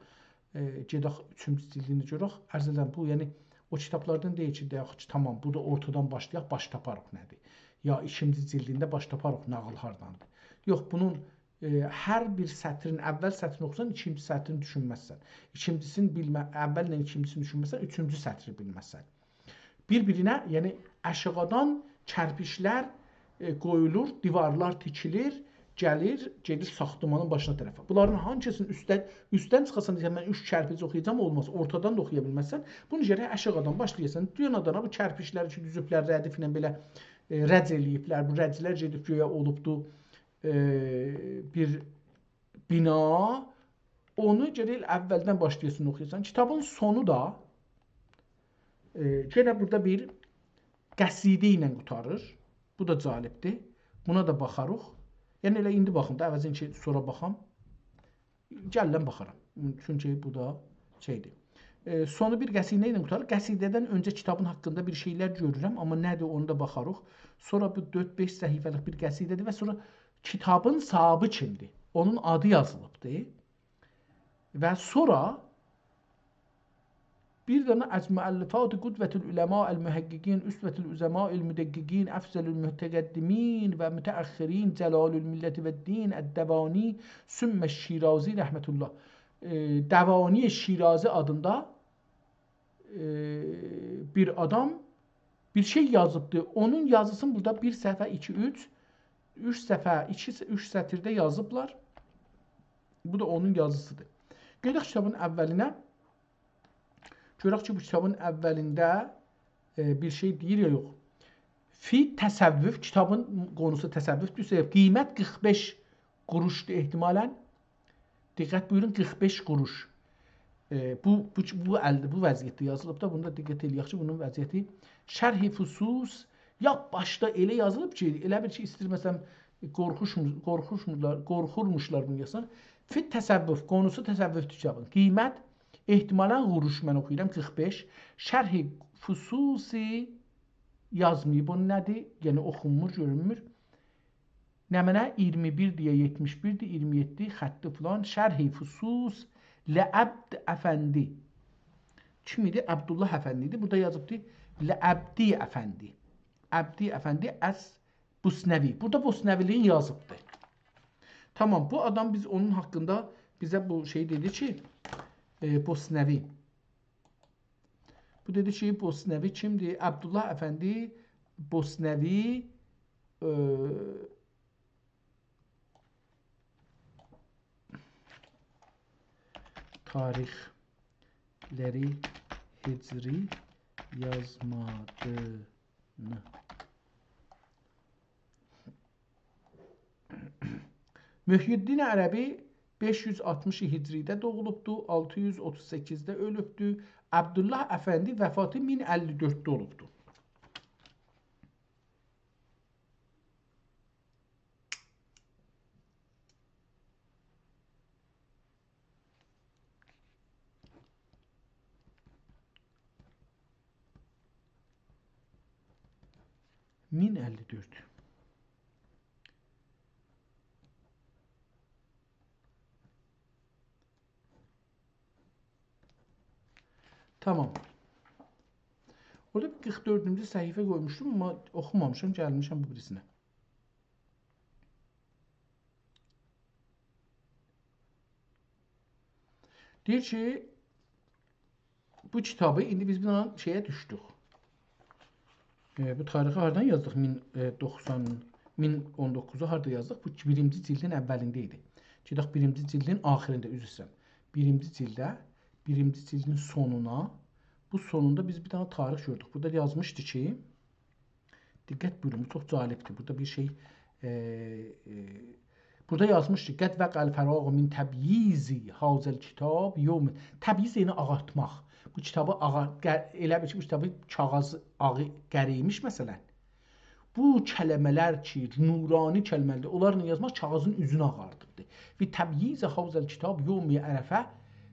ائ، گئدک اوچونجو جلدینی گؤرک. عرض ائدیرم، بو، یعنی، او کیتابلاردان دئییل کی، دئیک کی، تامام، بورادا اورتادان باشلایاق، باش تاپاریق نه‌دیر؟ یا ایکینجی جلدینده باش تاپاریق ناغیل هارداندیر؟ یوخ، بونون، ائ، هر بیر سطرین، اول سطرینی اوخوسان، ایکینجی سطرینی دوشونمزسن. ایکینجیسینی بیلمه-، اولله ایکینجیسینی دوشونمزسن، اوچونجو سطری بیلمزسن. بیر-بیرینه، یعنی آشاغیدان کرپیچلر، ائ، قویولور، دیوارلار تیکیلیر، گلیر، گئدیر ساختمانین باشینا طرفه. بونلارین هانسیسینی اوستدن، اوستدن چیخاسان دئیه‌سن، «من اوچ کرپیچ اوخویاجاغام»، اولماز. اورتادان دا اوخویا بیلمزسن. بونو گرک آشاغیدان باشلایاسان. دو دنه آدانا بو کرپیچلری کی، دوزوبلر، ردیف ایله بئله، ائ، رج ائله‌ییبلر. بو رجلر گئدیب گؤیه اولوبدو، ائ، بیر بینا، اونو گرک ائله اولدن باشلایاسان اوخویاسان. کیتابین سونو دا، ائ، یئنه بورادا بیر قصیده ایله قوتاریر. بو دا جالبدیر. بونا دا باخاریق. یعنی ائله ایندی باخیم دا، عوضین کی، سونرا باخام. گلن باخارام. چونکی بو دا شئیدیر. ائ، سونو بیر قصیده ایله قوتاریر. قصیده‌دن اؤنجه کیتابین حاقیندا بیر شئیلر گؤرورم، آمما نه‌دیر، اونو دا باخاریق. سونرا بو دؤرد-بئش صفحه‌لیک بیر قصیده‌دیر و سونرا کیتابین صاحیبی کیمدیر؟ اونون آدی یازیلیبدیر. و سونرا بیر دنه «از مؤلفات قدوة العلماء المحققین، اسوة العظماء المدققین، افضل المتقدمین و متأخرین، جلال الملة و الدین، الدوانی، ثم الشیرازی رحمة الله». ائ، دوانی شیرازی آدیندا، ائ، بیر آدام بیر شئی یازیبدی. اونون یازیسینی بورادا بیر صفحه، ایکی، اوچ، اوچ صفحه، ایکی، اوچ سطیرده یازیبلار. بو دا اونون یازیسیدیر. گئدک کیتابین اولینه. گؤرک کی، بو کیتابین اولینده، ائ، بیر شئی دئییر یا یوخ. فی تصوف، کیتابین قونوسو تصوفدور. قیمت قیرخ بئش قوروشدور احتمالاً. دقت بویورون، قیرخ بئش قوروش. ائ، بو، بو، بو الده، بو وضعیتده یازیلیب دا، بونو دا دقت ائله‌یک کی، بونون وضعیتی شرح فصوص، یا باشدا ائله یازیلیب کی، ائله بیل کی، ایسته‌ییر، مثلاً، قورخوشمو-، قورخوشمورلار، قورخورموشلار بونو یازسین. فی تصوف، قونوسو تصوفدور کیتابین. قیمت، احتمالاً قوروش، من اوخویورام، قیرخ بئش. شرح فصوصی یازماییب، اونون نه‌دیر؟ یعنی اوخونمور، گؤرونمور. نمنه؟ اییرمی بیر دئیه یئتمیش بیردیر، اییرمی یئددی، خطی فلان. شرح فصوص لعبد افندی. کیم ایدی؟ عبدالله افندی ایدی. بورادا یازیبدی لعبدی افندی. عبدی افندی از بوسنوی. بورادا بوسنوی‌لیگین یازیبدی. تامام، بو آدام، بیز اونون حاقیندا، بیزه بو شئی دئدی کی، ائ، بوسنوی. بو دئدی کی، بوسنوی کیمدیر؟ عبدالله افندی بوسنوی، ائ، تاریخلری هجری یازمادینی. محی‌الدین عربی بئش یوز آلتمیش هجری‌ده دوغولوبدو، آلتی یوز اوتوز سککیزده اؤلوبدو. عبدالله افندی وفاتی مین اللی دؤردده اولوبدو. مین اللی دؤرد. تامام. اورادا بیر قیرخ دؤردونجو صفحه قویموشدوم، آمما اوخومامیشام، گلمیشم بو بیریسینه. دئییر کی، بو کیتابی، ایندی بیز بیر دنه شئیه دوشدوک. ائ، بو تاریخی هاردان یازدیق؟ مین، ائ، دوخسان، مین اون دوققوزو هاردا یازدیق؟ بو بیرینجی جلدین اولینده ایدی. گئدک بیرینجی جلدین آخیرینده، عذر ایسته‌ییرم. بیرینجی جلده، بیرینجی جلدین سونونا، بو سونوندا بیز بیر دنه تاریخ گؤردوک. بورادا یازمیشدی کی، دقت بویورون، بو چوخ جالبدیر. بورادا بیر شئی، ائ، ائ، بورادا یازمیشدی: «قد وقع الفراغ من تبییض هذا الکتاب یوم»، تبییض یعنی آغارتماق. بو کیتابی آغار-، قه-، ائله بیل کی، بو کیتابی کاغیذ آغی قره ایمیش، مثلاً. بو کلمه‌لر کی، نورانی کلمه‌لردیر، اونلارلا یازماق کاغیذین اوزونو آغاردیبدی. «و تبییض هذا الکتاب یوم عرفه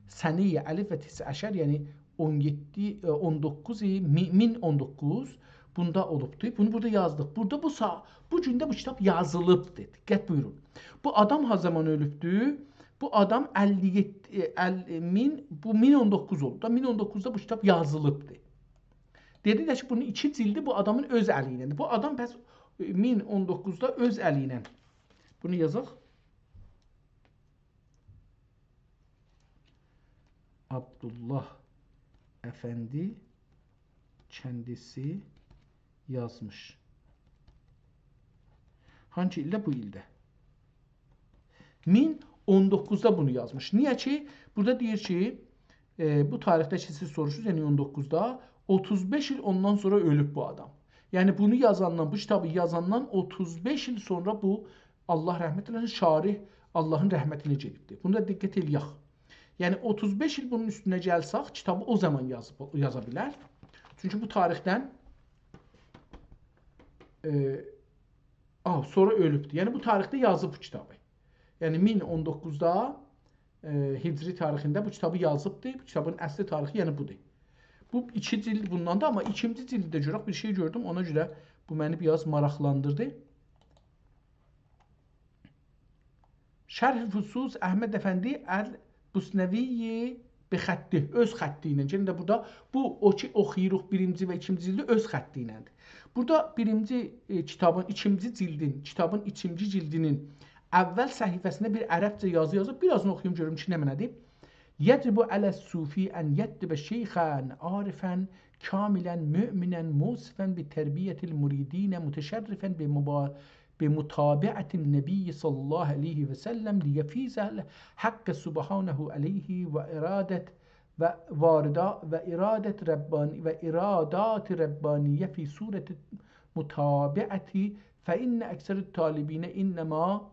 سنه الف و تسع عشر»، یعنی اون یئددی، ائ، اون دوققوز، می-، مین اون دوققوز بوندا اولوبدو. بونو بورادا یازدیق. بورادا بو سا-، بو گونده بو کیتاب یازیلیبدی. دقت بویورون. بو آدام ها زامان اؤلوبدو؟ بو آدام اللی یئددی، ائ، ال-، مین، بو مین اون دوققوز اولدو دا، مین اون دوققوزدا بو کیتاب یازیلیبدی. دئدی ده کی، بونون ایکی جلدی بو آدامین اؤز الی ایله‌دیر. بو آدام پس، ائ، مین اون دوققوزدا اؤز الی ایله. بونو یازاق. عبدالله افندی کندیسی یازمیش. هانسی ایلده؟ بو ایلده. مین اون دوققوزدا بونو یازمیش. نییه کی، بورادا دئییر کی، ائ، بو تاریخده کی، سیز سوروشورسونوز، یعنی اون دوققوزدا، اوتوز بئش ایل اوندان سونرا اؤلوب بو آدام. یعنی بونو یازاندان، بو کیتابی یازاندان اوتوز بئش ایل سونرا بو، الله رحمت ائله‌سین، شارح آللاهین رحمتینه گئدیبدیر. بونو دا دقت ائله‌یک. یعنی اوتوز بئش ایل بونون اوستونه گلسک، کیتابی او زامان یازیب، یازا بیلر. چونکی بو تاریخدن، ائ، آ، سونرا اؤلوبدور. یعنی بو تاریخده یازیب بو کیتابی. یعنی مین اون دوققوزدا، ائ، هجری تاریخینده بو کیتابی یازیبدی. بو کیتابین اصلی تاریخی، یعنی بودور. بو ایکی جلد بوندان دا، آمما ایکینجی جلدده گؤرک بیر شئی گؤردوم. اونا گؤره بو منی بیر آز ماراقلاندیردی. شرح فصوص احمد افندی البثنوی بخطه، اؤز خطی ایله. یئنه ده بورادا بو، او کی اوخویوروق بیرینجی و ایکینجی جلدی، اؤز خطی ایله‌دیر. بورادا بیرینجی، ائ، کیتابین ایکینجی جلدین، کیتابین ایکینجی جلدینین اول صفحه‌سینده بیر عربجه یازی یازیب. بیر آزینی اوخویوم گؤروم کی، نمنه‌دیر. «یجب علی الصوفی ان یطلب شیخا عارفا کاملا مؤمنا موصفا بتربیة المریدین متشرفا بمبا-، بمتابعة النبی صلی الله علیه و سلم لیفیض الحق سبحانه علیه و ارادة و واردا-، و ارادة ربانی-، و ارادات ربانیة فی صورة متابعة، فإن اکثر الطالبین انما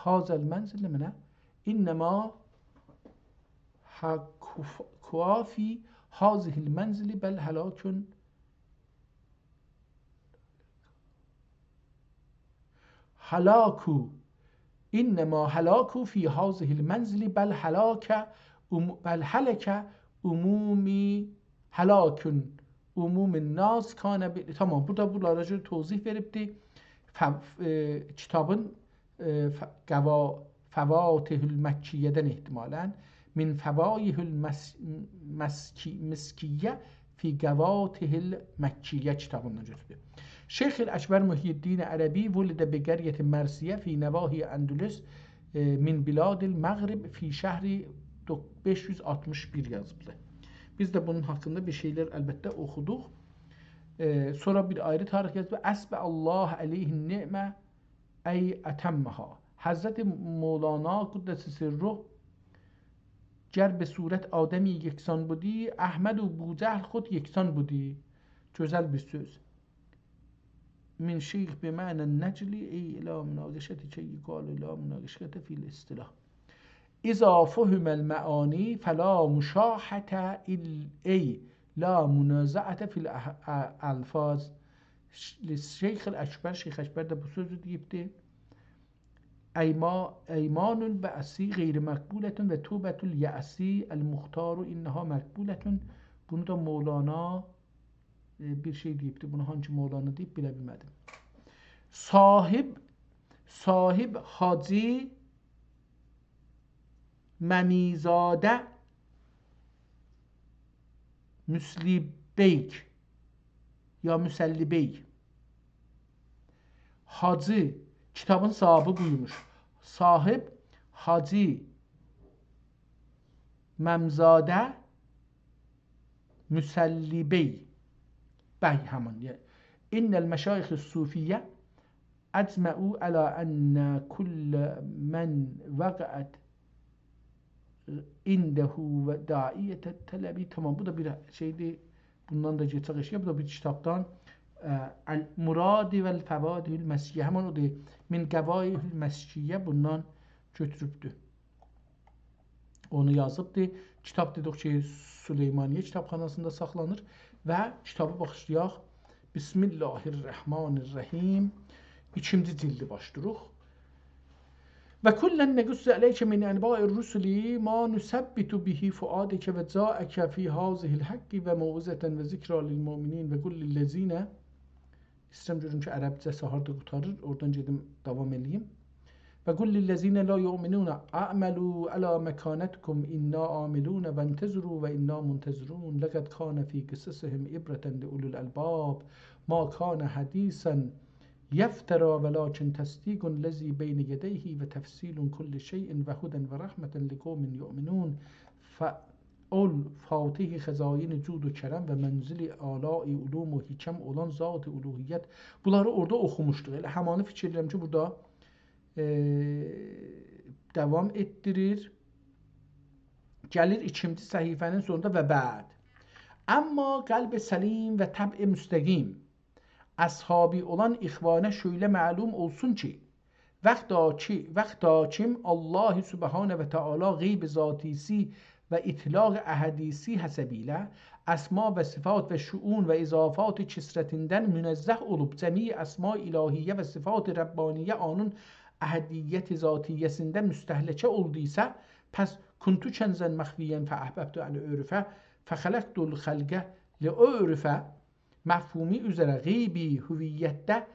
هذا المنزل من، انما هکف-، کوافی هذه المنزل بل هلاک، هلاک، انما هلاک فی هذه المنزل بل هلاک عمو-، بل هلک عموم، هلاک عموم الناس کان ب-، تمام، بورادا بونلارا گؤره توضیح وئریبدی. ف-، ائ، کیتابین، ائ، ف-، قوا-، فواتح المکیه‌دن احتمالا، من فواتح المس-، مسکی-، مسکیه فی قوادح المکیه کیتابیندان گؤتوردو. شیخ الاکبر محی‌الدین عربی ولد بقریة مرثیة فی نواحی اندلس، ائ، من بلاد المغرب فی شهر دو-، بئش یوز آلتمیش بیر یازیبدی. بیز ده بونون حاقیندا بیر شئیلر البته اوخودوق. ائ، سونرا بیر آیری تاریخ یازیب. اصبح الله علیه النعمة ای اتمها. حضرت مولانا قدس سره گر به صورت آدمی یکسان بودی، احمد و بوجهل خود یکسان بودی. گؤزل بیر سؤز. من شیخ بمعنی النجلی، ای لا مناقشة کی یقال لا مناقشة فی الاصطلاح. اذا فهم المعانی فلا مشاحة ال-، ای لا منازعة فی الأح-، ا-، الفاظ. ش-، شیخ الاکبر، شیخ اکبر ده بو سؤزو دئییبدی. ایما-، ایمان البعث غیر مقبولة و توبة الیأس المختار انها مقبولة. بونو دا مولانا، ائ، بیر شئی دئییبدی. بونو هانسی مولانا دئییب، بیله بیلمه‌دیم. صاحب، صاحب حاجی ممی‌زاده مسلی‌بیک یا مسلی‌بیک. حاجی، کیتابین صاحابی بویموش. صاحب حاجی ممی‌زاده مسلی‌بیک. بی همین، یعنی. ان المشایخ الصوفیة اجمعوا علی ان کل من وقعت عنده و داعیة الطلب. تمام، بو دا بیر شئیدیر. بوندان دا گئچک ائشییه. بو دا بیر کیتابدان، اه، المراد و الفواتح المسکیة. همین اودور. من قوادح المسکیة بوندان گؤتوروبدور. اونو یازیبدی. کیتاب دئدیک کی، سلیمانیه کیتابخاناسیندا ساخلانیر و کیتابی باغیشلایاق. بسم الله الرحمن الرحیم. ایکینجی جلدی باغیشلاییریق. و کلا نقص علیک من انباء الرسل ما نثبت به فؤادک و جاءک فی هذه الحق و موعظة و ذکری للمؤمنین و قل للذین ایسته‌ییرم گؤروم کی، عربجه‌سی هاردا قوتاریر، اورادان گئدیم داوام ائله‌ییم. و قل للذین لا یؤمنون اعملوا علی مکانتکم انا عاملون و انتظروا و انا منتظرون. لقد کان فی قصصهم عبرة لأولی الألباب. ما کان حدیثا یفتری ولکن تصدیق الذی بین یدیه و تفصیل کل شیء و هدی و رحمة لقوم یؤمنون. ف-، اول فاتح خزاین جود و کرم و منزل اعلای علوم و حکم اولان ذات الوهیت. بونلاری اورادا اوخوموشدوق. ائله همانی فیکیر ائدیرم کی، بورادا، ائ، داوام ائتدیریر. گلیر ایکینجی صفحه‌نین سونوندا: «و بعد، اما قلب سلیم و طبع مستقیم اصحابی اولان اخوانه شؤیله معلوم اولسون کی، وقتا کی، وقتا کیم الله سبحانه و تعالی غیب ذاتی‌سی و اطلاق احدی‌سی حسبیله اسما و صفات و شؤون و اضافات کثرتیندن منزه اولوب، جمیع اسمای الهیه و صفات ربانیه اونون احدیت ذاتیه‌سینده مستهلکه اولدویسا، پس «کنت کنزا مخفیا فاحببت ان اعرف، فخلقت الخلق لاعرف» مفهومو اوزره غیبی هویتده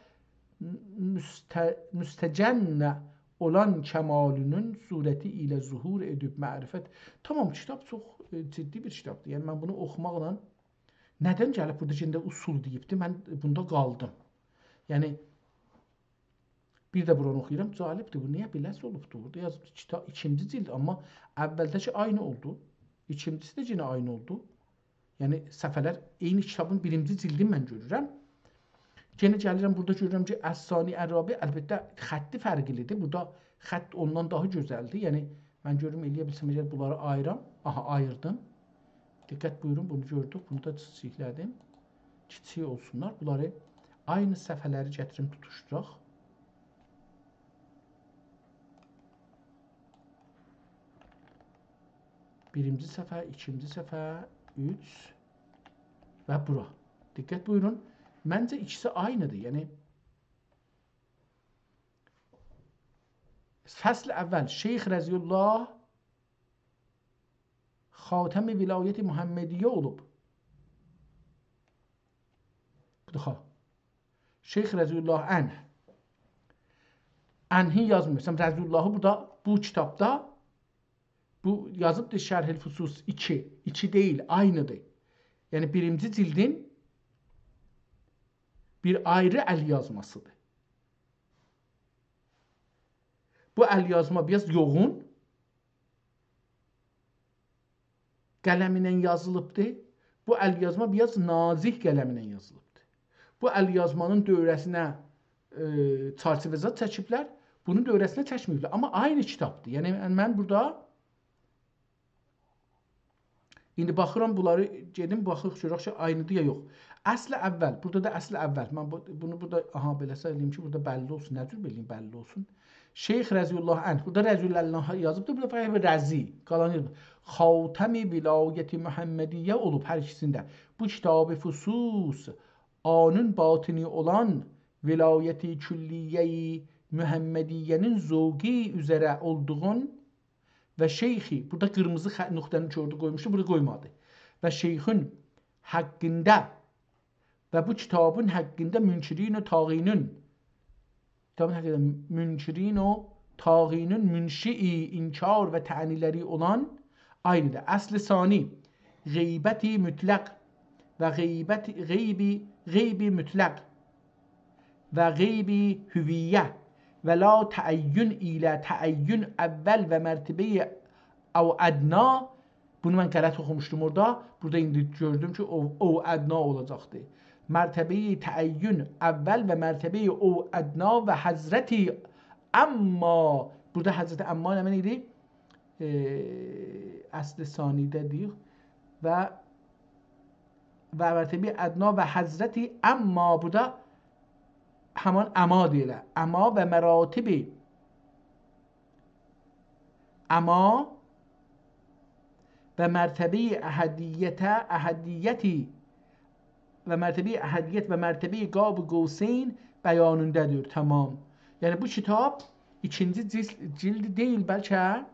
مست-، مستجن اولان کمالینین صورتی ایله ظهور ائدیب معرفت. تامام، کیتاب چوخ، ائ، جدی بیر کیتابدیر. یعنی، من بونو اوخوماقلا، ندن گلیب بورادا یئنه ده اصول دئییبدی، من بوندا قالدیم. یعنی، بیر ده بورانی اوخویورام، جالبدیر، بو نییه بئله‌سی اولوبدور؟ بورادا یازیب کیتاب ایکینجی جلد، اما اولداکی عینی اولدو. ایکینجی‌سی ده یئنه عینی اولدو. یعنی، صفحه‌لر عینی کیتابین بیرینجی جلدینی من گؤرورم. یئنه گلیرم، بورادا گؤرورم کی، الثانی الرابع، البته، خطی فرقلی‌دیر. بورادا خط اوندان داها گؤزلدیر. یعنی، من گؤروم، ائلیه بیلسم، اگر بونلاری آییرام. آها، آییردیم. دقت بویورون، بونو گؤردوک. بونو دا کیچیکله‌دیم. کیچیک اولسونلار. بونلاری عینی صفحه‌لری گتیریم، توتوشدوراق. بیرینجی صفحه، ایکینجی صفحه، اوچ و بورا. دقت بویورون. منجه ایکیسی عینی‌دیر. یعنی، فصل اول، شیخ رضی الله خاتم ولایت محمدیه اولوب. بودور ها. شیخ رضی الله عنه. عنهی یازمیر. مثلا، رضی اللهی بورادا، بو کیتابدا، بو یازیبدیر شرح الفصوص ایکی. ایکی دئییل، عینی‌دیر. یعنی، بیرینجی جلدین بیر آیری ال یازماسی‌دیر. بو ال یازما بیر آز یوغون قلمینن یازیلیبدی. بو ال یازما بیر آز نازیک قلمینن یازیلیبدی. بو ال یازمانین دؤوره‌سینه، ائ، چرچیوه زاد چکیبلر. بونون دؤوره‌سینه چکمه‌ییبلر. اما عینی کیتابدیر. یعنی، من بورادا ایندی باخیرام بونلاری، گئدیم باخیریق، گؤرک کی، عینی‌دیر یا یوخ. اصل اول، بورادا دا اصل اول. من بو، بونو بورادا، آها، بئله سایلاییم کی، بورادا بللی اولسون. نه جور بئله بللی اولسون؟ شیخ رضی الله عنه. بورادا رضی الله عنه یازیبدیر، بورادا فقط بیر رضی. قالان یئر. خاتم ولایت محمدیه اولوب هر ایکیسینده. بو کیتاب فصوص، اونون باطنی اولان ولایت کلیه محمدیه‌نین ذوقی اوزره اولدوغون و شیخی، بورادا قیرمیزی خ-، نقطه‌نی کی اورادا قویموشدو، بورادا قویمادی. و شیخین حقینده و بو کیتابین حقینده منکرین و طاغینین، کیتابین حقینده منکرین و طاغینین منشئی انکار و طعن‌لری اولان عینی‌دیر. اصل ثانی، غیبت مطلق و غیبت، غیب، غیب مطلق و غیب هویه و لا تعین ایله تعین اول و مرتبه او ادنا. بونو من غلط اوخوموشدوم اورادا. بورادا ایندی گؤردوم کی، او، او ادنا اولاجاقدی. مرتبه تعین اول و مرتبه او ادنا و حضرت اما. بورادا حضرت اما نمنه ایدی؟ ائ، اصل ثانی‌ده دئییر. و، و مرتبه ادنا و حضرت اما، بورادا همان اما دئییله. اما و مراتب، اما و مرتبه احدیته، احدیتی و مرتبه احدیت و مرتبه قاب قوسین بیانینده‌دیر. تامام. یعنی بو کیتاب ایکینجی جیل-، جیلدی دئییل، بلکه،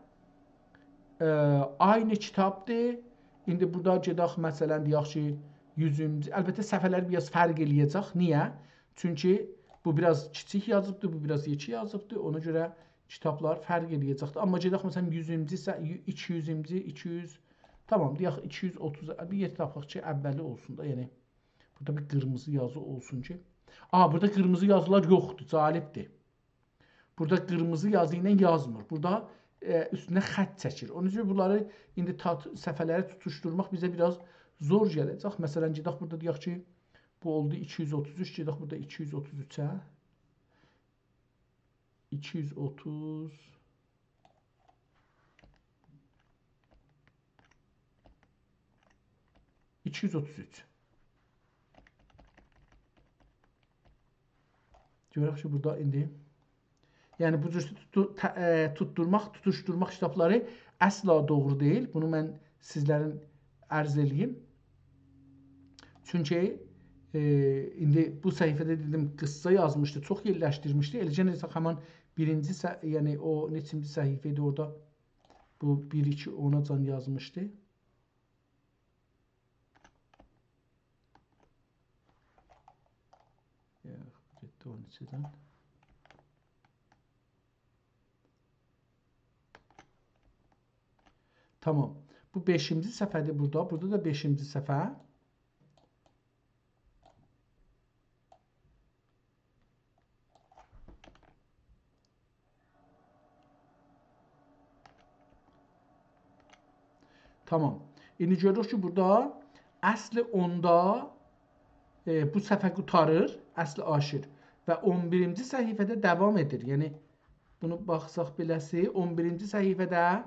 ائ، عینی کیتابدیر. ایندی بورادا گئدک، مثلا، دئیک کی، یوزونجو، البته صفحه‌لر بیر آز فرق ائله‌یه‌جک. نییه؟ چونکی بو بیر آز کیچیک یازیبدی، بو بیر آز یئکه یازیبدی. اونا گؤره کیتابلار فرق ائله‌یه‌جکدیر. اما گئدک، مثلا، یوزونجو ص-، یو-، ایکی یوزونجو، ایکی یوز، تامام، دئیک ایکی یوز اوتوز، بیر یئر تاپاق کی، اولی اولسون دا، یعنی بورادا بیر قیرمیزی یازی اولسون کی. آ، بورادا قیرمیزی یازیلار یوخدور، جالبدیر. بورادا قیرمیزی یازی ایله یازمیر. بورادا، ائ، اوستونه خط چکیر. اونون اوچون بونلاری ایندی تا-، صفحه‌لری توتوشدورماق بیزه بیر آز زور گله‌جک. مثلا، گئدک بورادا دئیک کی، بو اولدو ایکی یوز اوتوز اوچ، گئدک بورادا ایکی یوز اوتوز اوچه. ایکی یوز اوتوز. ایکی یوز اوتوز اوچ. گؤرک کی، بورادا ایندی، یعنی بو جور توتو-، ته-، ائ، توتدورماق، توتوشدورماق کیتابلاری اصلا دوغرو دئییل. بونو من سیزلرین عرض ائله‌ییم. چونکی، ائ، ایندی بو صفحه‌ده دئدیم، قیسسا یازمیشدی، چوخ یئرلشدیرمیشدی. ائله‌جه نئجه همان بیرینجی ص-، یعنی او نئچینجی صفحه ایدی اورادا؟ بو بیر، ایکی، اونا جان یازمیشدی. یوخ، گئتدی اون ایکیدن. تامام. بو بئشینجی صفحه‌دیر بورادا. بورادا دا بئشینجی صفحه. تامام. ایندی گؤروروک کی، بورادا اصل اوندا، ائ، بو صفحه قوتاریر، اصل عاشر. و اون بیرینجی صفحه‌ده داوام ائدیر. یعنی، بونو باخساق بئله‌سی، اون بیرینجی صفحه‌ده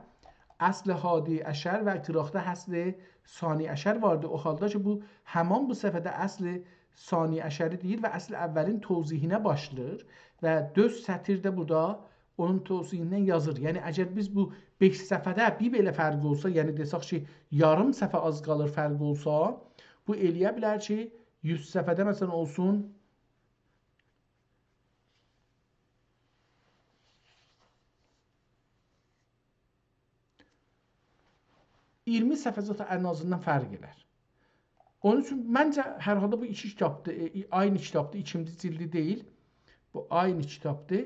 اصل حادی عشر و قیراقدا اصل ثانی عشر واردی. او حالدا کی، بو، همان بو صفحه‌ده اصل ثانی عشری دئییر و اصل اولین توضیحینه باشلاییر و دؤرد سطیر ده بورادا اونون توضیحیندن یازیر. یعنی، اگر بیز بو بئش صفحه‌ده بیر بئله فرق اولسا، یعنی دئسک کی، یاریم صفحه آز قالیر فرق اولسا، بو ائله‌یه بیلر کی، یوز صفحه‌ده، مثلا، اولسون اییرمی صفحه زاد ان آزیندان فرق ائلر. اونون اوچون منجه هر حالدا بو ایکی کیتابدیر، ائ، عینی کیتابدیر، ایکینجی جیلدی دئییل. بو عینی کیتابدیر.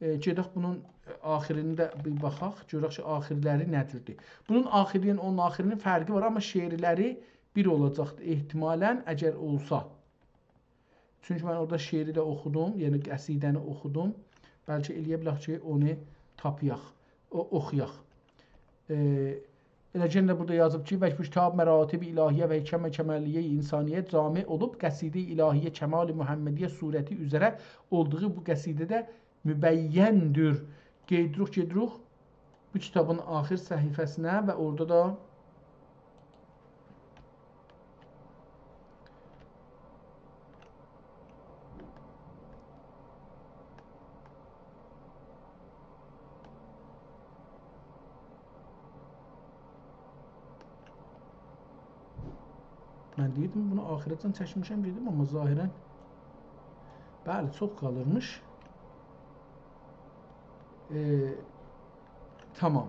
ائ، گئدک بونون آخیرینی ده بیر باخاق، گؤرک کی، آخیرلری نه جوردور. بونون آخیری ایله اونون آخیرینین فرقی وار، آمما شعرلری بیر اولاجاقدیر احتمالا، اگر اولسا. چونکی من اورادا شعری ده اوخودوم، یعنی قصیده‌نی اوخودوم. بلکه ائله‌یه بیلک کی، اونو تاپایاق، او-، اوخویاق. ائ، ائله یئنه ده بورادا یازیب کی، «و بو کیتاب مراتب الهیه و حکم کمالیه انسانیه جامع اولوب، قصیده الهیه کمال محمدیه صورتی اوزره اولدوغو بو قصیده‌ده مبین‌دور.» قئییدیریک، گئدیریک بو کیتابین آخیر صفحه‌سینه و اورادا دا من دئییردیم، بونو آخیره‌جن چکمیشم دئدیم، آمما ظاهرا، بلی، چوخ قالیرمیش. ائ، تامام.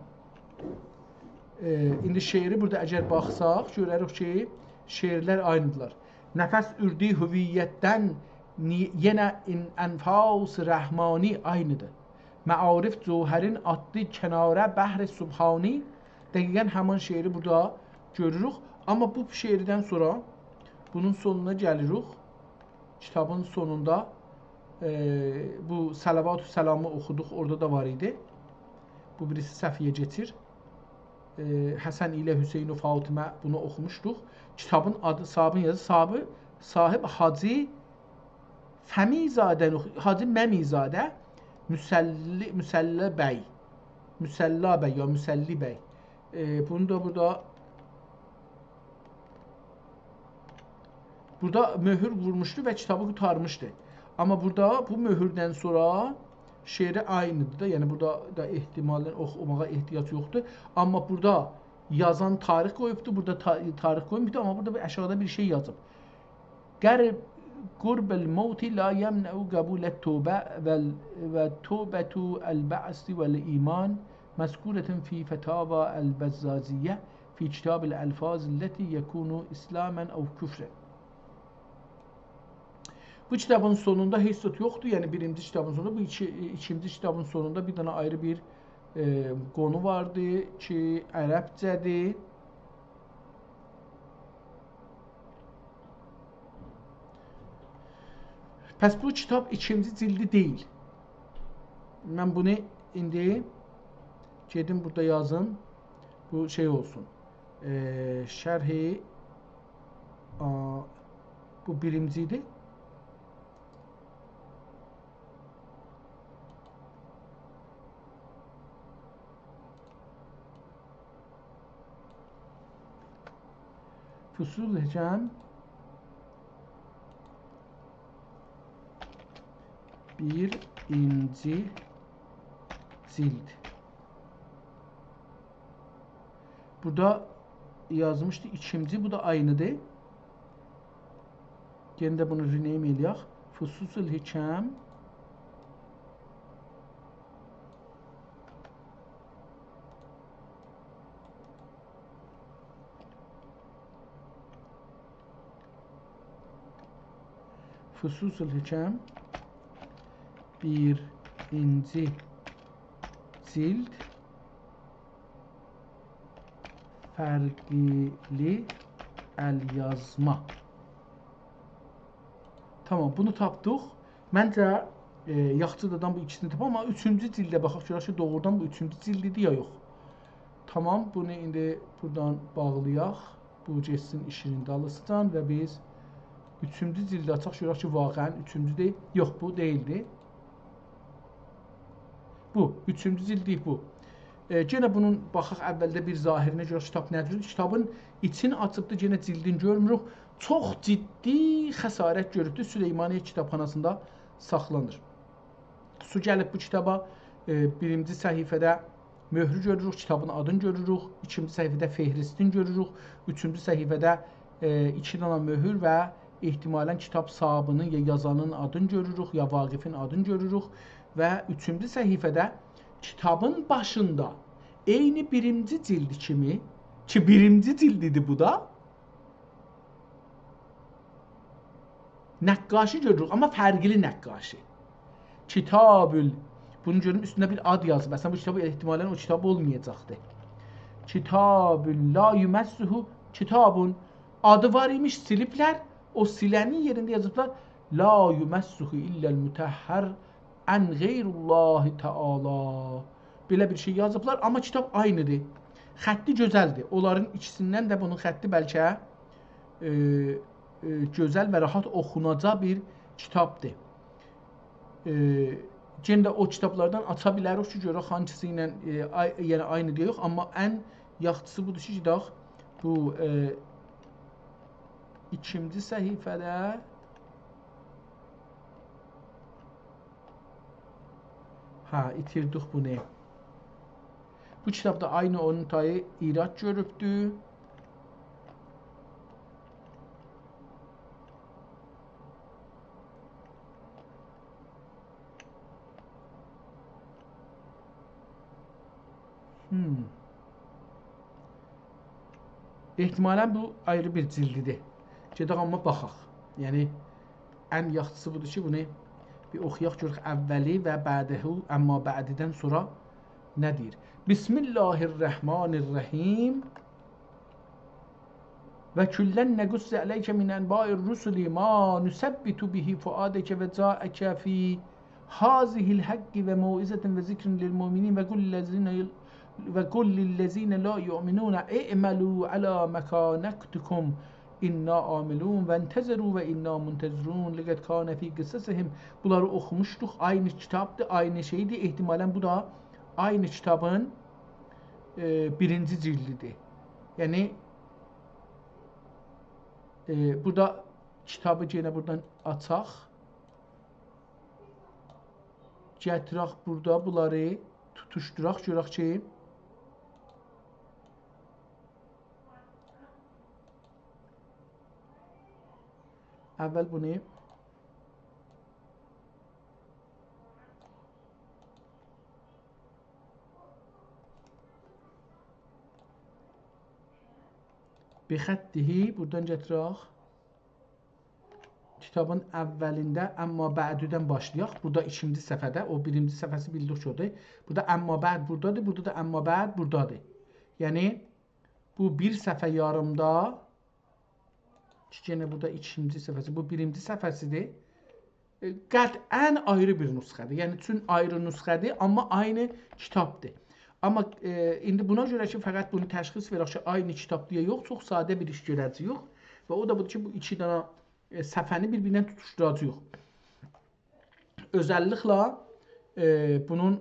ائ، ایندی شعری بورادا اگر باخساق، گؤرریک کی، شعرلر عینی‌دیرلر. نفس اوردو هویتدن نی-، یئنه ان-، انفاس رحمانی عینی‌دیر. معارف جوهرین آتدی کناره بحر سبحانی. دقیقا همان شعری بورادا گؤروروک. آمما بو شعردن سونرا بونون سونونا گلیریک. کیتابین سونوندا، ائ، بو صلوات و سلامی اوخودوق، اورادا دا وار ایدی. بو بیریسی صفحه‌یه کئچیر. ائ، حسن ایله حسین و فاطمه، بونو اوخوموشدوق. کیتابین آدی، صاحابین یازی، صاحابی، صاحب حاجی فمی‌زاده، حاجی ممی‌زاده، مسلی، مسلی بی. مسلی بی یا مسلی بی. ائ، بونو دا بورادا، بورادا مؤهور وورموشدو و کیتابی قوتارمیشدی. آمما بورادا بو مؤهوردن سونرا شعری عینی‌دیر دا، یعنی بورادا دا احتمالا اوخوماغا احتیاج یوخدور. آمما بورادا یازان تاریخ قویوبدور، بورادا تا-، تاریخ قویماییبدیر، آمما بورادا بیر آشاغیدا بیر شئی یازیب. قرب، قرب الموت لا یمنع قبول التوبة و، و توبة البعث و الایمان مذکورة فی فتاوی البزازیة فی کتاب الالفاظ التی یکون اسلاما او کفرا. بو کیتابین سونوندا هئچ زاد یوخدور، یعنی بیرینجی کیتابین سونوندا، بو ایکی، ایکینجی کیتابین سونوندا بیر دنه آیری بیر، ائ، قونو واردی کی، عربجه‌دیر. پس بو کیتاب ایکینجی جیلدی دئییل. من بونو ایندی گئدیم بورادا یازیم. بو شئی اولسون. ائ، شرح، آ، بو بیرینجی ایدی. فصوص الحکم، بیرینجی جلد. بورادا یازمیشدی ایکینجی، بو دا عینی‌دیر. یئنه ده بونو rename ائله‌یک. فصوص الحکم. فصوص الحکم، بیرینجی جلد، فرقلی ال‌یازما. تامام، بونو تاپدیق. منجه، ائ، یاخشیدیر آدام بو ایکیسینی تاپا، آمما اوچونجو جلده باخاق، گؤرک کی، دوغرودان بو اوچونجو جلدیدیر یا یوخ. تامام، بونو ایندی بورادان باغلایاق. بو گئتسین ایشینین دالیسیجان و بیز اوچونجو جلدی آچاق، گؤرک کی، واقعاً اوچونجودور. یوخ، بو دئییلدی. بو، اوچونجو جلدیک بو. ائ، یئنه بونون باخاق اولده بیر ظاهرینه گؤرک کیتاب نه جوردور. کیتابین ایچین آچیبدی، یئنه جلدین گؤرموروک. چوخ جدی خسارت گؤروبدو، سلیمانیه کیتابخاناسیندا ساخلانیر. سو گلیب بو کیتابا، ائ، بیرینجی صفحه‌ده مؤهرو گؤروروک، کیتابین آدینی گؤروروک، ایکینجی صفحه‌ده فهرستین گؤروروک، اوچونجو صفحه‌ده، ائ، ایکی دانا مؤهور و احتمالاً کیتاب صاحیبینین یا یازانین آدینی گؤروروک، یا واقفین آدینی گؤروروک و اوچونجو صفحه‌ده کیتابین باشیندا عینی بیرینجی جلد کیمی، کی بیرینجی جلد ایدی بو دا، نقاشی گؤروروک، آمما فرقلی نقاشی. کتاب ال-، بونو گؤروم، اوستونده بیر آد یازیب. اصلاً، بو کیتاب احتمالاً او کیتاب اولمایاجاقدی. کتاب لا یمسه، کتاب، آدی وار ایمیش، سیلیبلر. او سیلنین یئرینده یازیبلار، لا یمسه الا المطهر، عن غیر الله تعالی. بئله بیر شئی یازیبلار، آمما کیتاب عینی‌دیر. خطی گؤزلدیر. اونلارین ایکیسیندن ده بونون خطی بلکه، ائ، ائ، گؤزل و راحت اوخوناجاق بیر کیتابدیر. ائ، یئنه ده او کیتابلاردان آچا بیلریک کی، گؤرک هانسیسی ایله، ائ، آی-، یعنی عینی‌دیر، یوخ، آمما ان یاخشیسی بودور کی، گئدک بو، ائ، ایکینجی صفحه‌ده هه، ایتیردیک بونو. بو کیتاب دا عینی اونون تایی ایراد گؤروبدو. هم. احتمالاً بو آیری بیر جلدیدیر. گئدک آمما باخاق. یعنی، ان یاخشیسی بودور کی، بونو بیر اوخویاق، گؤرک اولی و بعده، اما بعدیدن سونرا نه دئییر. بسم الله الرحمن الرحیم. و کلا نقص علیک من انباء الرسل ما نثبت به فؤادک و جاءک فی هذه الحق و موعظة و ذکر للمؤمنین و قل للذین، و قل للذین لا یؤمنون اعملوا علی مکانتکم انا عاملون و انتظروا و انا منتظرون لقد کان فی قصصهم. بونلاری اوخوموشدوق. عینی کیتابدیر، عینی شئیدیر. احتمالاً بو دا عینی کیتابین، ائ، بیرینجی جلدیدیر. یعنی، ائ، بورادا کیتابی یئنه بورادان آچاق. گتیرک بورادا بونلاری توتوشدوراق، گؤرک کی، اول بونو بخطه، بورادان گتیرک. کیتابین اولینده اما بعددن باشلایاق. بورادا ایکینجی صفحه‌ده، او بیرینجی صفحه‌سی بیلدیک کی اودور. بورادا اما بعد بورادادیر، بورادا دا اما بعد بورادادیر. یعنی، بو بیر صفحه یاریمدا، کی، یئنه بورادا ایکینجی صفحه‌سی، بو بیرینجی صفحه‌سیدیر. ائ، قطعاً آیری بیر نسخه‌دیر. یعنی، چون آیری نسخه‌دیر، آمما عینی کیتابدیر. آمما، ائ، ایندی بونا گؤره کی، فقط بونو تشخیص وئرک کی، عینی کیتابدی یا یوخ، چوخ ساده بیر ایش گؤره‌جه‌ییک و او دا بودور کی، بو ایکی دنه، ائ، صفحه‌نی بیر-بیرینن توتوشدوراجاغیق. اؤزللیکله، ائ، بونون،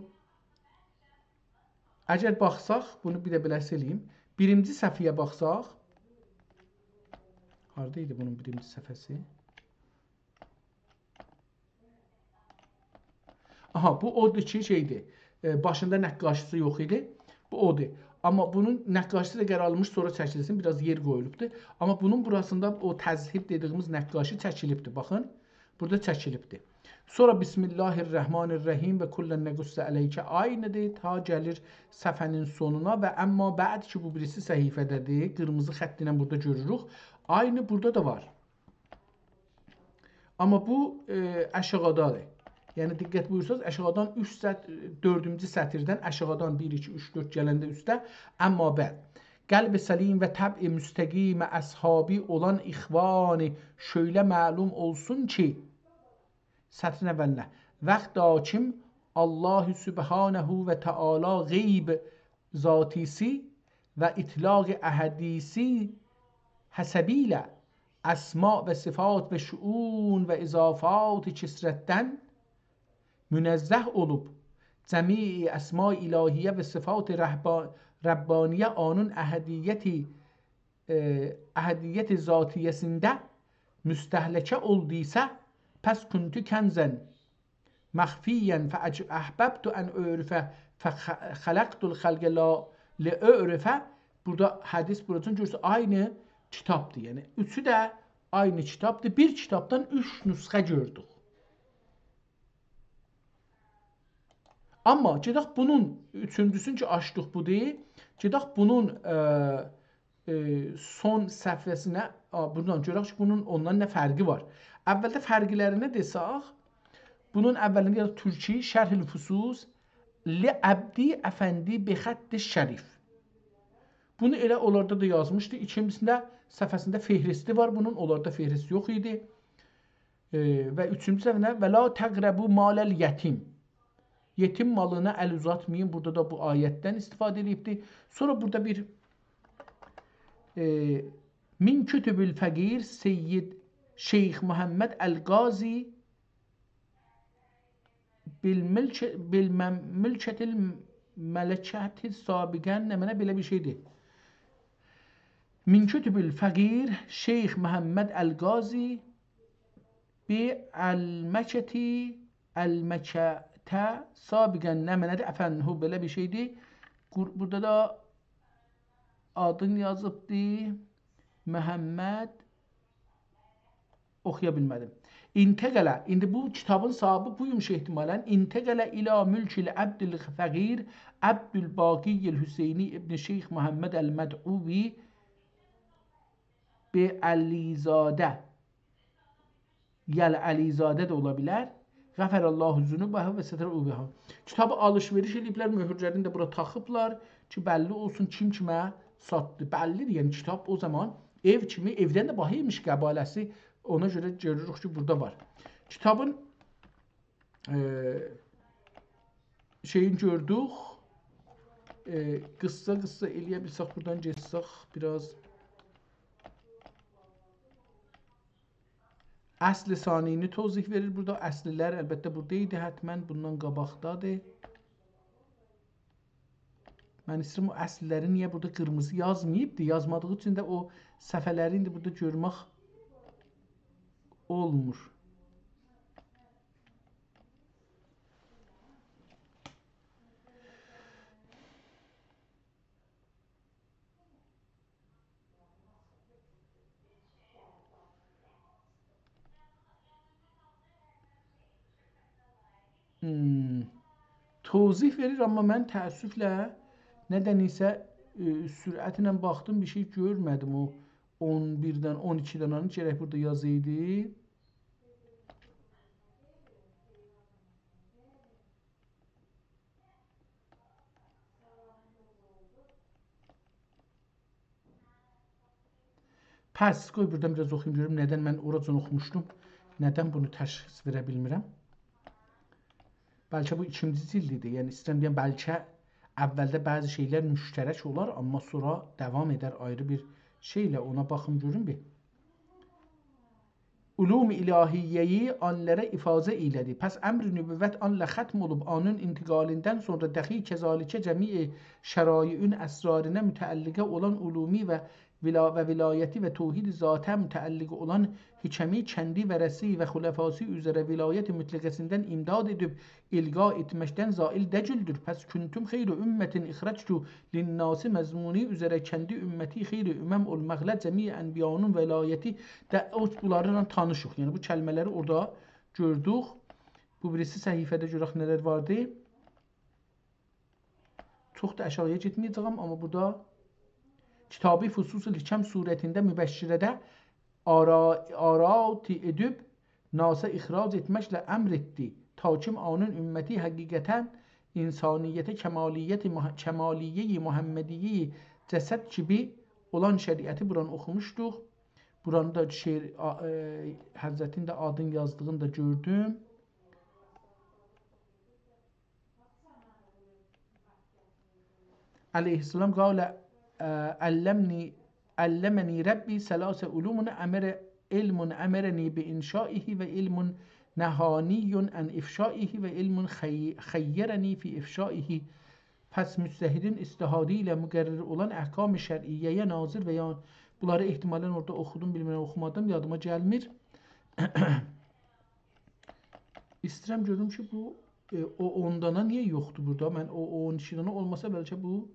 اگر باخساق، بونو بیر ده بئله سیله‌ییم. بیرینجی صفحه‌یه باخساق، هاردا ایدی بونون بیرینجی صفحه‌سی؟ آها، بو اودور کی، شئیدیر، ائ، باشیندا نقاشی‌سی یوخ ایدی. بو اودور. آمما بونون نقاشی‌سی ده قرار آلمیش، سونرا چکیلسین، بیر آز یئر قویولوبدور. آمما بونون بوراسیندا او تذهیب دئدیییمیز نقاشی چکیلیبدیر. باخین، بورادا چکیلیبدیر. سونرا «بسم الله الرحمن الرحیم و کلاً نقص علیک» عینی‌دیر، تا گلیر صفحه‌نین سونونا و «اما بعد» کی، بو بیریسی صفحه‌ده‌دیر، قیرمیزی خط ایله بورادا گؤروروک. عینی بورادا دا وار. آمما بو، ائ، آشاغیدادیر. یعنی، دقت بویورسانیز، آشاغیدان اوچ سط-، دؤردونجو سطیردن آشاغیدان بیر، ایکی، اوچ، دؤرد گلنده اوسته، «اما بعد. قلب سلیم و طبع مستقیم اصحابی اولان اخوانی شؤیله معلوم اولسون کی»، سطرین اولینه، «وقت داکیم الله سبحانه و تعالی غیب ذاتی‌سی و اطلاق احدی‌سی حسبیله اسماء و صفات و شؤون و اضافات کثرتدن منزه اولوب، جمیع اسماء الهیه و صفات رهبا-، ربانیه آنون احدیتی، ائ، احدیت ذاتیه‌سینده مستهلکه اولدویسا، پس کنت کنزاً مخفیاً فأج-، أحببت أن أعرف فخ-، خلقت الخلق لا لأعرف. بورادا حدیث، بوراجان گؤرورسن، عینی کیتابدیر. یعنی، اوچو ده عینی کیتابدیر. بیر کیتابدان اوچ نسخه گؤردوک. آمما گئدک بونون اوچونجوسونو کی، آچدیق بودور. گئدک بونون، ائ، ائ، سون صفحه‌سینه، آ، بورادان گؤرک کی، بونون اوندان نه فرقی وار. اولده فرقلرینی دئسک، بونون اولینده یازیر تورکی، «شرح الفصوص لعبدی افندی به خط شریف». بونو ائله اونلاردا دا یازمیشدی. ایکینجیسینده، صفحه‌سینده فهرستی وار بونون، اونلاردا فهرست یوخ ایدی. ائ، و اوچونجو صفحه‌ده «و لا تقربوا مال الیتیم». یئتیم مالینا ال اوزاتمایین. بورادا دا بو آیتدن استفاده ائدیبدی. سونرا بورادا بیر، ائ، «من کتب الفقیر سید شیخ محمد القاضی بالملک-، بالمملکة الملکة سابقاً»، نمنه بئله بیر شئیدیر. «من کتب الفقیر شیخ محمد القاضی بالملکة الملکة سابقاً»، نمنه‌دیر؟ افندی، هو، بئله بیر شئیدیر. قور-، بورادا دا آدین یازیبدی. محمد، اوخویا بیلمه‌دیم. «انتقل»، ایندی بو کیتابین صاحیبی بویموش احتمالاً. «انتقل إلی ملک العبد الفقیر عبدالباقی الحسینی ابن شیخ محمد المدعو به علیزاده». یعنی علیزاده ده اولا بیلر. «غفر الله ذنوبه و ستر عیوبه». کیتابی آلیش-وئریش ائله‌ییبلر، مؤهورلرینی ده بورا تاخیبلار کی، بللی اولسون کیم کیمه ساتدی. بللی‌دیر، یعنی کیتاب او زامان ائو کیمی، ائودن ده باها ایمیش قباله‌سی. اونا گؤره گؤروروک کی، بورادا وار. کیتابین، ائ، شئیین گؤردوک. ائ، قیسسا قیسسا ائله‌یه بیلسک، بورادان گئتسک بیر آز. اصل ثانی‌نی توضیح وئریر بورادا. اصل‌لر البته بورادا ایدی، حتماً بوندان قاباقدادیر. من ایسته‌ییرم او اصل‌لری نییه بورادا قیرمیزی یازماییبدی؟ یازمادیغی اوچون ده او صفحه‌لری ایندی بورادا گؤرمک اولمور. هوم. توضیح وئریر، آمما من تأسفله ندنسه، ائ، سرعتله باخدیم، بیر شئی گؤرمه‌دیم. او اون بیردن، اون ایکیدن اونو گرک بورادا یازایدی. پس، قوی بورادان بیر آز اوخویوم گؤروم ندن من اوراجان اوخوموشدوم. ندن بونو تشخیص وئره بیلمیرم؟ بلکه بو ایکینجی جیلدیدیر. یعنی، ایسته‌ییرم دئیم، بلکه اولده بعضی شئیلر مشترک اولار، آمما سونرا داوام ائدر آیری بیر شئیله. اونا باخین گؤرون بیر. علوم الهیه‌یی آنلارا افاضه ائیله‌دی. پس امر نبوت آنلا ختم اولوب، آنین انتقالیندن سونرا دخی کذالکه جمیع شرایعین اسرارینه متعلقه اولان علومی و ولا-، و ولایتی و توحید ذاته متعلق اولان حکمی کندی و رسی و خلفاسی اوزره ولایت مطلقه‌سیندن امداد ائدیب القا ائتمکدن زایل دئییلدیر. پس کنتم خیر امة اخرجت للناس مضمونو اوزره کندی امتی خیر امم اولماقلا جمیع انبیانین ولایتی ده، او، بونلارلا تانیشیق. یعنی بو کلمه‌لری اورادا گؤردوک. بو بیریسی صفحه‌ده گؤرک نه‌لر واردی. چوخ دا آشاغییا گئتمه‌یه‌جه‌یم، آمما بورادا کتابی فصوص الحکم صورتینده مبشره‌ده آرا-، آرات ائدیب ناسا اخراج ائتمکله امر ائتدی. تا کی آنین امتی حقیقتاً انسانیته کمالیت مح-، کمالیه محمدیه جسد کیبی اولان شریعتی بورانی اوخوموشدوق. بورانی دا شعر، آ-، ائ، حضرتین ده آدین یازدیغینی دا گؤردوم. علیه السلام قال، اه، علمنی، علمنی ربی ثلاث علوم امر، علم امرنی بانشائه و علم نهانی عن افشائه و علم خی-، خیرنی فی افشائه. پس مجتهدین اجتهادی ایله مقرر اولان احکام شرعیه‌یه ناظر و یا، بونلاری احتمالاً اورادا اوخودوم، بیلمیرم، اوخومادیم، یادیما گلمیر. ایسته‌ییرم گؤروم کی، بو، ائ، او اون دانا نییه یوخدور بورادا؟ من او، او اون ایکی دانا اولماسا، بلکه بو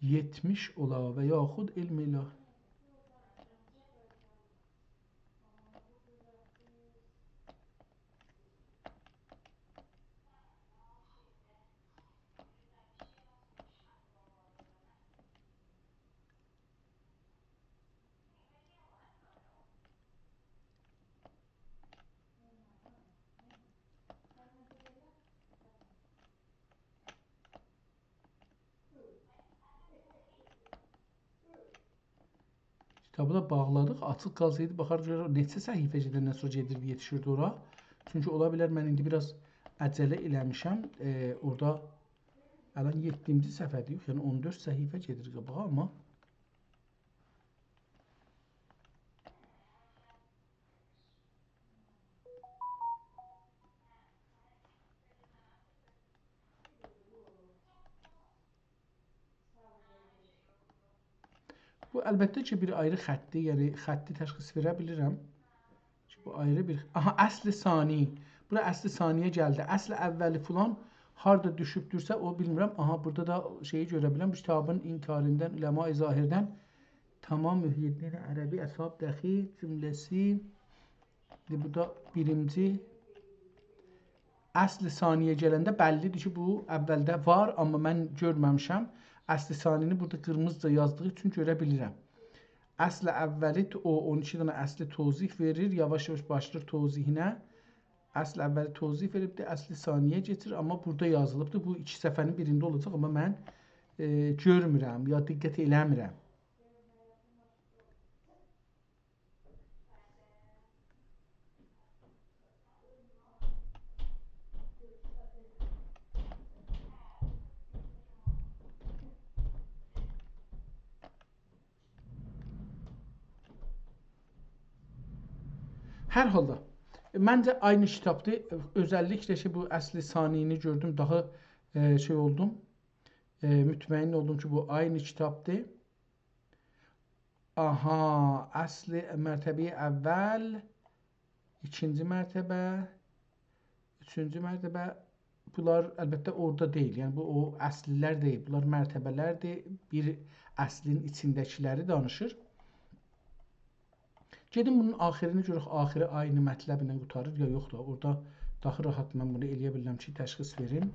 یئتمیش اولا و یاخود علم اله. کیتابی دا باغلادیق. آچیق قالسایدی، باخار گؤرر نئچه صفحه گئدندن سونرا گئدیردی، یئتیشیردی اورا. چونکی اولا بیلر، من ایندی بیر آز عجله ائله‌میشم. ائ، اورادا الان یئددینجی صفحه‌دیر، یوخ، یعنی اون دؤرد صفحه گئدیر قاباغا، آمما بو البته کی، بیر آیری خطدیر، یعنی خطی تشخیص وئره بیلیرم. کی، بو آیری بیر، آها، اصل ثانی. بورا اصل ثانی‌یه گلدی. اصل اولی فلان هاردا دوشوبدورسه، او بیلمیرم. آها، بورادا دا شئیی گؤره بیلیرم. بو کیتابین انکاریندن، علمای ظاهردن، تمام محی‌الدین عربی، اصحاب دخیل جمله‌سی. ایندی بورادا بیرینجی اصل ثانی‌یه گلنده بللی‌دیر کی، بو اولده وار، آمما من گؤرمه‌میشم. اصل ثانی‌نی بورادا قیرمیزیجا یازدیغی اوچون گؤره بیلیرم. اصل اولی تو-، او اون ایکی دنه اصلی توضیح وئریر، یاواش-یاواش باشلاییر توضیحینه. اصل اولی توضیح وئریبدیر، اصل ثانی‌یه کئچیر، آمما بورادا یازیلیبدیر. بو ایکی صفحه‌نین بیرینده اولاجاق، آمما من، ائ، گؤرمورم، یا دقت ائله‌میرم. هر حالدا، منجه عینی کیتابدیر. اؤزللیکله کی، بو اصل ثانی‌نی گؤردوم، داها، ائ، شئی اولدوم، ائ، مطمئن اولدوم کی، بو عینی کیتابدیر. آها، اصل مرتبه‌ی اول، ایکینجی مرتبه، اوچونجو مرتبه. بونلار البته اورادا دئییل، یعنی بو او اصل‌لر دئییل، بونلار مرتبه‌لردیر. بیر اصلین ایچینده‌کی‌لری دانیشیر. گئدیم بونون آخرینی گؤرک، آخری عینی مطلبله قوتاریر یا یوخ دا. اورادا داها راحت من بونو ائلیه بیلیرم کی، تشخیص وئریم.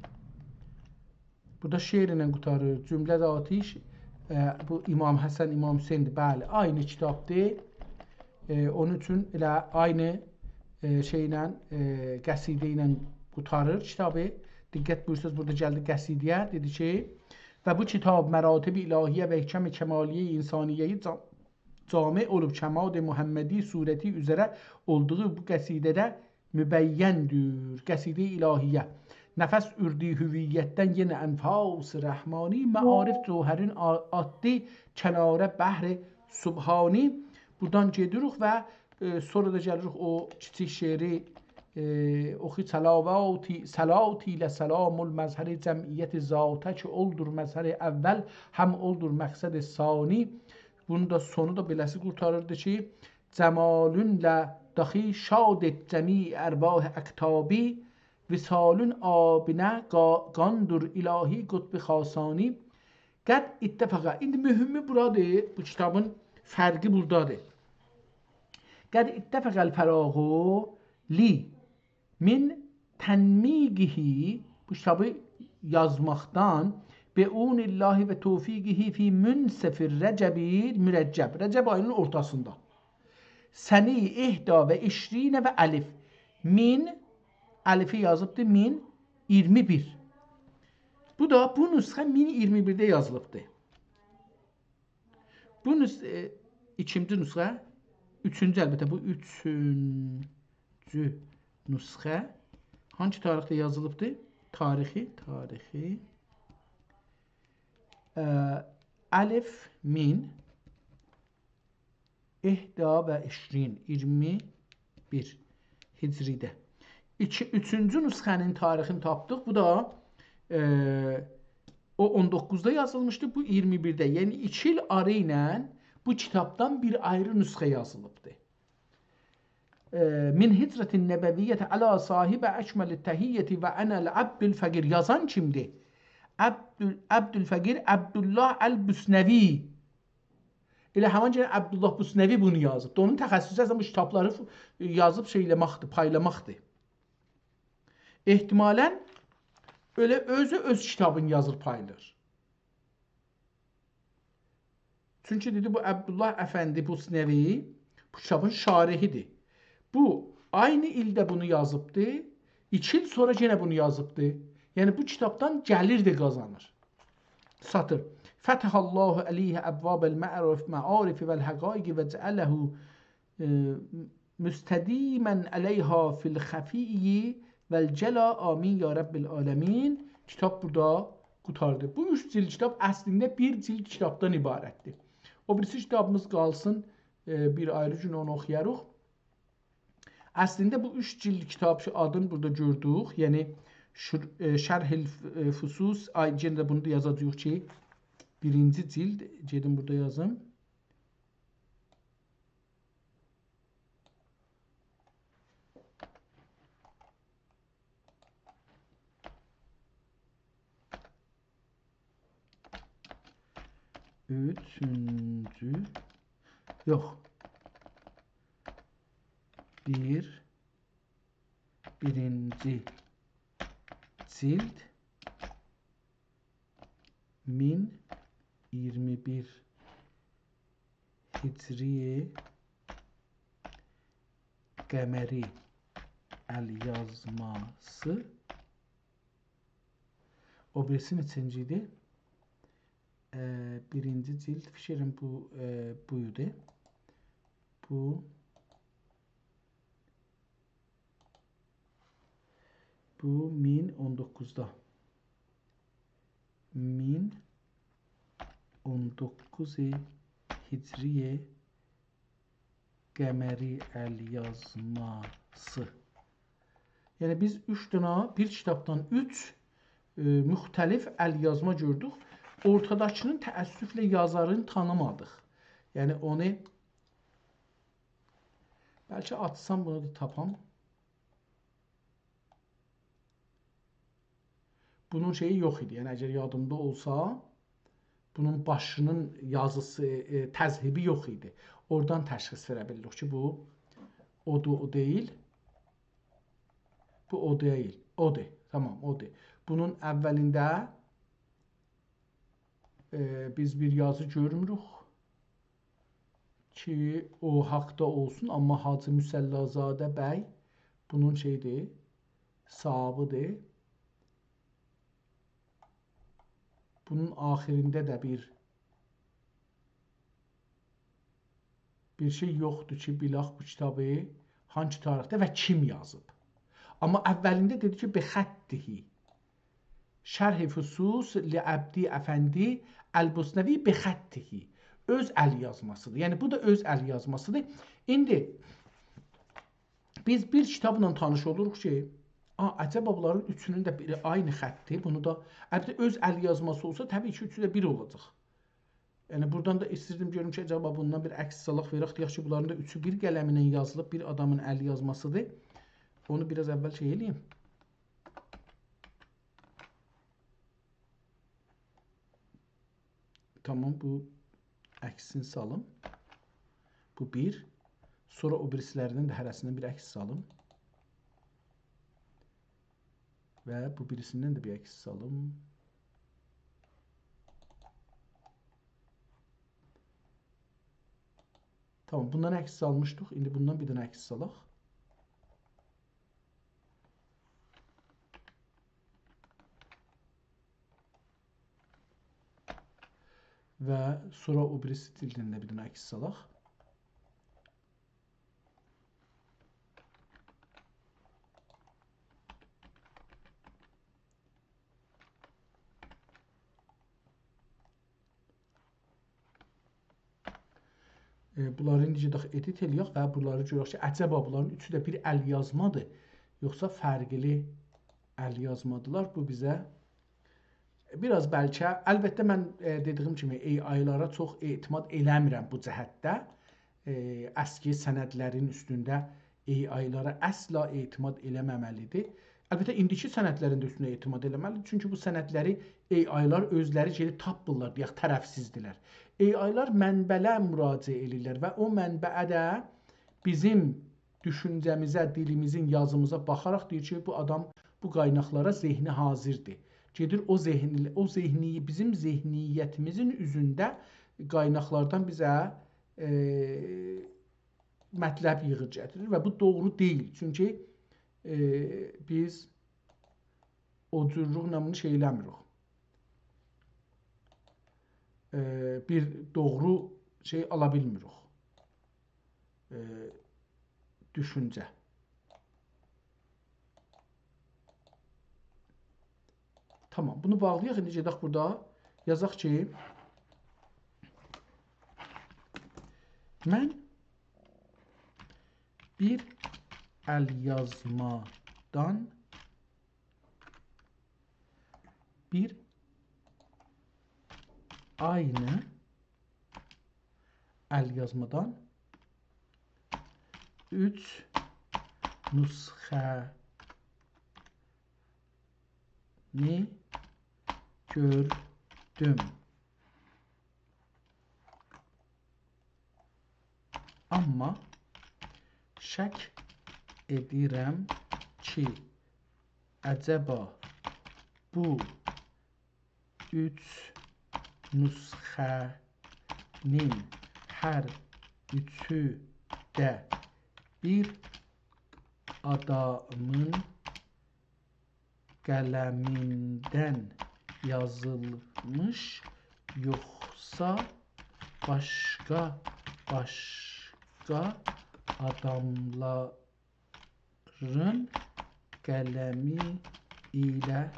بورادا شعر ایله قوتاریر. جمله ذاتیش، ائ، بو امام حسن، امام حسین‌دیر. بلی، عینی کیتابدیر. ائ، اونون اوچون ائله عینی، ائ، شئی‌له، ائ، قصیده ایله قوتاریر کیتابی. دقت بویورساز، بورادا گلدی قصیده‌یه. دئدی کی، و بو کیتاب مراتب الهیه و حکم کمالیه انسانیه‌یی جا-، جامع اولوب، کمال محمدی صورتی اوزره اولدوغو بو قصیده‌ده مبین‌دور. قصیده الهیه. نفس اوردو هویتدن، یئنه انفاس رحمانی، معارف جوهرین آ-، آتدی کناره بحر سبحانی. بورادان گئدیریک و، ائ، سونرا دا گلیریک او کیچیک شعری، ائ، اوخویوب: «صلواتی، صلات ایله سلام المظهر جمعیت ذاته، کی اولدور مظهر اول، هم اولدور مقصد ثانی.» بونون دا سونو دا بئله‌سی قورتاریردی کی: «جمالونله داخی شاد ائت جمیع ارواح اقطابی، وصالون آبینه قا-، قاندور الهی قطب خاصانی.» «قد اتفق». ایندی مهمی بورادیر، بو کیتابین فرقی بورادادیر. «قد اتفق الفراق لی من تنمیقه»، بو کیتابی یازماقدان، «بعون الله و توفیقه فی منتصف رجب المرجب»، رجب آیی‌نین اورتاسیندا. «سنة احدی و عشرین و الف». من، الفی یازیبدی، من ایگیرمی بیر. بو دا، بو نسخه من ایگیرمی بیرده یازیلیبدی. بو نس-، ائ، ایکینجی نسخه، اوچونجو، البته، بو اوچونجو نسخه هانگی تاریخده یازیلیبدی؟ تاریخی، تاریخی. ائ، الف من احدی و عشرین، ایگیرمی بیر هجریده. ایکی، اوچونجو نسخه‌نین تاریخینی تاپدیق. بو دا، ائ، او اون دوققوزدا یازیلمیشدی، بو ایگیرمی بیرده. یعنی، ایکی ایل آرا ایله بو کیتابدان بیر آیری نسخه یازیلیبدی. ائ، «من هجرة النبویة علی صاحب اکمل التحیة و انا العبد الفقیر». یازان کیمدیر؟ عبد، عبدالفقیر عبدالله البسنوی. ائله همان گونه عبدالله بسنوی بونو یازیب. اونون تخصصو اصلاً بو کیتابلاری فو-، یازیب شئی ائله‌مکدیر، پایلاماقدیر. احتمالاً ائله اؤزو اؤز کیتابینی یازیر، پایلاییر. چونکی دئدی، بو عبدالله افندی بسنوی بو کیتابین شارحیدیر. بو عینی ایلده بونو یازیبدی، ایکی ایل سونرا یئنه بونو یازیبدی. یعنی، بو کیتابدان گلیر ده قازانیر. سطر. «فتح الله علیه ابواب المعارف، معارف و الحقائق و جعله، ائ، مستدیما علیها فی الخفی و الجلی، آمین یا رب العالمین.» کیتاب بورادا قوتاردی. بو اوچ جیلد کیتاب اصلینده بیر جیلد کیتابدان عبارتدیر. او بیریسی کیتابیمیز قالسین، ائ، بیر آیری گون اونو اوخویاریق. اصلینده بو اوچ جیلد کیتاب کی، آدینی بورادا گؤردوک، یعنی شر-، ائ، شرح الف-، ائ، فصوص، آی، یئنه ده بونو دا یازاجاغیق کی، بیرینجی جیلد، گئدیم بورادا یازیم. اوچونجو، یوخ. بیر، بیرینجی جیلد، مین ایگیرمی بیر هجری قمری ال‌یازماسی. او بیریسی نئچنجی ایدی؟ ائ، بیرینجی جیلد، فیکریم بو، ائ، بو ایدی. بو، بو مین اون دوققوزدا. مین اون دوققوز هجری قمری ال‌یازماسی. یعنی، بیز اوچ دنه، بیر کیتابدان اوچ، ائ، مختلف ال‌یازما گؤردوک. اورتاداکینین، تأسفله، یازارینی تانیمادیق. یعنی، اونو بلکه آچسام، بونو دا تاپام. بونون شئیی یوخ ایدی. یعنی، اگر یادیمدا اولسا، بونون باشینین یازیسی، ائ، تذهیبی یوخ ایدی. اورادان تشخیص وئره بیلدیک کی، بو اودور، او دئییل. بو او دئییل. اودور. تامام، اودور. بونون اولینده، ائ، بیز بیر یازی گؤرموروک کی، او حاقدا اولسون، آمما حاجی مصلی‌زاده بی بونون شئیدیر، صاحابیدیر. بونون آخیرینده ده بیر، بیر شئی یوخدور کی، بیلک بو کیتابی هانسی تاریخده و کیم یازیب. آمما اولینده دئدی کی، «بخطه». شرح فصوص لعبدی افندی البوسنوی بخطه. اؤز ال یازماسیدیر. یعنی، بو دا اؤز ال یازماسیدیر. ایندی بیز بیر کیتابلا تانیش اولوروق کی، آ، عجبا بونلارین اوچونون ده بیری عینی خطدیر. بونو دا، البته، اؤز ال یازماسی اولسا، طبیعی کی، اوچو ده بیر اولاجاق. یعنی، بورادان دا ایستیردیم گؤروم کی، عجبا بوندان بیر عکس سالاق وئرک، دئیک کی، بونلارین دا اوچو بیر قلمینن یازیلیب، بیر آدامین ال یازماسیدیر. اونو بیر آز اول شئی ائله‌ییم. تامام، بو عکسینی سالیم. بو بیر. سونرا او بیریسی‌لریندن ده هره‌سیندن بیر عکس سالیم. و بو بیریسیندن ده بیر عکس سالیم. تامام، بوندان عکس سالمیشدیق. ایندی بوندان بیر دنه عکس سالاق. و سونرا او بیریسی جیلدینده بیر دنه عکس سالاق. ائ، بونلاری ایندی گئدک ادیت ائله‌یک و بونلاری گؤرک کی، عجبا بونلارین اوچو ده بیر ال یازمادیر، یوخسا فرقلی ال یازمادیلار. بو بیزه بیر آز بلکه، البته من، ائ، دئدیگیم کیمی، ای آی‌لارا چوخ اعتماد ائله‌میرم بو جهتده. ائ، اسکی سندلرین اوستونده ای آی‌لارا اصلا اعتماد ائله‌مه‌مه‌لیدیر. البته، ایندیکی سندلرین ده اوستونه اعتماد ائله‌مه‌لیدیر. چونکی بو سندلری ای آی‌لار اؤزلری گئدیب تاپمیرلار، دئیک، طرفسیزدیرلر. ای آی‌لار منبعلره مراجعه ائله‌ییرلر و او منبعه ده بیزیم دوشونجه‌میزه، دیلیمیزین، یازیمیزا باخاراق دئییر کی، بو آدام بو قایناقلارا ذهنی حاضردیر. گئدیر او ذهنی، او ذهنی، بیزیم ذهنیتیمیزین اوزونده قایناقلاردان بیزه، ائ، مطلب ییغیر گتیریر و بو دوغرو دئییل. چونکی، ائ، بیز او جورلوکله بونو شئی ائله‌میریک. ائ، بیر دوغرو شئی آلا بیلمیریک. ائ، دوشونجه. تامام، بونو باغلایاق. ایندی گئدک بورادا یازاق کی، من بیر ال یازمادان، بیر عینی ال یازمادان اوچ نسخه‌نی گؤردوم. آمما شک ائدیرم کی، عجبا بو اوچ نسخه‌نین هر اوچو ده بیر آدامین قلمیندن یازیلمیش، یوخسا باشقا، باشقا آداملارین قلمی ایله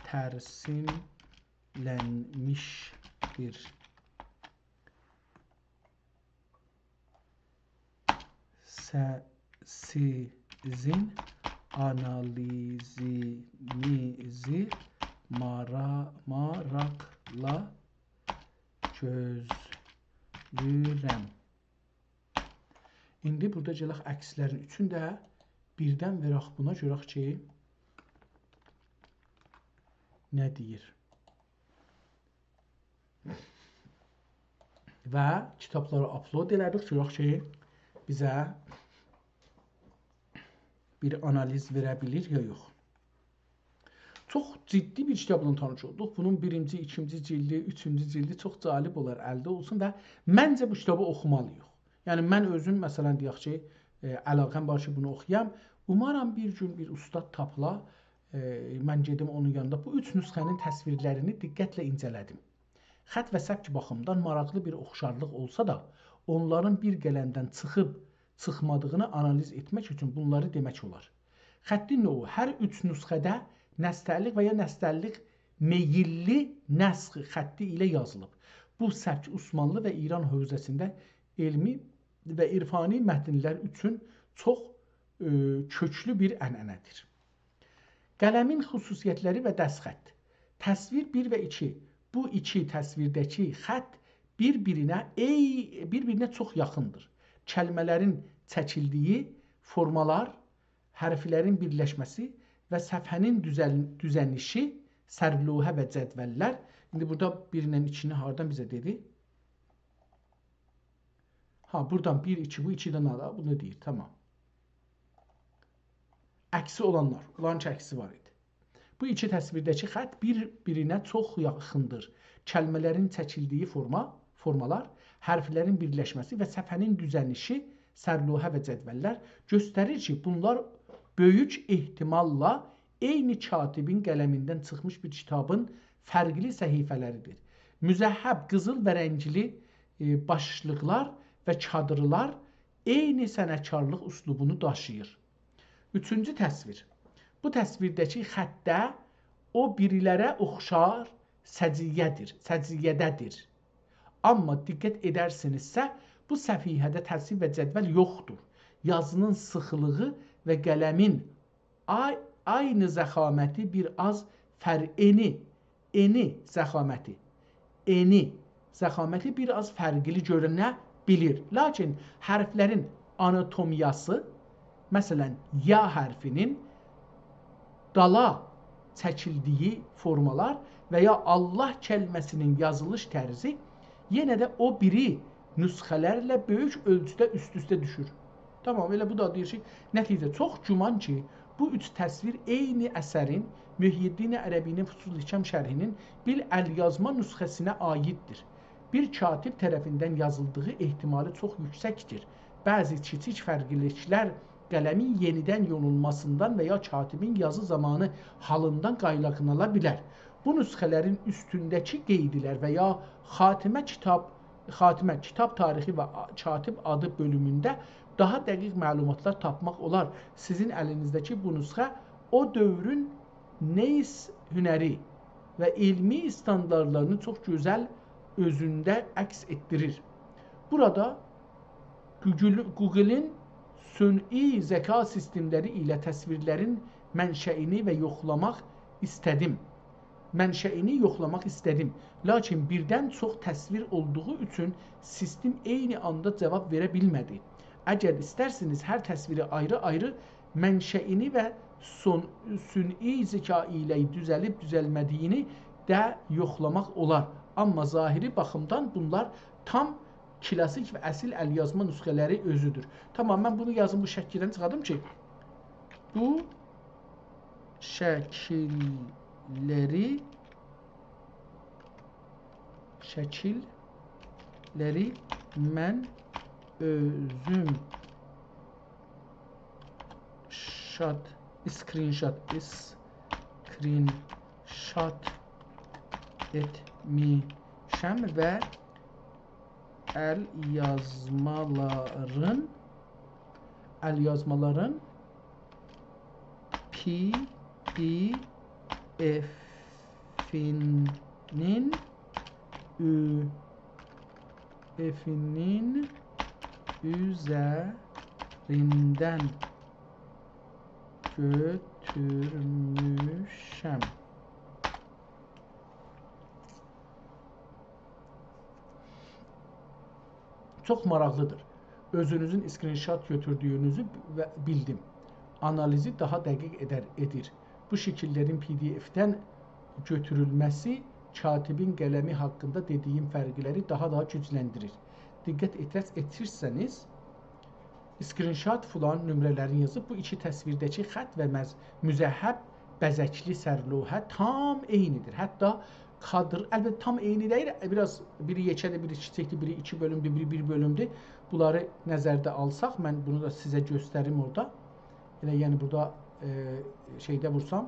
ترسیملنمیشدیر. سه-، سیزین آنالیزینیزی مارا-، ماراقلا گؤزله‌ییرم. ایندی بورادا گلک عکسلرین اوچون ده بیردن وئرک بونا، گؤرک کی، نه دئییر. و کیتابلاری آپلود ائله‌دیک، گؤرک کی، بیزه بیر آنالیز وئره بیلیر یا یوخ. چوخ جدی بیر کیتابلا تانیش اولدوق. بونون بیرینجی، ایکینجی جیلدی، اوچونجو جیلدی چوخ جالب اولار، الده اولسون و منجه بو کیتابی اوخومالی‌ییق. یعنی، من اؤزوم، مثلا، دئیک کی، ائ، علاقه‌م وار کی، بونو اوخویام. اومارام بیر گون بیر اوستاد تاپیلا، ائ، من گئدیم اونون یانیندا. بو اوچ نسخه‌نین تصویرلرینی دقتله اینجه‌له‌دیم. خط و سبک باخیمدان ماراقلی بیر اوخشارلیق اولسا دا، اونلارین بیر قلمدن چیخیب چیخمادیغینی آنالیز ائتمک اوچون بونلاری دئمک اولار. خطین نوعو: هر اوچ نسخه‌ده نستعلیق و یا نستعلیق میللی نسخ خطی ایله یازیلیب. بو سبک عثمانلی و ایران حوزه‌سینده علمی و عرفانی متنلر اوچون چوخ، ائ، کؤکلو بیر عنعنه‌دیر. قلمین خصوصیتلری و دستخط. تصویر بیر و ایکی. بو ایکی تصویرده‌کی خط بیر-بیرینه، ای، بیر-بیرینه چوخ یاخیندیر. کلمه‌لرین چکیلدیگی فورمالار، حرفلرین بیرلشمه‌سی و صفحه‌نین دوزل-، دوزنیشی، سرلوحه و جدوللر. ایندی بورادا بیر ایله ایکینی هاردان بیزه دئدی؟ ها، بورادان بیر، ایکی، بو ایکی دنه ده بونو دئییر، تامام. عکسی اولانلار، اولارین کی عکسی وار ایدی. بو ایکی تصویرده‌کی خط بیر-بیرینه چوخ یاخیندیر. کلمه‌لرین چکیلدیگی فورما، فورمالار، حرفلرین بیرلشمه‌سی و صفحه‌نین دوزنیشی، سرلوحه و جدوللر گؤستریر کی، بونلار بؤیوک احتماللا عینی کاتبین قلمیندن چیخمیش بیر کیتابین فرقلی صفحه‌لریدیر. مذهب، قیزیل و رنگلی، ائ، باشلیقلار و کادرلار عینی صنعتکارلیق اسلوبونو داشیییر. اوچونجو تصویر. بو تصویرده‌کی خطده او بیریلره اوخشار سجیه‌دیر، سجیه‌ده‌دیر. آمما دقت ائدرسینیزسه، بو صفحه‌ده تصویر و جدول یوخدور. یازینین سیخلیغی و قلمین آی-، عینی ضخامتی بیر آز فر-، انی، انی ضخامتی، انی ضخامتی بیر آز فرقلی گؤرونه بیلیر. لاکین حرفلرین آناتومیاسی، مثلا، یا حرفینین دالا چکیلدیگی فورمالار و یا الله کلمه‌سینین یازیلیش طرزی یئنه ده او بیری نسخه‌لرله بؤیوک اؤلچوده اوست-اوسته دوشور. تامام، ائله بو دا دئییر کی، نتیجه، چوخ گمان کی، بو اوچ تصویر عینی اثرین، محی‌الدین عربی‌نین فصول حکم شرحی‌نین بیر ال‌یازما نسخه‌سینه عاییددیر. بیر کاتب طرفیندن یازیلدیغی احتمالی چوخ یوکسکدیر. بعضی کیچیک فرقلیلیکلر قلمین یئنیدن یونولماسیندان و یا کاتبین یازی زامانی حالیندان قایناقلانا بیلر. بو نسخه‌لرین اوستونده‌کی قیدلر و یا خاتمه کیتاب، خاتمه، کیتاب تاریخی و آ-، کاتب آدی بؤلومونده داها دقیق معلوماتلار تاپماق اولار. سیزین الینیزده‌کی بو نسخه او دؤورون نئیس هنری و علمی استانداردلارینی چوخ گؤزل اؤزونده عکس ائتدیریر. بورادا گوگل، گوگلین صنعی ذکا سیستملری ایله تصویرلرین منشئینی و یوخلاماق ایسته‌دیم. منشئینی یوخلاماق ایسته‌دیم. لاکین بیردن چوخ تصویر اولدوغو اوچون سیستم عینی آندا جاواب وئره بیلمه‌دی. اگر ایسترسینیز هر تصویری آیری-آیری منشئینی و صن-، صنعی ذکا ایله دوزلیب دوزلمه‌دیگینی ده یوخلاماق اولار. آمما ظاهری باخیمدان بونلار تام کلاسیک و اصیل ال‌یازما نسخه‌لری اؤزودور. تامام، من بونو یازیم، بو شکیلدن چیخاردیم کی، بو شکیللری، شکیللری من اؤزوم شات، اسکرین‌شات، اسکرین‌شات ائتمیشم و ال‌یازمالارین، ال‌یازمالارین پی‌دی‌افینین اؤ-، افینین اوزریندن گؤتورموشم. چوخ ماراقلیدیر. اؤزونوزون اسکرین‌شات گؤتوردویونوزو و بیلدیم. آنالیزی داها دقیق ائدر، ائدیر. بو شکیللرین پی‌دی‌افدن گؤتورولمه‌سی کاتبین قلمی حاقیندا دئدیگیم فرقلری داها دا گوجلندیریر. دقت ائترس-، ائتیرسه‌نیز، اسکرین‌شات فلان نمره‌لرین یازیب، بو ایکی تصویرده‌کی خط و مز-، مذهب بزکلی سرلوحه تام عینیدیر. حتی کادر، البته، تام عینی دئییل، بیر آز بیری یئکه‌دیر، بیری کیچیکدیر، بیری ایکی بؤلومدور، بیری بیر بؤلومدور. بونلاری نظرده آلساق، من بونو دا سیزه گؤستریم اورادا. ائله، یعنی، بورادا، ائ، شئیده وورسام،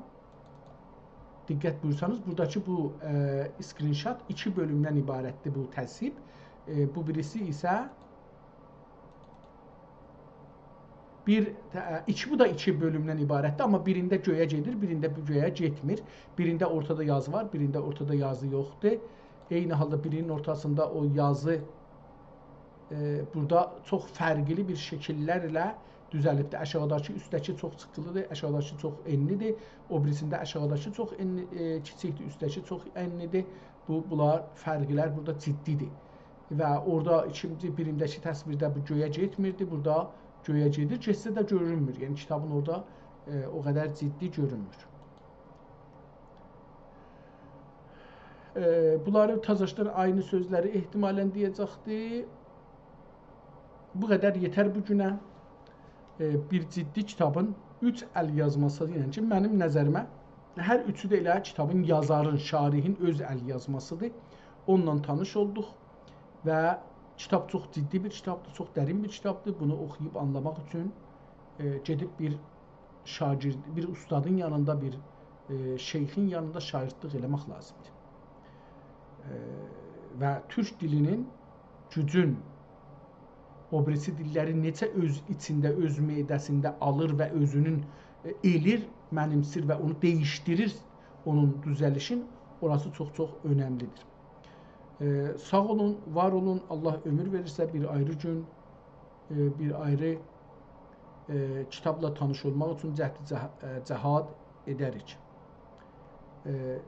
دقت بویورسانیز، بوراداکی بو، ائ، اسکرین‌شات ایکی بؤلومدن عبارتدیر بو تذهیب. ائ، بو بیریسی ایسه بیر، ائ، ایکی، بو دا ایکی بؤلومدن عبارتدیر، آمما بیرینده گؤیه گئدیر، بیرینده بو گؤیه گئتمیر. بیرینده اورتادا یازی وار، بیرینده اورتادا یازی یوخدور. عینی حالدا بیرینین اورتاسیندا او یازی، ائ، بورادا چوخ فرقلی بیر شکیللر ایله دوزلیبدیر. آشاغیداکی اوستده‌کی چوخ چیخیلیدیر، آشاغیداکی چوخ انلیدیر، او بیریسینده آشاغیداکی چوخ انلی، ائ، کیچیکدیر، اوستده‌کی چوخ انلیدیر. بو، بونلار فرقلر بورادا جدی‌دیر. و اورادا ایکینجی، بیرینده‌کی تصویرده بو گؤیه گئتمیردی، بورادا گؤیه گئدیر، گئتسه ده گؤرونمور. یعنی کیتابین اورادا، ائ، او قدر جدی گؤرونمور. ائ، بونلاری تازاشدان عینی سؤزلری احتمالاً دئیه‌جکدی. بو قدر یئتر بو گونه. ائ، بیر جدی کیتابین اوچ ال یازماسی، یعنی کی، منیم نظریمه هر اوچو ده ائله کیتابین یازارین، شارحین اؤز ال یازماسیدیر. اونونلا تانیش اولدوق و کیتاب چوخ جدی بیر کیتابدیر، چوخ درین بیر کیتابدیر. بونو اوخویوب آنلاماق اوچون، ائ، گئدیب بیر شاگرد، بیر اوستادین یانیندا، بیر، ائ، شیخین یانیندا شاگردلیک ائله‌مک لازیمدیر. ائ، و تورک دیلینین گوجون او بیریسی دیللری نئجه اؤز ایچینده، اؤز معده‌سینده آلیر و اؤزونون، ائ، ائلیر، منیمسیر و اونو دییشدیریر، اونون دوزلیشین، اوراسی چوخ-چوخ اؤنملیدیر. ائ، ساغ اولون، وار اولون. الله عؤمور وئریرسه، بیر آیری گون، ائ، بیر آیری، ائ، کیتابلا تانیش اولماق اوچون جهد جه-، ائ، جهاد ائدریک. ائ،